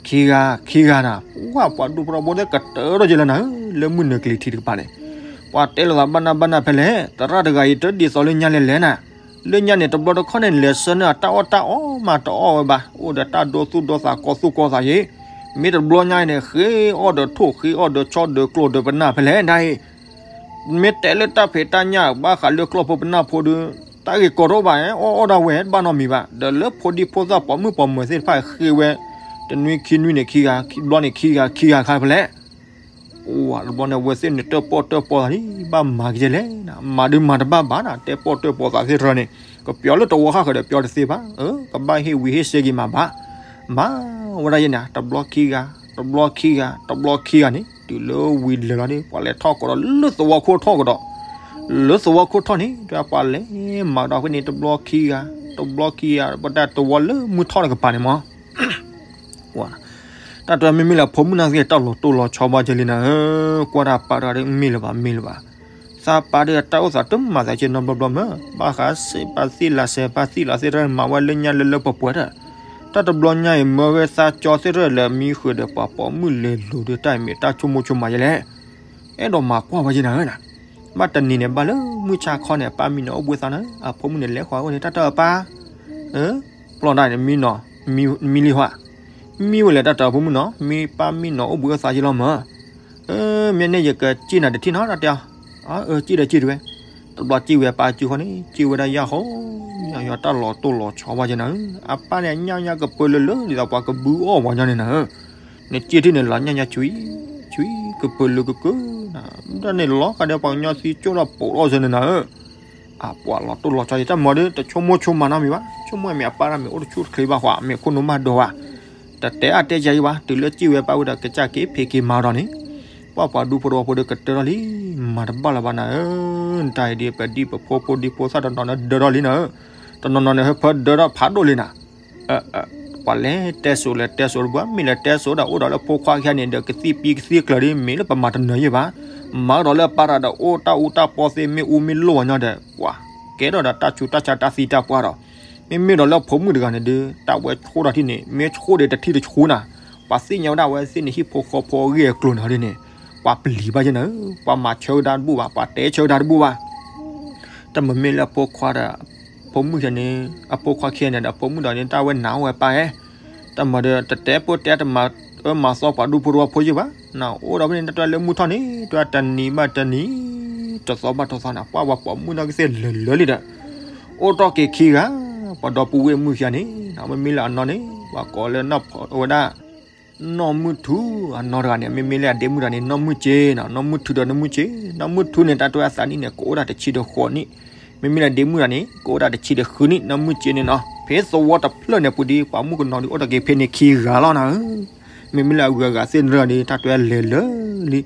ခံဂၤ ခံဂၤနၤ, ဝဲပှၤဒူဖိတဝီဖိသ့ၣ်ကတၢၢ်ထီၣ်က့ၤလၢနၤဧၢ, လၢမုၢ်နုာ်ကလံၤထံးတကပၤန့ၣ် ပှၤတဲလိာ်သးဘၣ်နၢ်ဘၣ်နၢ်ဖဲလဲၣ်, သရၣ်တဂၤအံၤတဒ်သိးလၢညါလဲၤလဲၣ်နၤ, လၢညါန့ၣ် တဘျီတခီၣ်န့ၣ် လဲၤဆှၢန့ၢ်အတၢ်အီၣ်တၢ်အီမးတအီၣ်ဝဲဘၣ်, အိၣ်ဒီးတၢ်ဒိသူၣ်ဒိသးကီသူၣ်ကီသးယ့ၣ်, မ့ၢ်တဘျီညါအံၤန့ၣ် ဃ့အီၣ်ဒီးထိၣ် ဃ့အီၣ်ဒီးဆီဒီးကျိဒီးပနၢ်ဖဲလဲၣ်ဒၣ်အံၤ မ့ၢ်တဲလၢတၢ်ဖံးတၢ်ညၣ်ဘၣ်ဃးလၢကျီၢ်ဖိပနၢ်ဖိဒီး တၢ်ဂ့ၢ်ကီထီၣ်ဘၣ် အီၣ်အီၣ်ဒၣ်ဝဲတဘၣ်နီတမံၤဘၣ်, ဒီးလၢဖိဒံဖိသၣ်ပိာ်မုၣ်ပိာ်မၢၤသ့ၣ်တဖၣ်ဃ့ဝဲ တနွံခံနွံန့ၣ်ခံဂၤ, ခံဘျီန့ၣ်ခံဂၤ ခံဂၤခါဖဲလဲၣ်, အိၣ်ဝဲတဘျီန့ၣ် အဝဲသ့ၣ်န့ၣ်တၢၣ်ပီၣ်တၢၣ်ပီသးလံ, ဘၣ်မၤက့ၤလဲၣ်, မၤဒုးမၤတဘၣ်ဘၣ်နၤ, တဲပီၣ်တၢၣ်ပီသးသ့ၣ်တဖၣ်န့ၣ် ကပျီလၢတဝီဃၣ်ဃၢၤဒီးပျီတသ့ဘၣ်, ကဘၣ်ဟ့ၣ်ဝံၤဟ့ၣ်စ့က့ၤမးဘၣ်, မၤဝဲဒၣ်ယဲၢ်နၤ တဘျီခံဂၤ, တဘျီခံဂၤ, တဘျီခံဂၤန့ၣ် တုၤလၢဝံၤလၢာ်လီၤန့ၣ် ပှၤလဲၤထီၣ်ကဒီးလၢသဝီခိၣ်ထီၣ်ကဒီး, လၢသဝီခိၣ်ထီၣ်န့ၣ် တဲပှၤလဲၤမၤဒီးဖဲန့ၣ် တဘျီခံဂၤ, တဘျီခံဂၤ ပတၢ်သဝီလၢမုၢ်ထီၣ်တကပၤန့ၣ်မး တၢ်တဲမ့မ့ၢ်လၢဖိမုၣ်နာ်က့ၤတၢ်လီၤတိၢ်လီၤဆီဘၣ်ကဲလံနၤဧၢ, ကွၢ်တၢ်ပာ်တဂၤဒီးမ့ၢ်လၢၤဘၣ်မ့ၢ်လၢၤဘၣ်, သးပာ်ဒီးတၢ်အိၣ်သးတမၤသးကဲနီတဘျီဘျီမ့ၢ်, ဘၣ်ဃးစ့ပာ်သံလးစဲးပာ်သံလးသ့ၣ်တဖၣ်န့ၣ် မၤဝဲလၢညါလၢလၢပှဲၤပှဲၤဒီး, တၢ်တဘျီညါအံၤ မၢဝဲသးကၠီသ့ၣ်တဖၣ်လၢမံဃုာ်ဒီးပှၤပိာ်မုၣ်လဲၤလိၤဒီးတၢ်အံၤမ့ၢ်တၢ်ဆိကမိၣ်ဆိကမးယဲလဲၣ်, အဲၣ်ဒိးမၤကွၢ်ဝဲယဲနၤဧၢနၤ, ဘၣ်တနံၤန့ၣ် ဘၣ်လၢမုၢ်ဆါခီန့ၣ် အပၢ်မံနီၤအိၣ်ဘှံးအသးနၤ, အဖိမုၣ်န့ၣ်လဲၤဃီၤအိၣ်န့ၣ် တၢ်တၢ်အပၢ် ပျီၢ်ဒၣ်န့ၣ် မံနီၤ, မံလံဟီ, မံဝဲလဲၣ်တၢ်တၢ်အဖိမုၣ်နီၤ, မံပၢ်မံနီၤအိၣ်ဘှံးအိၣ်သးယဲလီၤမး, မ့ၢ်န့ၣ်ယကစံၣ်နၤတထံၣ်နီၤ တၢ်တဲအီၤ, စံၣ်ဒီးစံၣ်တဝဲ, တဘျီစံၣ်ဝဲပၢ်စုခီန့ၣ် စံၣ်ဝဲဒၣ်ယၢ်ဟီ, ယၢ်ယီၤတၢ်လီၤတိၢ်လီၤဆီဘၣ်ယဲနၤဧၢ, အပၢ်န့ၣ် ညၣ်ညၣ်ကပၢၤလၢလၢ ဒ်သိးပှၤကဘုအီၣ်ပှၤညီန့ၣ်နၤဧၢ, နစံၣ်ထံၣ်န့ၣ်လီၤညၣ်ညၣ်ဆွံ, ဆွံကပၢၤလၢကကၢနၤ, တၢ်န့ၣ်လီၤဃာ်ဒီးပှၤကညီသံကၠိၣ်ထီၣ်ပိာ်ထီၣ်စၢၤန့ၣ်နၤဧၢ အပှၤလီၤတိၢ်လီၤဆီယဲ တၢ်မၤဒီး တဆိကမိၣ်ဆိကမးနီတမံၤဘၣ်, ဆိကမိၣ်မ့ၢ်အပၢ်တၢ်မ့ၢ်အိၣ်တဆူၣ်တချ့ဘၣ်ဃီ မ့ၢ်ခိၣ်နူာ်မးဒိးဘၣ်, တတဲအါတဲယၤယံဘၣ်, တုၤလၢစံၣ်ဝဲပၢ်ဝံၤဒီး ကစၢ်က့ၤဖံးက့ၤမၤဒီးန့ၣ်, ပှၤပှၤဒူဖိတဝီဖိဒီးကတၢၢ်ထီၣ်လံ, မၤတဘၣ်လၢၤဘၣ်နၤဧၢ, တၢ်အံၤဒ်ပဒံပဖိဖိဒံဖိသၣ်တနီၤန့ၣ်ဒၢထီၣ်လံနၤဧၢ, တနီၤနီၤန့ၣ် ဟၢဖၢဒၢထီၣ်ဖးဒိၣ်လံနၤ ပှၤလဲၤတဲစိၤလဲၤတဲစိၤတဘၣ်, မ့ၢ်လဲၤတဲစိၤဒီးအိၣ်ဒီးလၢဖိခွါခံဂၤန့ၣ်ဒီး ကသံၣ်ပံကသံၣ်ကျၢၤဒ်မ့ၢ်လၢပမၤတနၢၤယံဘၣ်, မၤကဒီးလၢပၢ်တၢ်ဒီးအိၣ်တၢ်အူတၢ်ပီသ့ၣ်မ့ၢ်အူမ့ၢ်လိၣ်ဝဲညီဒီး ပှၤကဲထီၣ်ဒီးတၢ်ဆူးတၢ်ဆါတၢ်သံတၢ်ပှၢ်ဒီး, မ့မ့ၢ်ဒီးလၢဖိမုၣ်တဂၤန့ၣ်ဒီး တၢ်ဝဲဆိၣ်တၢ်ထံၣ်န့ၣ် မ့ၢ်ဆိၣ်ဒီးတထံၣ်တဆူနၤ, ပှၤသ့ၣ်ညါဝဲဒၣ်ဝဲသ့ၣ်န့ၣ် ဟံၣ်ဖိဃီဖိအဂ့ၢ်အကျိၤန့ၣ်ဒ်န့ၣ်, ပှၤပျံၤဘၣ်ယဲနၤဧၢ, ပှၤမၤဆၢကဒါတဘူၣ်ဘၣ်, ပှၤတဲဆၢကဒါတဘူၣ်ဘၣ် တမ့မ့ၢ်လၢအဖိခွါဒီး အဖိမုၣ်ခံဂၤန့ၣ် အဖိခွါခံဂၤန့ၣ်ဒီး အဖိမုၣ်ဒီးန့ၣ် တၢ်ဝဲနးဝဲပၢ်ဧၢ, တမၤဒီး တတဲပၢတဲတမၤအၢမၤသီပှၤဒူဖိတဝီဖိယံဘၣ်, နအိၣ်ဒီးဖဲန့ၣ် တၢ်တၢ်လၢမုၢ်ထီၣ်န့ၣ် တၢ်တနံၤဘၣ်တနံၤ တသီဘၣ်တသီန့ၣ် ပှၤပှၤပိာ်မုၣ်နီၢ်ကီၢ်သ့ၣ်လၢာ်လၢာ်လံဒီး အိၣ်ထီၣ်က့ၤခံဂၤ, ပှၤဒီပုၢ်ဝဲၢ်မုၣ်ခံဂၤန့ၣ် မ့မ့ၢ်လၢအနီၢ်န့ၣ် ပှၤကိးလၢနီၢ်ဖီဝဲဒၣ် နီၢ်မုၢ်ထူ, အနီၢ်တဂၤန့ၣ် မ့မ့ၢ်လၢအဒ့မုၣ်တဂၤန့ၣ် နီၢ်မုၢ်စ့နီၤ, နီၢ်မုၢ်ထူဒီးနီၢ်မုၢ်စ့, နီၢ်မုၢ်ထူန့ၣ် တၢ်တဲအသးနံၣ်န့ၣ် ကအိၣ်ဒၣ်တဆံဒီးဃိးနံၣ်, မ့မ့ၢ်လၢဒ့မုၣ်တဂၤန့ၣ် ကအိၣ်ဒၣ်တဆံဒီးဃုနံၣ်, နီၢ်မုၢ်စ့န့ၣ်နီၤ, ဖဲသဝီတဖျၢၣ်န့ၣ်ပူၤဒီး ပှၤမုၣ်ကနီၤဒီးအိၣ်ထီၣ်က့ၤဖဲန့ၣ်ခံဂၤလီၤနၤဧၢ, မ့မ့ၢ်လၢအဂုၤအဂၤသ့ၣ်တဖၣ်ဒီး တၢ်တဲလဲၤလၢာ်လံ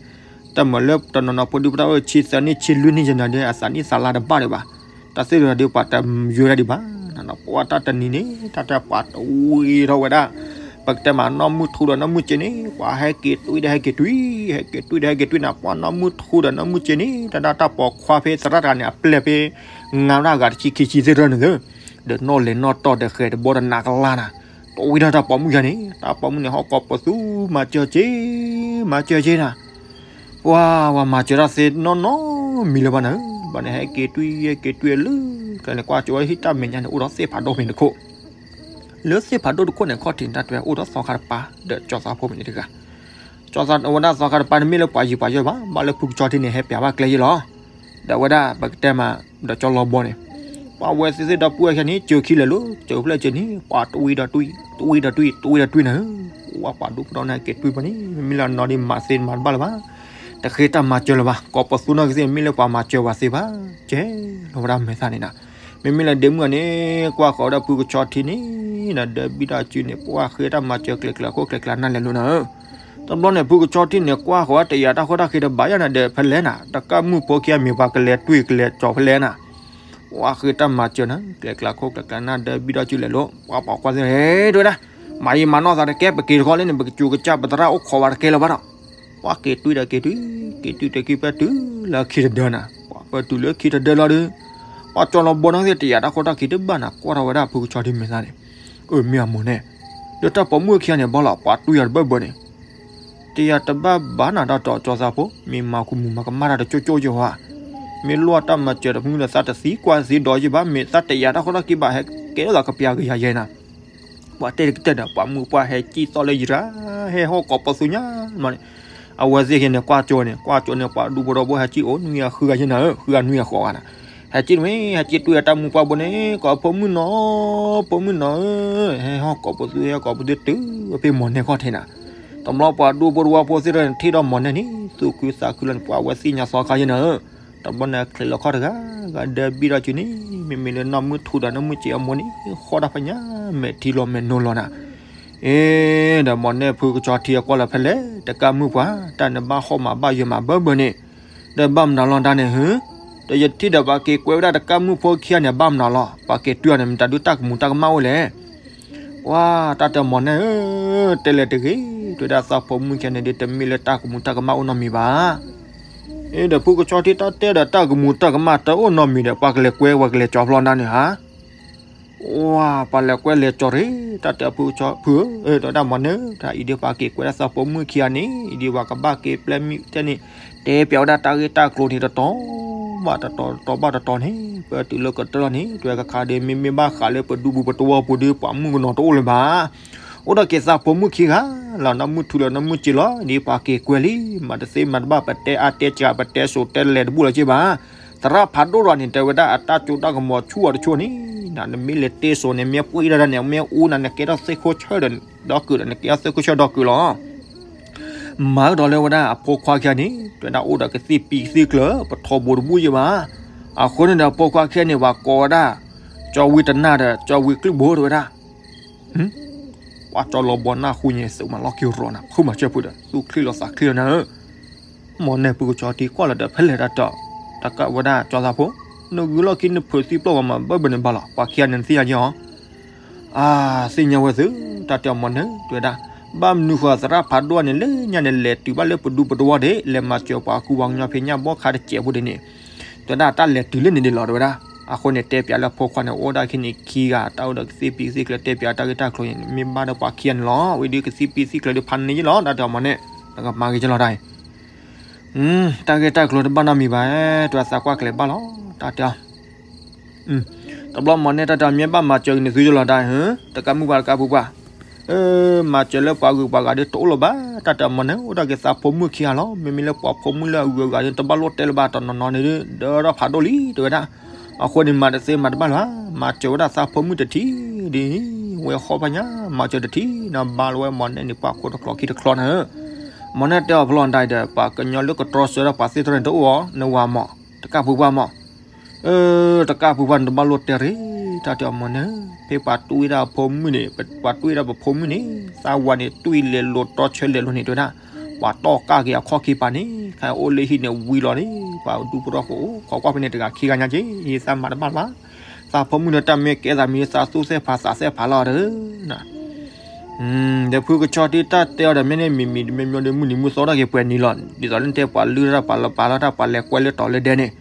တၢ်မၤလၢတနီၤနီၤဖိဒံဖိသၣ်အိၣ်ဆံသၢနံၣ်ဆံလွံၢ်နံၣ်ယဲနၤဒီး အသးနံၣ်သးလါတဘၣ်ဒံးဘၣ်, တၢ်သ့ၣ်တဖၣ်ဒီး ပှၤတယၢဒံးဘၣ်, ပှၤတၢ်တနံၤန့ၣ် တၢ်တဲပှၤတဝံၤထီၣ်ဝဲဒၣ်, ပကတဲမး နီၢ်မုၢ်ထူဒီးနီၢ်မုၢ်စ့န့ၣ် ပှၤဟဲက့ၤတွံၢ်ဒီးဟဲက့ၤတွံၢ်, ဟဲက့ၤတွံၢ်ဒီးဟဲက့ၤတွံၢ်နၤ, ပှၤနီၢ်မုၢ်ထူဒီးနီၢ်မုၢ်စ့န့ၣ် တၢ်ဒၣ်တၢ်ပိာ်ခွါဖဲသရၣ်တဂၤန့ၣ် အပျဲၢ်ဖဲ ငါးတဂၤတဆံခံဆံသ့ၣ်တဖၣ်န့ၣ်လၢ ဒီးနီၣ်လဲၤနီၣ်တီၢ်ဒီးဃဲၤတဘီတနးကလါနၤ, တွံၢ်ထီၣ်တၢ်ပိာ်မုၣ်ယါန့ၣ် တၢ်ပိာ်မုၣ်န့ၣ် ဟီၣ်ကိးပသူ မၤစၢၤက့ၤ, မၤစၢၤက့ၤနၤ, ပှၤဝဲမၤစၢၤတၢ်သ့နီၢ်နီၢ်မံၤလၢၤဘၣ်နၤ, ဘၣ်န့ၣ် ဟဲက့ၤတွံၢ် ဟဲက့ၤတွံၢ်လၢ ကလဲၤကွၢ်ကၠိဝဲဟံၣ်တၢ်မဲာ်ညါန့ၣ် အိၣ်ဒီးသ့ၣ်ဖးဒိၣ်ဖဲန့ၣ်တခိၣ်, လၢသ့ၣ်ဖးဒိၣ်တခိၣ်န့ၣ် ခီၣ်ထံးန့ၣ် တၢ်တဲအိၣ်ဒီးသီခါတပၤ ဒီးကၠီသးဖိမုၣ်န့ၣ်တဂၤ ကၠီသးဝဲဒၣ်သီခါတပၤန့ၣ် မ့ၢ်လၢပှၤယံၤပှၤယီၤဘၣ်, ဘၣ်လၢဖုကၠီထံန့ၣ် ဟဲပျးဘၣ်ကျဲယဲလီၤ, ဒီးဝဲဒၣ်ပကတဲမး ဒီးကၠီလီၤဘီန့ၣ်, ပှၤဝဲသ့ၣ်သ့ၣ်ဒီပုၢ်ဝဲၢ်ခံဂၤန့ၣ် စၢၤခံလဲၤလိၤ စၢၤဖျၢၣ်စၢၤန့ၣ် ပှၤတွံၢ်ဒီးတွံၢ် တွံၢ်ဒီးတွံၢ် တွံၢ်ဒီးတွံၢ်နၤ, ဝဲပှၤဒူဖိတဝီန့ၣ် ဟဲက့ၤတွံၢ်ပှၤန့ၣ် မ့မ့ၢ်လၢအနီၢ်ဒ်မၤသ့မၤတဘၣ်လၢၤဘၣ်, တဃ့တၢ်မၤစၢၤလၢၤဘၣ်, ကိးပသူနီၢ်ကီၢ်သ့ၣ် မ့ၢ်လၢပှၤမၤစၢၤပှၤသ့ဘၣ်, ကဲလီၤဝဲဒၣ်မဲာ်သၣ်န့ၣ်နၤ, မ့မ့ၢ်လၢဒ့မုၣ်ဂၤန့ၣ် ကွၢ်ဃီၤဝဲဒၣ်ဖုကဆီထံန့ၣ် ဒီးဘံၣ်ဒီးစုန့ၣ် ပှၤဃ့တၢ်မၤစၢၤကျဲၤကျဲၤခိၣ်ကျဲၤကျဲၤနၢ်လဲၤလိၤနၤဧၢ, တဘျီန့ၣ် ဖုကဆီထံန့ၣ် ကွၢ်ဃီၤဝဲတယာ်တၢ်ဃိတၢ်ဃ့တဘၣ်ယါနၤဒီးဖဲလဲၣ်နၤ, တကၢ်မုၣ်ဖိခံဂၤမ့ၢ်ပှၤကလဲၤတွံၢ်ကလဲၤကၠီၤဖဲလဲၣ်နၤ, ပှၤဃ့တၢ်မၤစၢၤနၤ ကျဲၤကျဲၤခိၣ်ကျဲၤကျဲၤနၢ်ဒီးဘံၣ်ဒီးစုလဲၤလိၤ, ပှၤပိာ်ခွါသ့ၣ် ဟဲဒိဝဲဒၣ်, မၤယံာ်မၤနီၢ်သးတကဲ ပက့ၤတခီလၢန့ၣ် ပကစူးကစၢ်ပသရၣ်အိၣ်ခိးဝဲတကဲလၢၤဘၣ်ဒီး, ပှၤက့ၤတွံၢ်ဒီးက့ၤတွံၢ်, က့ၤတွံၢ်တက့ၤဖဲတုၤလၢခံတဒၢနၤ, ပှၤဖဲတုၤလၢခံတဒၢလီၤဒီး ပှၤကၠီလီၤဘီနီၢ်သ့ၣ် တယာ်တၢ်ခီတၢ်ခံတဘၣ်နၤ ကွၢ်ထီၣ်ဝဲဒၣ်ဖုကဆီထံမဲာ်သၣ်န့ၣ်, အၢ မ့ၢ်အမိၢ်န့ၣ်, ဒီးတၢ်ပိာ်မုၣ်ခံဂၤန့ၣ် ဘၣ်လီၤ ပှၤတွံၢ်ယၤတဘၢၣ်ဘၢၣ်န့ၣ်, တယာ်တဘၣ်ဘၣ်နၤ တၢ်တီကၠီသးဖိ, မ့ၢ်မၤကမူၤမၤကမၣ်တၢ်တကၠိကၠိယဲၢ်ဝဲ, မ့ၢ်လိၣ်တၢ်မၤစၢၤတဖုဒီး သးတသံကွၢ်သံဒီးယဲၢ်ဘၣ်, မ့ၢ်သးတယာ်တၢ်ခီတၢ်ခံဘၣ် ဟဲကဲထီၣ်သးကပျၢ်ကယၤယဲၢ်နၤ ပှၤတဲတကတၢၢ်ဒီး ပှၤမုၢ်ပှၢ်ဟဲကံၣ်သီၣ်လၢယရၣ်, ဟဲဟီၣ်ကိးပသူညါမးန့ၣ်, အဝဲသ့ၣ်က့ၤန့ၣ် ကွၢ်ကၠိန့ၣ် ကွၢ်ကၠိန့ၣ် ပှၤဒူဖိဒီဖိဟဲကံၣ်အိၣ်နွံဂၤဃုဂၤယဲၢ်နၤဧၢ, ဃုဂၤနွံဂၤဃိးဂၤနၤ, ဟဲကံၣ်တမ့ၢ် ဟဲကံၣ်တွံၢ်အတၢ်မုၢ်ပှၢ်ဘိန့ၣ် ကိးဖိမုၣ်နီၤ, ဖိမုၣ်နီၤဧၢ, ဟဲဟီၣ်ကိးပသူ ဟဲဟီၣ်ကိးပသူတုၤဝဲဖဲမိၢ်နဲၣ်ခီၣ်ထံးနၤ, တဘျီပှၤဒူဖိဒီဖိသ့ၣ်တဖၣ်န့ၣ် ထံၣ်ဒီးမိၢ်နဲၣ်န့ၣ် သူၣ်ခုသးခုလီၤန့ၣ် ပှၤဝဲသ့ၣ်ညါသီခါယဲၢ်နၤဧၢ, တဘျီန့ၣ် ချဲးလီၤခီၣ်တဂၤ, ဂၤဒၢဘံၣ်ထီၣ်ကၠိန့ၣ် မ့မ့ၢ်လၢနီၢ်မုၢ်ထူဒီးနီၢ်မုၢ်စ့အမိၢ်န့ၣ် ဃီဒၣ်ဖးညါ မဲာ်ထံလီၤမဲာ်နိလီၤနၤ, အ့ ဒီးမိၢ်နဲၣ်ဖုကဆီထံအကွၢ်လၢဖဲလဲၣ် တကၢ်မုၣ်ပှၢ် တၢ်နဘၣ်ဟီၣ်မးဘၣ်ယွဲမးဘၢဘၢန့ၣ်, ဒီးဘၣ်မနုၤလီၤတၢ်န့ၣ် ဟု, ဒီးယထံၣ်ဒီးပှၤက့ၤကွဲဝဲဒၣ်တကၢ်မုၣ်ဖိခံဂၤန့ၣ် ဘၣ်မနုၤလီၤ ပှၤက့ၤတွံၢ်အီၤန့ၣ် မတၤဒုးတၢ်ကမူၤတၢ်ကမၣ်အိၣ်လဲၣ် ပှၤတၢ်တဲမိၢ်နဲၣ်ဧၢ, တဲလဲၤတဂ့ၤ, တဲဝဲဒၣ်သးဖိမုၣ်ခံဂၤန့ၣ်ဒီး တမ့ၢ်လၢတၢ်ကမူၤတၢ်ကမၣ်အိၣ်နီတမံၤဘၣ်. အ့ ဒီးဖုကဆီထံတၢ်တဲဒီးတၢ်ကမူၤတၢ်ကမၣ်တအိၣ်နီတမံၤဒီး ပှၤကလဲၤကွဲ ပှၤကလဲၤကၠီဖျီနၤန့ၣ်ဧါ. ဝါ ပှၤလဲၤကွဲလဲၤကၠီတဂ့ၤ, တၢ်တဲဖုကဆီဖုဧၢ, တဲဝဲဒၣ်မိၢ်နဲၣ်ဧၢ, တၢ်အံၤဒ်ပှၤက့ၤကွဲဒၣ်သးဖိမုၣ်ခံဂၤန့ၣ် အံၤဒ်ပှၤကဘၣ်က့ၤပျဲမုၢ်ထဲန့ၣ်, တဲပျးဝဲဒၣ်တၢ်ဂ့ၢ်တၢ်ကျိၤန့ၣ် တတီၤဘၣ်တတီၤ တတီၤဘၣ်တတီၤန့ၣ် ပတုၤလၢကတၢၢ်လီၤန့ၣ် တဲဝဲကခါဒီး မ့မ့ၢ်ဘၣ်ဃးလၢပဒူပူၤပတဝီပူၤဒီး ပှၤမုၣ်ကနီၤတအိၣ်လၢၤဘၣ်. အိၣ်ဒီးက့ၤသးဖိမုၣ်ခံဂၤလီၤ, နီၢ်မုၢ်ထူလၢနီၢ်မုၢ်စ့လီၤ, ဒ်ပှၤက့ၤကွဲလံ, မၤတသ့မၤတဘၣ် ပတဲအါတဲစှၤ ပတဲစိၤတဲလဲၤတဘူၣ်လီၤက့ၤဘၣ်. သရၣ်ဖးဒိၣ်ဒီးန့ၣ် တဲဝဲဒၣ်အတၢ်ကၠိတၢ်ကမီၤဆူၣ်အီၤတဆိန့ၣ်, နမ့ၢ်လဲၤတဲစိၤန့ၣ် မ့ၢ်ပှံၢ်ဒၣ်ဒၣ်န့ၣ် မ့ၢ်အူနၤ နကဲထီၣ်သ့ၣ်ခိၣ်ဆၢဒီးဒီကုာ်ဒီး နကဲထီၣ်သ့ၣ်ခိၣ်ဆၢဒီကုာ်လီၤ. မၤကဒီးလၢဝဲဒၣ်အဖိခွါခံဂၤန့ၣ် တဲဝဲဒၣ်အိၣ်ဒီးကသံၣ်ပံသံၣ်ကျၢၤ ပထီဘိတဘူၣ်ယဲၢ်ဘၣ်. အဃိန့ၣ်ဒီးအဖိခွါခံဂၤန့ၣ် ပှၤကိးဝဲဒၣ် ကၠီဝံတနၢ်ဒီး ကၠီဝံကလုၢ်ဘိတဲဝဲဒၣ် ပှၤကၠီလီၤဘီနၢ်ဃူညါ သုးမၤလီၢ်က့ၤရီၤနၤ ဖုမၤစၢၤဖုဒီး သူၣ်ချံလီၤသးချံလီၤနၤဧၢ. မိၢ်နဲၣ်ဖုကဆီထံကွၢ်လီၤဒီးဖဲလဲၣ်တၢ်တီၤ, တကးဝဲဒၣ်ကၠီသးဖိ, နဂုာ်လီၢ်ခံနဖုးသံပျိၢ်ဂီၤမးဘၢဘၢန့ၣ်ဘၣ်လီၤ, ပှၤခံဂၤန့ၣ်နသ့ၣ်ညါယဲၢ်အီၤ အသ့ၣ်ညါဝဲသု, တၢ်တဲအီၤမိၢ်နဲၣ် တဲဝဲဒၣ်, ဘၣ်မနုၤဃိသရၣ်ဖးဒိၣ်န့ၣ် လၢညါန့ၣ် လဲၤတုၤဘၣ်လၢပဒူပတဝီၤဒၣ် လဲၤမၤစၢၤပှၤကူပှၤကညီဖဲညၣ်ဘီခါတစဲးဖိဒၣ်န့ၣ်, တဲဝဲဒၣ်တၢ်လဲၤတုၤလၢန့ၣ်ဒၣ်လီၤ တဲဝဲဒၣ်. အဃိန့ၣ် တဲပျးလၢဖိခွါန့ၣ် အိၣ်ဒၣ်ခံန့ၣ်ခံဂၤ တၢ်အိၣ်ဒီးကသံၣ်ပံသံၣ်ကျၢၤ တဲပျးတၢ်ဂ့ၢ်တၢ်ကျိၤန့ၣ် မ့ၢ်ဘၣ်ဒီးပှၤခံဂၤန့ၣ်လီၤ. ဝံၤဒီးကသံၣ်ပံသံၣ်ကျၢၤဒီးဖးန့ၢ်ယဲၢ်လီၤ တၢ်တဲအီၤမိၢ်နဲၣ်, နကမၤဂ့ၤကလီၤတၢ်အံၤ တၢ်ဂ့ၢ်တၢ်ကျိၤတဘၣ်နီတမံၤဘၣ်, တဲဝဲသးကွၢ်ကလဲၤဘၣ်လီၤ တၢ်တဲအီၤ. တဘျီမိၢ်နဲၣ်တၢ်တဲအီၤ မ့ၢ်ဘၣ်မၤစၢၤက့ၤန့ၣ်သုယလီၤတၢ်, တကးမုၢ်ပှၢ်တကးပူၤပှၢ်, မၤစၢၤလၢပှၤဂုၤပှၤဂၤဒီးတအိၣ်လၢၤဘၣ်, တၢ်တဲအီၤမိၢ်နဲၣ် အိၣ်ဒၣ်က့ၤသးဖိမုၣ်ခံဂၤလီၤ, မ့မ့ၢ်လၢပှၤဖိမုၣ်လၢအဂုၤအဂၤဒီး တဘၣ်လိၣ်တဲလၢၤဘၣ် တနီၤနီၤန့ၣ် ဒၢထီၣ်ဖးဒိၣ်လံ တဲဝဲဒၣ်. အဃိန့ၣ် မၤတသ့မၤတဘၣ်လၢၤဘၣ်, မၤစၢၤဝဲဒၣ်သးဖိမုၣ်တထံၣ်ဒ် ဝဲဃီဖးညါ မၤစၢၤတထံၣ် နဘါလီၤဝဲမိၢ်နဲၣ်န့ၣ် ပှၤခိၣ်တချီခံတချီနၤဧၢ. မိၢ်နဲၣ်တဲအီၤဖျီတၢ်အံၤဒီး ပှၤကညီလၢကတြီဆၢဒီးပှၤသ့ၣ်တဖၣ်န့ၣ်တအိၣ်အီၤ နဝၤမး, တကးပူၤပှၢ်မး, တကးပူၤပှၢ်န့ၣ်တဘၣ်လိၣ်တဲရ့ၣ်, တၢ်တဲအီၤမိၢ်နဲၣ်, ဖဲပှၤတွံၢ်ဒၣ်အဖိမုၣ်န့ၣ် ပှၤတွံၢ်ဒၣ်ပဖိမုၣ်န့ၣ် သးဝၤန့ၣ် တွံၢ်လဲၤလိၤတြီဆၢလဲၤလိၤန့ၣ် တဲဝဲဒၣ်, ပှၤတီၢ်ကၢ်က့ၤအခီၣ်ခံပၤန့ၣ် ခါအိၣ်လၢဟံၣ်န့ၣ်ဝံၤလီၤန့ၣ် ပှၤဒူဖိထီၣ်ဖိအိၣ်ခိးကွၢ်ဖဲန့ၣ်တဂၤခံဂၤညါက့ၤ သးမၤတဘၣ်လၢၤဘၣ်, သးဖိမုၣ်န့ၣ် တၢ်မ့ၢ်ကဲသးမံၤ သးသူၣ်သ့ၣ်ဖးသးသ့ၣ်ဖးလီၤဒီး ဒီးဖုကဆီထံတၢ်တဲအီၤဒီး မ့ၢ်န့ၣ်မံၤမံၤတမ့ၢ်မ့ၢ်ဒီး မုၢ်နံၤမုၢ်သီထီၣ်က့ၤပှဲၤနံၤလီၤ. ဒ်သိးလၢတဲပှၤလုၢ်တၢ် ပှၤလၢပာ်လီၤတၢ် ပှၤလဲၤကွဲလၢတီၤလၢဒဲန့ၣ်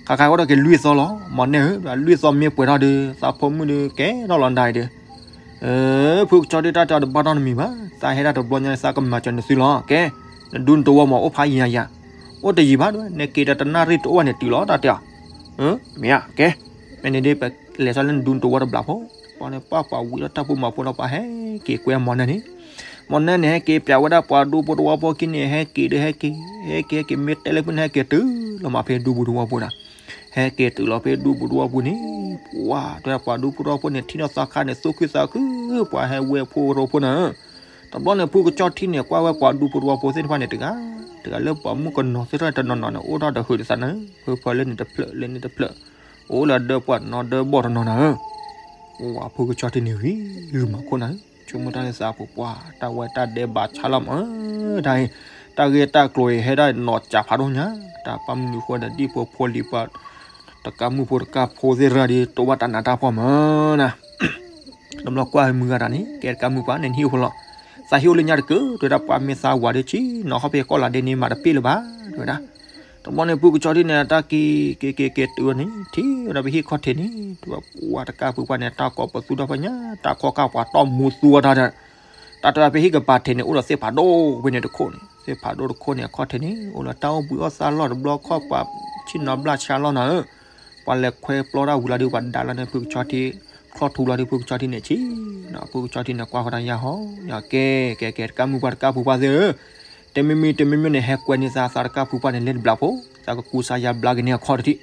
ခါခါအိၣ်ဒီးက့ၤလွံၢ်သီလီၤ. မ့ၢ်န့ၣ်ဧၢ လွံၢ်သီမ့ၢ်ပှဲၤထီၣ်ဒီး သးဖိမုၣ်ဒီးကဲထီၣ်လီၤဒၣ်အံၤဒီး ဖုကဆီထံတၢ်တဲအီၤဒီး ဘၣ်နီတမံၤဘၣ်, သးဟဲဒၣ်တဘျီညါ သးကမၤစၢၤနသုလီၤ. ကဲ နဒူနတဝီမး အိၣ်ဖးယံၤယံၤ, အိၣ်တယံၤဘၣ်ဒၣ် နက့ၤဒီးတနၣ်ရံၣ်တအိၣ်ဘၣ်န့ၣ်တုၤလီၤ တၢ်တဲအီၤ. မ့ၢ်ဧါ ကဲ မ့ၢ်န့ၣ်ဒီး ပလဲၤထီၣ်လၢနဒူနတဝီတဘျီဖိ, ပှၤန့ၣ်ပှၤပှၤဝံၤဒီးတၢ်ဖိမၤဖိဒီး ပှၤဟဲက့ၤကွဲမ့ၢ်န့ၣ်န့ၣ်, မ့ၢ်န့ၣ်န့ၣ် ဟဲက့ၤပျးဝဲဒၣ်ပှၤဒူဖိတဝီဖိခံန့ၣ် ဟဲက့ၤဒီးဟဲက့ၤ ဟဲက့ၤဟဲက့ၤ မ့ၢ်တဲလၢဖုန့ၣ် ဟဲက့ၤတုၤလီၤမးဖဲဒူပူၤတဝီပူၤဒီး ဟဲက့ၤတုၤလီၤဖဲဒူပူၤတဝီပူၤန့ၣ် ပှၤတဲပှၤဒူဖိတဝီဖိန့ၣ် ထံၣ်ဒီးသးခါန့ၣ် သူၣ်ခုသးခု, ပှၤဟဲဝဲဖိရိဖိန့ၣ် တဘျီန့ၣ် ဖုကဆီထံန့ၣ် ကွၢ်ဝဲပှၤဒူဖိတဝီဖိသ့ၣ်တဖၣ်န့ၣ်တဂၤ တဂၤလၢပှၤမုၣ်ကနီၤသ့ၣ်တဖၣ်တနီၤနီၤန့ၣ် အိၣ်ထီၣ်ဒီးဟုးဒီးသးန့ၣ် ဖၢဖၢလၢန့ၣ်တဖျၢၣ်လၢန့ၣ်တဖျၢၣ် အိၣ်လၢဒၢပှၢ်နီၤဒၢဘီၣ်တနီၤနၤဧၢ, အိၣ်ဝဲဖုကဆီထံန့ၣ်ဂ့ၤဂ့ၤမးခိၣ်နၤဧၢ, ဆိကမိၣ်တၢ်လၢသးပူၤပှၢ် တၢ်ဝဲတၢ်ဒဲးဘးဆါလီၤမးဧၢ, တၢ်အံၤ တၢ်ဂ့ၢ်တၢ်ကျိၤအံၤ ဟဲဒၣ်နီၢ်ကၠးဖးဒိၣ်ညါ, တၢ်ပၢ်မုၢ်နံၤဃိဒီး ဒ်ဖိဖိလံၤပှၤ တကးမုၣ်ဖိတကးဖိသ့ၣ်တဖၣ်ဒီး တိဝဲတၢ်နးတၢ်ဖှီၣ်မးနၤ တဘျီကွၢ်မုၢ်ဂၤတၢ်န့ၣ် ကဲတကးမုၢ်ပှၢ်န့ၣ် နဟံၣ်အိၣ်ဖိလီၤ, သးဟံၣ်အိၣ်လၢညါတက့ၢ် တဲဝဲဒၣ်, ပှၤမ့ၢ်သးဝၤဒီးဆံးနီၤ ဟီၣ်ဖဲကီၢ်လၤဒဲန့ၣ် မၤတပ့ၢ်လၢၤဘၣ် တဲဝဲဒၣ်, တဘျီန့ၣ် ဖုကဆီထံန့ၣ် တၢ်က့ၤက့ၤက့ၤက့ၤတုၤဝဲန့ၣ် ထံၣ်ဝဲဒၣ်ဖဲဟံၣ်ခီၣ်ထံးန့ၣ် တဝဲပှၤတကးဖုပှၢ်န့ၣ် တၢ်ကိးပသူထီၣ်ဖဲညါ တၢ်ခီၣ်ကၢ်ပှၤတီၢ်မူသူအီၤတၢ်ဒီး တၢ်တဝဲဖဲဟံၣ်ကပၤထံးန့ၣ် အိၣ်ဒီးသ့ၣ်ဖးဒိၣ်ဝဲန့ၣ်တခိၣ်န့ၣ် သ့ၣ်ဖးဒိၣ်တခိၣ်န့ၣ် အခီၣ်ထံးန့ၣ် အိၣ်လၢတၢ်အိၣ်ဘှံးအီၣ်သးလီၢ်တဘျီခီၣ်ပှၤဆ့ၣ်နီၤဘျၣ်ဆါလီၢ်နီၤဧၢ ပှၤလဲၤခွဲပျီတၢ်ဝံၤလီၤဒီး ပှၤဒၣ်လီၤန့ၣ် ဖုကဆီထံ ချီၣ်ထူလီၤဒီး ဖုကဆီထံန့ၣ်ဆံးနီၤ ဖုကဆီထံန့ၣ် ကွၢ်ဃီဒၣ်ယၤဟီ ယၤကဲ ကဲ ကဲ တကးမုၢ်ပှၢ်တကးဖုပှၢ်သ့ၣ်ဧၢ တမံၤမံၤတမံၤမံၤန့ၣ် ဟဲကွဲန့ၢ်သးသးတကးဖုပှၢ်န့ၣ် လဲၤတဘျီဖိ သးကကူစါယါဘျါက့ၤန့ၢ်အခီၣ်တထံၣ်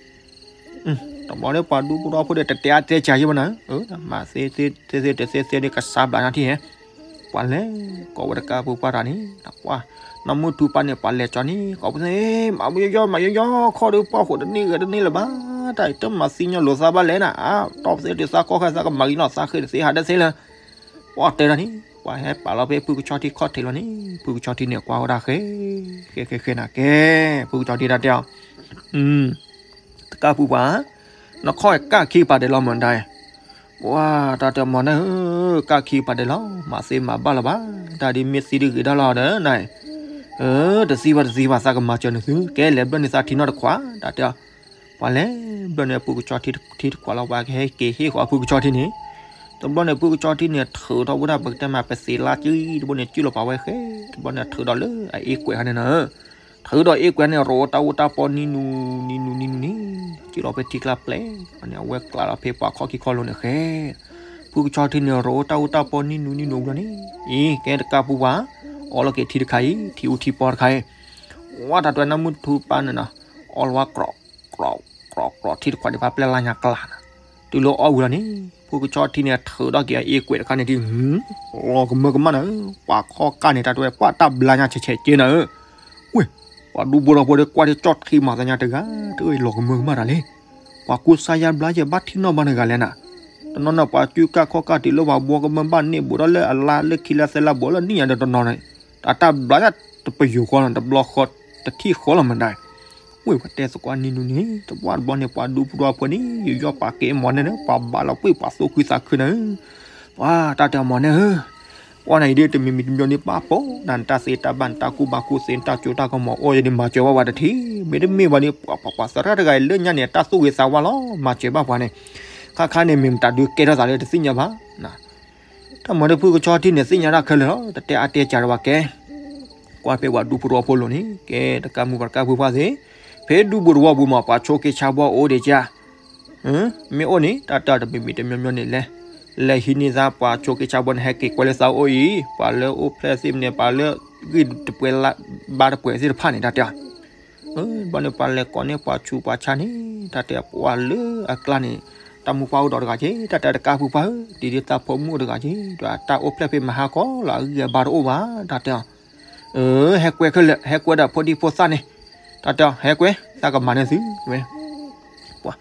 တဘျီဒီးပှၤဒူဖိဒီဖိဒီး တတဲအါတဲစှၤယဲဘၣ်နၤဧၢ မၤသ့သ့သ့တသ့သ့ဒီး ကစါဘျါညါထံၣ်ဟဲ ပှၤလဲၤကိးဝဲတကးဖုပှၢ်တၢ်န့ၣ် ပှၤ နီၢ်မုၢ်ထူပၢ်န့ၣ် ပှၤလဲၤကၠီန့ၣ် ကိးပသ့ၣ် မၤမယီယီ မၤယီယီ ခီၣ်ဒီးပှၢ်ဃိးတန့ၢ်ဂဲၤတန့ၢ်လၢၤဘၣ် တၢ်အံၤတမၤသံညီလိာ်သးဘၣ်လဲၣ်နၤ တီၢ်ပသ့ၣ်တသးကီၢ်ခဲသးကမၤဂ့ၤနီၢ်သးဃ့တသ့ဟးဒၢသ့လၢ ပှၤတဲဒၣ်န့ၣ် ပှၤဟဲပာ်လီၤဖဲဖုကဆီထံခီၣ်ထံးလီၤန့ၣ် ဖုကဆီထံန့ၣ် ကွၢ်ဝဲဒၣ်ဃဲ ဃဲဃဲဃဲနၤကဲ ဖုကဆီထံတၢ်တဲအီၤ တကးဖုပှၢ် နခီၣ်ကၢ်ခံပာ်ဒဲးလီၤမၢ်ဒၣ် ပှၤတၢ်တဲမီၤန့ၣ်ဧၢ ကၢ်ခံပာ်ဒဲးလီၤ မၤသ့မၤဘၣ်လီၤဘၣ် တၢ်ဒ်မ့ၢ်သံဒ်ဂ့ၤဒၣ်လီၤဒီးနၤ တသံဘၣ်တသံဘၣ် သးကမၤစၢၤနသု ကဲလဲၤဘျၢၣ်န့ၢ်သးထံနီၢ်တခွး တၢ်တဲအီၤ ပှၤလဲၤဘျၢၣ်န့ၢ်ဖုကဆီထံတခွးလီၤ ပှၤကဟဲက့ၤဟ့ၣ်ဃီဖုကဆီထံန့ၣ် တဘျီန့ၣ် ဖုကဆီထံန့ၣ် ထုးထီၣ်ဝဲဒၣ်ပကတဲမး ပသ့လါကံတဘိန့ၣ် စုၣ်လီၤပာ်ဝဲဃဲ တဘျီန့ၣ် ထုးဒီးလၢအအ့ကွဲးခါန့ၣ်နီၤ ထုးဒီးအ့ကွဲးန့ၣ် ရိးတၢ်အူတၢ်ပီနံၤနူၤ နံၤနူၤနံၤနူၤန့ၣ် စုၣ်လီၤဖဲထံကျါပျဲၢ်န့ၣ် အဝဲကျးလီၤဖဲပှၤခီၣ်ခံခီလိၤန့ၣ်ဃဲ ဖုကဆီထံန့ၣ် ရိးတၢ်အူတၢ်ပီနံၤနူၤနံၤနူၤဝံၤလီၤန့ၣ် အံၤ ကဲတကးဖုပှၢ် အီလီၤက့ၤထံတခါအံၤ ထံအူထံပီတခါအံၤ ဝဲတၢ်တဲနီၢ်မုၢ်ထူပၢ်န့ၣ်နီၤ အီလီၤဝဲ ကြီးကြီးကြီး ထံတခွးဒံးဖးပျဲၢ်လါညါကျါနီၤ တုၤလၢအီၣ်ဝံၤလီၤန့ၣ် ဖုကဆီထံန့ၣ် ထုးထီၣ်က့ၤအအ့ကွဲးတခါန့ၣ်ဒ် လီၤကမၢကမၣ်နၤဧၢ ပှၤခီၣ်ကၢ်န့ၣ် တၢ်တဲဝဲ ပှၤတၢ်ဘျါညါဆဲးဆဲးက့နၤဧၢ ဝ့ၢ် ပှၤဒူဖိဒီဖိဒီးကွၢ်ထံကၠီၣ်ထံမၤသးညါတဂၤ တအၢၣ်လီၤကမၢကမၣ်တၢ်လံ ပှၤကူစါယါဘျါယဲၢ်ဘၣ်ထံၣ်နီၣ်ဘၣ်နဂၤလဲၣ်နၤ တနီၤနီၤပှၤစုကၢ်ခီၣ်ကၢ်တုၤလၢပှၤဘှီကမၢဘၣ်န့ၣ် ဘူးထီၣ်လၢအလါလၢခံလါသၢလါ ဘူးလၢနံၣ်ညါဒီးတနီၤန့ၣ် တၢ်တၢ်ဘျါညါတပယူာ်ဃီလီၤ တဘျီဃီ တထံၣ်ဃီလီၤမတၤ ဝ့ၢ်ပှၤတဲသကိးနံၤနူၤန့ၣ် တဘျီတဘျီန့ၣ် ပှၤဒူဖိဒီဖိန့ၣ် ယူးယီၣ်ပာ်က့ၤမီၤန့ၣ် ပှၤဘၣ်လီၤပှ့ၤပှၤသူၣ်ခုသးခုနၤဧၢ ပှၤတၢ်တဲမီၤန့ၣ်ဧၢ ပှၤန့ၣ်အံၤဒ်တမံၤမံၤတမံၤန့ၣ် ပာ်ပိာ်နၤနတၢ်သ့တၢ်ဘၣ်နတၢ်ကူၣ်ဘၣ်ကူၣ်သ့နတၢ်စိတၢ်ကမီၤအိၣ်ယဲန့ၣ် မၤစၢၤဘၣ်ပှၤတထံၣ် မ့တမ့ၢ်ဘၣ်န့ၣ် ပှၤပှၤပှၤသရၣ်တဂၤအံၤလၢညါန့ၣ် တၢ်သူၣ်ဂ့ၤသးဝါလီၤ မၤစၢၤဘၣ်ပှၤန့ၣ် ခါခါန့ၣ် မ့ၢ်မတၤဒုးကဲထီၣ်သးလၢတသ့ၣ်ညါဘၣ် တၢ်မၤဒီးဖုကဆီထံန့ၣ် သ့ၣ်ညါတၢ်ခဲလၢာ်လီၤ တတဲအါတဲစှၤဒီးဘၣ်ကဲ ကွၢ်ဖဲပှၤဒူဖိတဝီဖိလိၤန့ၣ် ကဲတကးမုၢ်ပှၤတကးဖုပှၢ်သ့ၣ် ဖဲဒူပူၤတဝီပူၤမး ပှၤဆိးက့ဆါဘှီအိၣ်ဒံးကၢ် မ့ၢ်အိၣ်န့ၣ် တၢ်တဲအီၤတမံၤမံၤတမံၤမံၤန့ၣ်လဲၣ် လဲၤဟံးန့ၢ်သးပှၤဆိးက့ဆါဘှီန့ၣ် ဟဲက့ၤကွဲးလၢသးအိၣ်အံၤ ပှၤလၢအိၣ်ဖျဲၣ်သ့ၣ်မနုၤ ပှၤလၢဂံၢ်တပှဲၤဘါတပှဲၤသ့ၣ်တဖၣ်န့ၣ် တၢ်တဲအီၤ ဘၣ်န့ၣ်ပှၤလဲၤကိးန့ၢ်ပှၤဆူးပှၤဆါန့ၣ် တၢ်တဲပှၤလၢအကျါန့ၣ် တၢ်မူပှၢ်အိၣ်ဒီးတဂၤက့ တၢ်တဲတကးဖုပှၢ်ဧၢ ဒ်ဒ်တၢ်ဖိမုၣ်အိၣ်တဂၤက့ ဒီးတၢ်အိၣ်ဖျဲၣ်ဖဲမဟါကီလီၤ အဂံၢ်အဘါတအိၣ်ဘၣ် တၢ်တဲအီၤ အၢ ဟဲကွဲခဲလၢာ် ဟဲကွဲဒီးဖိဒံဖိသၣ်န့ၣ် တၢ်တဲအီၤ ဟဲကွဲ သးကမၤန့ၢ်သု ဝဲ ပှၤ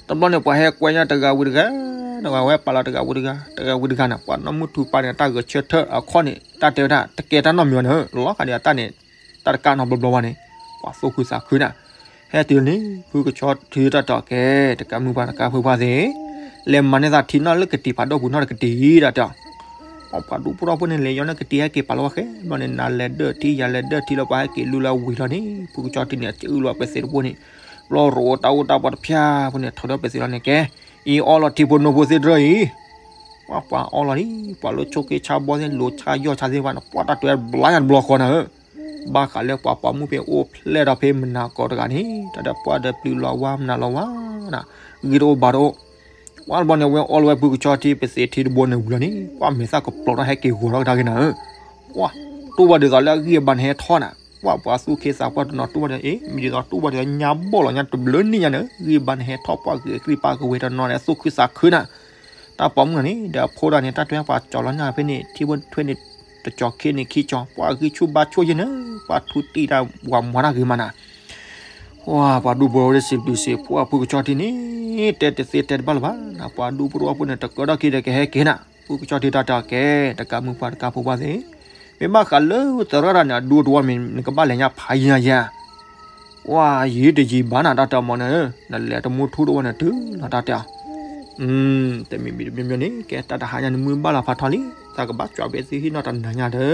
တဘျီန့ၣ် ပှၤဟဲကွဲညါတဂၤဝံၤတဂၤ တဂၤဝဲပာ်လီၤတဂၤဝံၤတဂၤ တဂၤဝံၤတဂၤန့ၣ် ပှၤနီၢ်မုၢ်ထူပၢ်န့ၣ် တၢ်ဂဲၤဆၢထၢၣ်အခီၣ်န့ၣ် တၢ်တဲဝဲဒၣ် တကဲတၢ်နီတမံၤဘၣ်န့ၣ် လီၤဃာ်ဒံးအတၢ်န့ၣ် တၢ်တကးနီတဘျီဘျီဘၣ်န့ၣ် ပှၤသူၣ်ခုသးခုနၤ ဟဲတုၤန့ၣ် ဖုကဆီထံတၢ်တဲအီၤကဲ တကးမုၢ်ပှၢ်တကးဖုပှၢ်သ့ၣ် လဲၤမၤန့ၢ်သးထံနီၢ်လၢကတံၤဖးဒိၣ်ပူၤနီတကတံၤ တၢ်တဲအီၤ ပှၤဒူဖိထီဖိန့ၣ် လဲၤယီၤန့ၢ်ကတံၤဟဲက့ၤပာ်လီၤဝဲဃဲ ဘျီန့ၣ် နၤလဲၤဒၢၣ်ထံ ယၤလဲၤဒၢၣ်ထံလၢပှၤဟဲက့ၤလူလၢအဝံၤလီၤန့ၣ် ဖုကဆီထံန့ၣ် အစုၣ်လီၤပသ့ၣ်တဘိန့ၣ် ဘျီရိးတၢ်အိၣ်တၢ်ပှၤတဖၠၣ်ဖိန့ၣ် ထုးထီၣ်ပသ့ၣ်လီၤန့ၣ်ကဲ အံၤအီလီၤထံဖိနိဖိသ့ၣ်တရၢအံၤ ပှၤပှၤအီလီၤလံ ပှၤလၢဆိးက့ဆါဘှီသ့ၣ် လိၤဆါယီၢ်ဆါသ့ၣ်တဖၣ်န့ၣ် ပှၤတၢ်တဲဘျါညါတဘျီဃီနၤဧၢ ဘၣ်ဃးလၢပှၤပိာ်မုၣ်ဖဲအိၣ်ဖျဲၣ်ဒီးဖဲမနၤကီးတဂၤန့ၣ် တၢ်ဒီးပှၤဒီးပျုၤလီၤဝါမနၤလီၤဝါနၤ ဂ့ၤတအိၣ်ဘၣ်တအိၣ် ပှၤတဘျီန့ၣ် ဝဲအီလီၤဝဲဖုကဆီထံ ပသ့ၣ်ထံတဘိန့ၣ်ဝံၤလီၤန့ၣ် ပှၤမဲာ်သၣ်ကပျီၤထီၣ်ဟဲက့ၤဂီၤထီၣ်ကဒါက့ၤနၤဧၢ ပှၤ တူၢ်ဘၣ်ဒ်သိးလၢအဂံၢ်အဘါန့ၣ်ဟဲထီၣ်နၤ ပှၤပှၤသူၣ်က့သးပှၢ်တနီၤတူၢ်ဘၣ်ဒ်အံၤ မ့ၢ်ဒ်သိးတူၢ်ဘၣ်ဒ်သိးညါဘီၣ်လီၤညါတဘျုးနံၣ်ညါန့ၣ် ဂံၢ်ဘါန့ၣ်ဟဲထီၣ်ပှၤဂ့ၤအကြံၢ်ပာ်ကဝဲၤတနီၤန့ၣ် သူၣ်ခုသးခုနၤ တၢ်ပိာ်မုၣ်န့ၣ် ဒီးအဖိဒၣ်န့ၣ် တၢ်တွဲပှၤကၠီၤလီၤညါဖဲန့ၣ် ထံဖိထွဲန့ၣ် တကၠီၤခ့န့ၣ်ခံကၠီၤ ပှၤဂံၢ်ဆူၣ်ဘါဆူၣ်ယဲၢ်န့ၣ် ပှၤထူတံၢ်တၢ်ဝၤမၤတၢ်ဂ့ၤမးနၤ ပှၤဒူဖိတဝီဖိစံးဘျုးစံးဖှိၣ်ဖုကဆီထံန့ၣ် တဲတသ့တဲတဘၣ်လၢၤဘၣ်နၤ ပှၤဒူဖိတဝီဖိန့ၣ် တကၢထီၣ်ခံဒီးကဟဲက့ၤနၤ ဖုကဆီထံတၢ်တဲအီၤကဲ တကးမုၢ်ပှၢ်တကးဖုပှၢ်သ့ၣ် မ့ၢ်ဘၣ်ဃးလၢသရၣ်တၢ်န့ၣ် အဒူတဝီမ့ၢ်နကဘၣ်လဲၤညါဖးယံၤညါယဲၢ် ပှၤယံၤတယံၤဘၣ်နၤ တၢ်တဲအီၤမ့ၢ်န့ၣ် နလဲၤတမူထူတဝီန့ၣ်တုၤလီၤတၢ်တဲအီၤ တမံၤမံၤတမံၤမံၤန့ၣ် ကဲတၢ်တဟါညါန့ၣ်မုၢ်ဘၣ်လီၤဖးထီလံ သးကဘၣ်ကွၢ်ဖဲသုဟံၣ်နီၢ်တနၤညါဒီး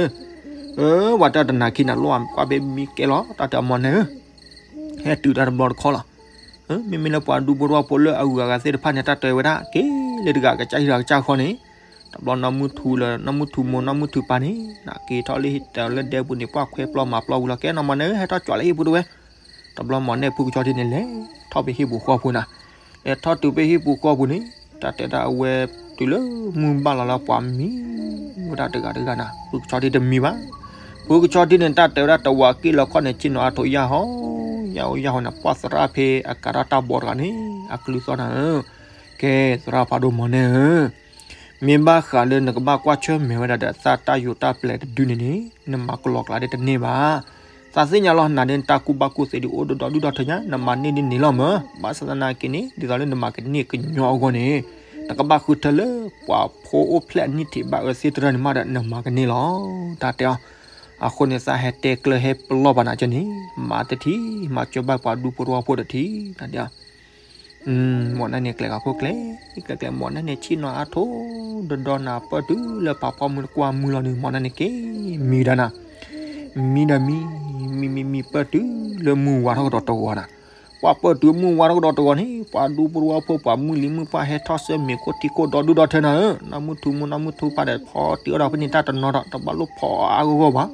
အၢ ပှၤတၢ်တနၤခံနၤလီၤ ကွၢ်ဖဲမံကဲလီၤ တၢ်တဲအီၤမ့ၢ်န့ၣ် ဟဲတုၤတၢ်တဘျီတခီၣ်လီၤ. မ့မ့ၢ်လၢပှၤဒူဖိတဝီဖိလၢအဂုၤအဂၤသ့ၣ်တဖၣ်န့ၣ် တၢ်တဲဝဲဒၣ် က့ၤလၢတဂၤကစၢ်ဟံၣ်တဂၤကစၢ်ဃီန့ၣ်, တဘျီနီၢ်မုၢ်ထူလၢ နီၢ်မုၢ်ထူမိၢ် နီၢ်မုၢ်ထူပၢ်န့ၣ် နက့ၤထီၣ်လၢဟံၣ်တၢ်လၢဒဲပူၤန့ၣ် ပှၢ်ခွဲပျီမၤပျီဝံၤလီၤ ကဲနီၢ်မီၢ်နဲ ဟဲထီၣ်ကွၢ်လၢဟံၣ်ပူၤတဝဲ. တဘျီမီၢ်နဲဖုကဆီထံန့ၣ် လဲၤထီၣ်ဖဲဟံၣ်ပူၤဃီပူၤနၤ, လဲၤထီၣ်တုၤဖဲဟံၣ်ပူၤဃီပူၤန့ၣ် တၢ်တဲဒၣ်အဝဲ တုၤလၢမုၢ်ဘၣ်လီၤလၢပှၤမံဝဲဒၣ်တဂၤတဂၤနၤ, ဖုကဆီထံတမံဘၣ်. ဖုကဆီထံန့ၣ် တၢ်တဲဝဲဒၣ်တဝၤက့ၢ်လီၤခီၣ်န့ၣ် ဆ့ၣ်နီၤအါထိးယၢ်ဟီၣ် ယၢ်ဟီၣ်ယၢ်ဟီၣ်န့ၣ် ပှၢ်သရၣ်ဖဲအကးထီၣ်တၢ်ဘီတဂၤန့ၣ် အကလုၢ်သီၣ်နၤဧၢ, ကဲသရၣ်ဖးဒိၣ်မီၢ်နဲဧၢ မ့ၢ်ဘၣ်ဃးလၢနကဘၣ်ကွၢ်ဆၢၣ်မဲာ်ဝဲဒၣ်ဒီးသးတၢ်ယိးတၢ်ပျဲၤတဒုန့ၣ်န့ၣ် နမၤကလီကလီဒၣ်တန့ၢ်ဘၣ်. သးသ့ၣ်ညါလီၤ နၤဒ်နတၢ်ကူၣ်ဘၣ်ကူၣ်သ့ဒ်အိၣ်ဒီးဒီဒူၣ်ဒီထၢညါ နမၤန့ၢ်ဒ်န့ၣ်လီၤမၢ်. ဘၣ်ဆၣ်သနာ်က့န့ၣ် ဒ်သိးလၢနမၤကန့ၢ်ကညီအဂီၢ်န့ၣ် နကဘၣ်ဃုထၢလၢပှၤဖိအိၣ်ဖျဲၣ်အနံၣ်ထံးဘၣ်အၢသ့ၣ်တဖၣ်န့ၣ်မးဒီး နမၤကန့ၢ်လီၤ. တၢ်တဲအီၤ အဃိန့ၣ် သးဟဲတဲကျၢၤဟဲပလီၢ်ဘၣ်နၤကၢန့ၣ် မၤတထံၣ် မၤစၢၤဘၣ်ပှၤဒူဖိတဝီဖိတထံၣ် တၢ်တဲအီၤ မီၢ်နဲန့ၣ် ကျဲၤဂၤခိၣ်ကျဲၤ ကျဲၤကျဲၤ မီၢ်နဲန့ၣ် ဆ့ၣ်နီၤအါထိး ဒီဒီနၤပၢၢ်တုၤလၢပှၤဖီမုၢ်တကွၢ်မုၢ်လီၤန့ၣ် မီၢ်နဲန့ၣ်က့ၤ မံဒၣ်နၤ မံဒီးမံ မံမံမံပၢၢ်တုၤလၢမုၢ်ဝါထီၣ်ကဒီးတဂီၤနၤ. ပှၤပၢၢ်တုၤမုၢ်ဝါထီၣ်ကဒီးတဂီၤန့ၣ် ပှၤဒူဖိတဝီဖိ ပှၤမုၢ်လံၤမုၢ်ပှၢ်ဟဲထီၣ်ဆၢမ့ၤခိၣ်ထံခိၣ်ဒီဒူၣ်ဒီထၢနၤဧၢ, နီၢ်မုၢ်ထူမိၢ် နီၢ်မုၢ်ထူပၢ်ဒီး ဖီတံၢ်အီၣ်ဒီးဖဲန့ၣ်တၢ်တနီၤဒီး တဘၣ်လိၣ်ဖီအါအါဂီၢ်ဂီၢ်ဘၣ်.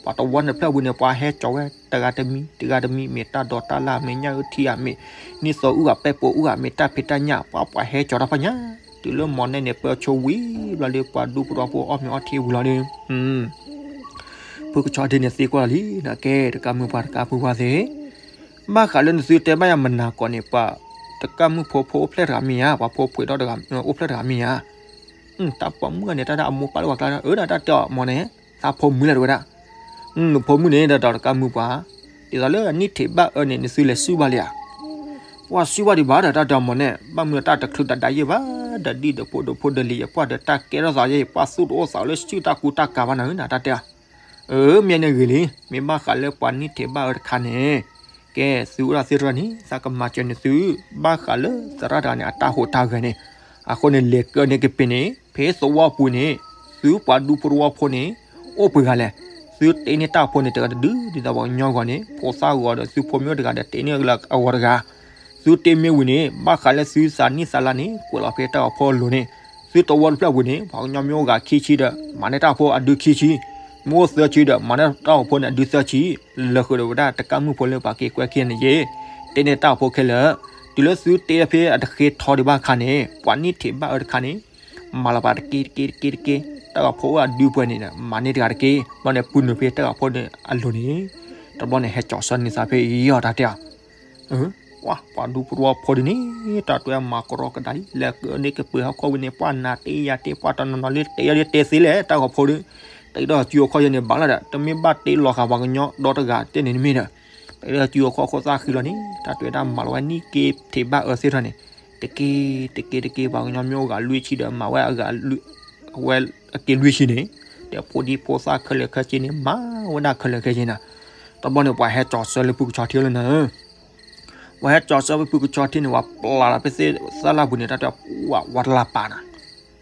ပှၤတဝီန့ၣ်တဖျၢၣ်ပူၤန့ၣ် ပှၤဟဲကၠီၤဝဲ တဂၤတမံၤ တဂၤတမံၤ မ့ၢ်တၢ်ဒိးတၢ်လၢ် မ့ၢ်ညၣ်အုၣ်ထံဧါ မ့ၢ်နံၣ်သီအုၣ်ဧါ ပဲၣ်ပိာ်အုၣ်ဧါ မ့ၢ်တၢ်ဖံးတၢ်ညၣ် ပှၤပှၤဟဲကၠီၤတၢ်ဖးညါ တုၤလၢမီၢ်နဲန့ၣ် ပၢၢ်ဆိဝံၤဘျီဒီး ပှၤဒူဖိတဝီဖိအီၣ်မ့ၤအီထံဝံၤလီၤဒီး ဖုကဆီထံန့ၣ်သံကွၢ်လီၤလံ နကဲ တကးမုၢ်ပှၤတကးဖုပှၤသ့ၣ်, ဘၣ်ဃးလၢနသုတဲဘၣ်ယၤမနၤကိးန့ၣ် ပှၤတကးမုၢ်ဖိဖိအိၣ်ဖျဲၣ်တဂၤမ့ၢ်ဧါ, ပှၤဖိပှ့ၤဒီတဂၤ အိၣ်ဖျဲၣ်တဂၤမ့ၢ်ဧါ. တၢ်ပိာ်မုၣ်ဂၤန့ၣ် တၢ်ဒၣ်အမိၢ်ပၢ်လၢပှၤကျါ အၢဒၣ်တၢ်တဲအီၤမီၢ်န့ၣ် သးဖိမုၣ်လဲၣ်တဝဲဒၣ် နဖိမုၣ်န့ၣ် ဒီးတကးမုၢ်ပှၤ, ဒ်သိးလၢအနံၣ်ထံးဘၣ်အၢန့ၣ် နသုလဲၤစုဘၣ်လံဧါ. ပှၤစုဘၣ်ဒံးဘၣ်ဒီးတၢ်တဲအီၤမီၢ်န့ၣ် ဘၣ်မနုၤတၢ်တချုးဒၣ်ဒါယဲၢ်ဘၣ်, ဒီးဒ်ဒီးဖိဒီးဖိဒီးလံၤယဲၢ် ပှၤဒီးတၢ်ကဲထီၣ်သးယဲၢ် ပှၤသူၣ်တအိၣ်သးအိၣ်လၢစုတၢ်ကူတၢ်ကၤဘၣ်နၤဧၢ နတၢ်တဲအီၤ အၢ မ့ၢ်န့ၣ်ဂ့ၤလံ, မ့ၢ်ဘၣ်ဃးလၢပှၤနံၣ်ထံးဘၣ်အၢတခါန့ၣ်, ကဲသုအိၣ်ဒၣ်သ့ၣ်တဖၣ်န့ၣ် သးကမၤစၢၤနသု, ဘၣ်ဃးလၢသရၣ်တဂၤန့ၣ် အတၢ်ဟူးတၢ်ဂဲၤန့ၣ်, အဃိန့ၣ် လဲၤကၢန့ၢ်ကပ့ၤန့ၣ် ဖဲသဝီပူၤန့ၣ်, သုပှၤဒူဖိတဝီဖိန့ၣ်, အိၣ်ပှဲၤဂၤလဲၣ်, သုတ့န့ၢ်တၢ်ဖိန့ၣ် တဂၤတဒု, ဒ်သိးပှၤကညီဂီၢ်န့ၣ် ဖိသၣ်ဂီၤဒီးသုဖိမ့ၢ်အိၣ်တဂၤဒီး တ့န့ၢ်လၢအဂီၢ်တဂၤ သုတ့မ့ၢ်ဝံၤန့ၣ် ဘၣ်ဃးလၢသုသးနံၣ်သးလါန့ၣ် ကွဲးလီၤဖဲတၢ်ဂီၤဖိအလိၤန့ၣ်, သုတဝီတဖျၢၣ်ပူၤန့ၣ် ပှၤကညီမ့ၢ်အိၣ်ဂၤခံဆံဒီး မၤန့ၢ်တၢ်ဂီၤဖိအဒုခံဆံ, မ့ၢ်အိၣ်သၢဆံဒီး မၤန့ၢ်တၢ်ဂီၤဖိန့ၣ် အဒုသၢဆံ, လၢဃုာ်ဒီးဝဲဒၣ်တကးမုၢ်ဖိလၢပှၤက့ၤကွဲခံန့ၣ်ယ့ၢ်, တ့န့ၢ်တၢ်ဂီၤဖိခဲလၢာ်, တုၤလၢသုတ့ဖဲအတဃ့ထီဒံးဘၣ်အခါန့ၣ် ပှၤနံၣ်ထံးဘၣ်အၢတခါန့ၣ် မၤလီၤပှၤတက့တက့တက့တက့, တၢ်ဂီၤဖိအိၣ်အဒုပှဲၤန့ၣ်ဒီး မၤန့ၢ်တဂၤတက့, ဘျီန့ၣ် ပုၢ်နုာ်ဖဲတၢ်ဂီၤဖိန့ၣ်အလိၤန့ၣ်, တဘျီန့ၣ် ဟဲကၠီၤဆၢန့ၢ်သးဖဲအံၤအီၤတၢ်တဲအီၤ ပှၤဒူဖိတဝီဖိဒ်န့ၣ် တၢ်တွဲမၤကရီကဒါအံၤ လဲၤကၢန့ၢ်ကပ့ၤဟီၣ်ခိၣ်ဝံၤန့ၣ် ပှၤနၤတ့ယၤတ့ ပှၤတနီၤနီၤလၢတ့အီၤဒ်တဲသ့လဲၣ် တၢ်ဂီၤဖိဒီး, တ့ဒီးစုအခီၣ်ယဲန့ၣ် ဘၣ်လီၤဒီး တမ့ၢ်ဘၣ်တ့လီၤဃာ်ပှၤကညီဒီတဂၤတဲန့ၣ်တမ့ၢ်ဒီး, တ့ဒီးစုအခီၣ်ခိၣ်သၣ်ဃံလီၤန့ၣ် တၢ်တွဲဒၣ်မၤလီၤဝဲနံၣ်က့ထံးဘၣ်အၢသ့ၣ်တဖၣ်န့ၣ်, တက့, တက့တက့ ပှၤကညီမ့ၢ်အိၣ်ဂၤလွံၢ်ဆံဒီး မၤဝဲအဂၤ အဝဲအက့လွံၢ်ဆံန့ၣ်, ဒီးဖိဒံဖိသၣ်ခဲလၢာ်ခဲဆ့န့ၣ် မၤဝဲဒၣ်ခဲလၢာ်ခဲဆ့နၤ, တဘျီန့ၣ် ပှၤဟဲကၠီၤဆၢလၢဖုကဆီထံလၢနၤဧၢ ပှၤဟဲကၠီၤဆၢဖဲဖုကဆီထံန့ၣ် ပှၤပျၢ်လီၤဖဲသ့ၣ်သၣ်လၢ်ပူၤန့ၣ် တၢ်တဲပှၤဝးတလးပာ်နၤ,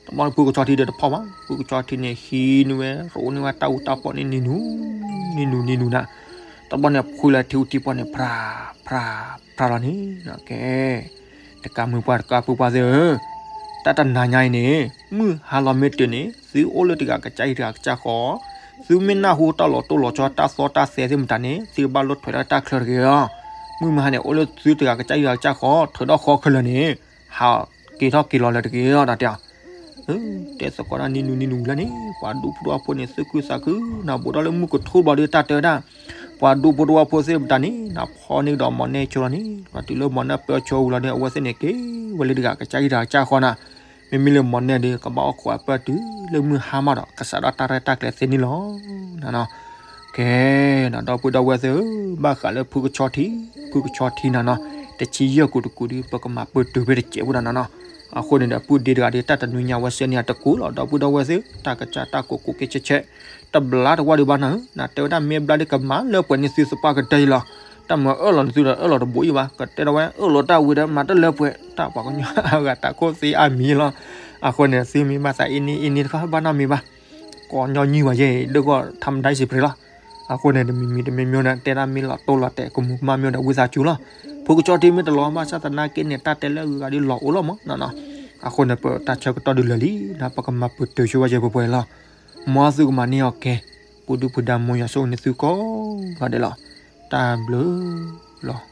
တဘျီန့ၣ် ဖုကဆီထံဒီးတဖီၣ်ဘၣ် ဖုကဆီထံန့ၣ် ဟံးန့ၢ်ဝဲ ရိးန့ၢ်ဝဲတၢ်အူတၢ်ပီၣ်န့ၣ် နံၤနူၤ, နံၤနူၤနံၤနူၤနၤ, တဘျီန့ၣ် ဖှံလၢထံအူထံပီၣ်န့ၣ် ဖြး, ဖြး, ဖြးလီၤန့ၣ်, ကဲ တကးမုၢ်ပှၢ်တကးဖုပှၢ်သ့ၣ်ဧၢ, တၢ်တနၤညါအံၤန့ၣ် မုၢ်ဟါလီၤမ့ၢ်တုၤန့ၣ် သုအိၣ်လၢတဂၤကစၢ်အံၤတဂၤကစၢ်ဃီ, သုမ့ၢ်နၢ်ဟူတၢ်လီၤတိၢ်လီၤဆီတၢ်သီတၢ်သဲသ့ၣ်မတၤန့ၣ် သုကဘၣ်လိၣ်ထွဲဒၣ်တၢ်ချၢတဂ့ၤလီၤ. မုၢ်မဟါန့ၣ် အိၣ်လၢသုတဂၤကစၢ်အံၤတဂၤကစၢ်ဃီ ထုးထီၣ်ဃီခဲလၢာ်န့ၣ် ဟးက့ၤထီၣ်က့ၤလီၤလၢၤတဂ့ၤလီၤ တၢ်တဲအီၤ တဲသကိးတၢ်နံၤနူၤနံၤနူၤလၢန့ၣ် ပှၤဒူဖိတဝီဖိန့ၣ် သုးခုသးခု နဘူးထီၣ်လၢမုၢ်ကထူဘျီဒီး တၢ်တဲဝဲဒၣ် ပှၤဒူဖိတဝီဖိသ့ၣ်မတၤန့ၣ် နဖီန့ၢ်ကဒီးမီၢ်နဲဆိလီၤန့ၣ် ပှၤတုၤလၢမီၢ်နဲပၢၢ်ဆိဝံၤလီၤဒီး အဝဲသ့ၣ်န့ၣ်က့ၤဝဲလၢတဂၤကစၢ်အံၤတဂၤကစၢ်ဃီနၤ, မ့မ့ၢ်လၢမီၢ်နဲဒီး ကဘၣ်အိၣ်ခိးအပၢၢ်တုၤလၢမုၢ်ဟါမးဒီး ကစးထီၣ်တၢ်ရဲၣ်တၢ်ကျဲၤသ့န့ၣ်လီၤ. ကဲ နဒီပုၢ်ဒီဝဲၢ်သ့ၣ်ဧၢ, ဘၣ်ဃးလၢဖုကဆီထံ, ဖုကဆီထံနၤနီၤ, တဆံယဲၢ်ကူာ်တကူာ်ဒီး ပကမၤပၢၢ်တုၤဖဲတစဲးဖိဒီးနၤနီၤ. အဃိန့ၣ်ဒီး ပုၢ်ဒ့တဂၤဒီး တၢ်တနွံညါဝဲစဲန့ၢ်အတကူာ်လီၤ. ဒီပုၢ်ဒီဝဲၢ်သ့ၣ် တၢ်ကစၢ်တၢ်ကိးကိးကဲဆဲးဆဲး တဘျါတဝါဒံးဘၣ်နၤဧၢ, နတဲဝဲဒၣ်မ့ၢ်ဘျါဒီးကမၤလၢပှဲၤန့ၢ်သုသပှၢ်ကတၢၢ်အံၤလီၤ. တၢ်မၤအၢၣ်လီၤနသုဒီးအၢၣ်လီၤတဘိအံၤဘၣ်, ကတဲဒီးဝဲအၢၣ်လီၤတၢ်ဝံၤဒီးမၤတလၢပှဲၤ, တၢ်ပှၤကညီအဂၤတၢ်ခိၣ်သ့အါမံၤလီၤ. အဃိန့ၣ် သုမ့ၢ်ဘၣ်သးအံၤန့ၣ်အံၤန့ၣ်တခီဘၣ်နီတမံၤဘၣ်. ကိးညီနုၢ်ဝဲယဲၢ် ဒိၣ်ကီၢ်ထါမတၤစံးပြ့လီၤ. အဃိန့ၣ် တမံၤမံၤတမံၤမံၤန့ၣ် တဲဒၣ်မ့ၢ်လီၤတိၢ်လီၤတဲာ် ကမူၤကမၣ်မ့ၢ်ဒီး ဝံသးစူၤလီၤ. ဖိကစၢ်တ့မ့ၢ်တလီၤဘၣ်ဆၣ်သနာ်က့န့ၣ် တၢ်တဲလၢအဂုၤအဂၤဒ်လီၤအိၣ်လီၤမးနီၤနီၤ. အဃိန့ၣ် ပတၢ်ဆၢကတီၢ်ဒုးလၢာ်လံ ဒီးပကမၤပတုာ်ဆိဝဲကဲပှဲၤပှဲၤလီၤ. မ်သုကမၤန့ၢ်အီၤကဲ ပူၤဒုၣ်ပူၤဒါ မ်ယွၤဆိၣ်ဂ့ၤန့ၢ်သုကိးဂၤဒဲးလီၤ. တၢ်ဘျုးလီၤ.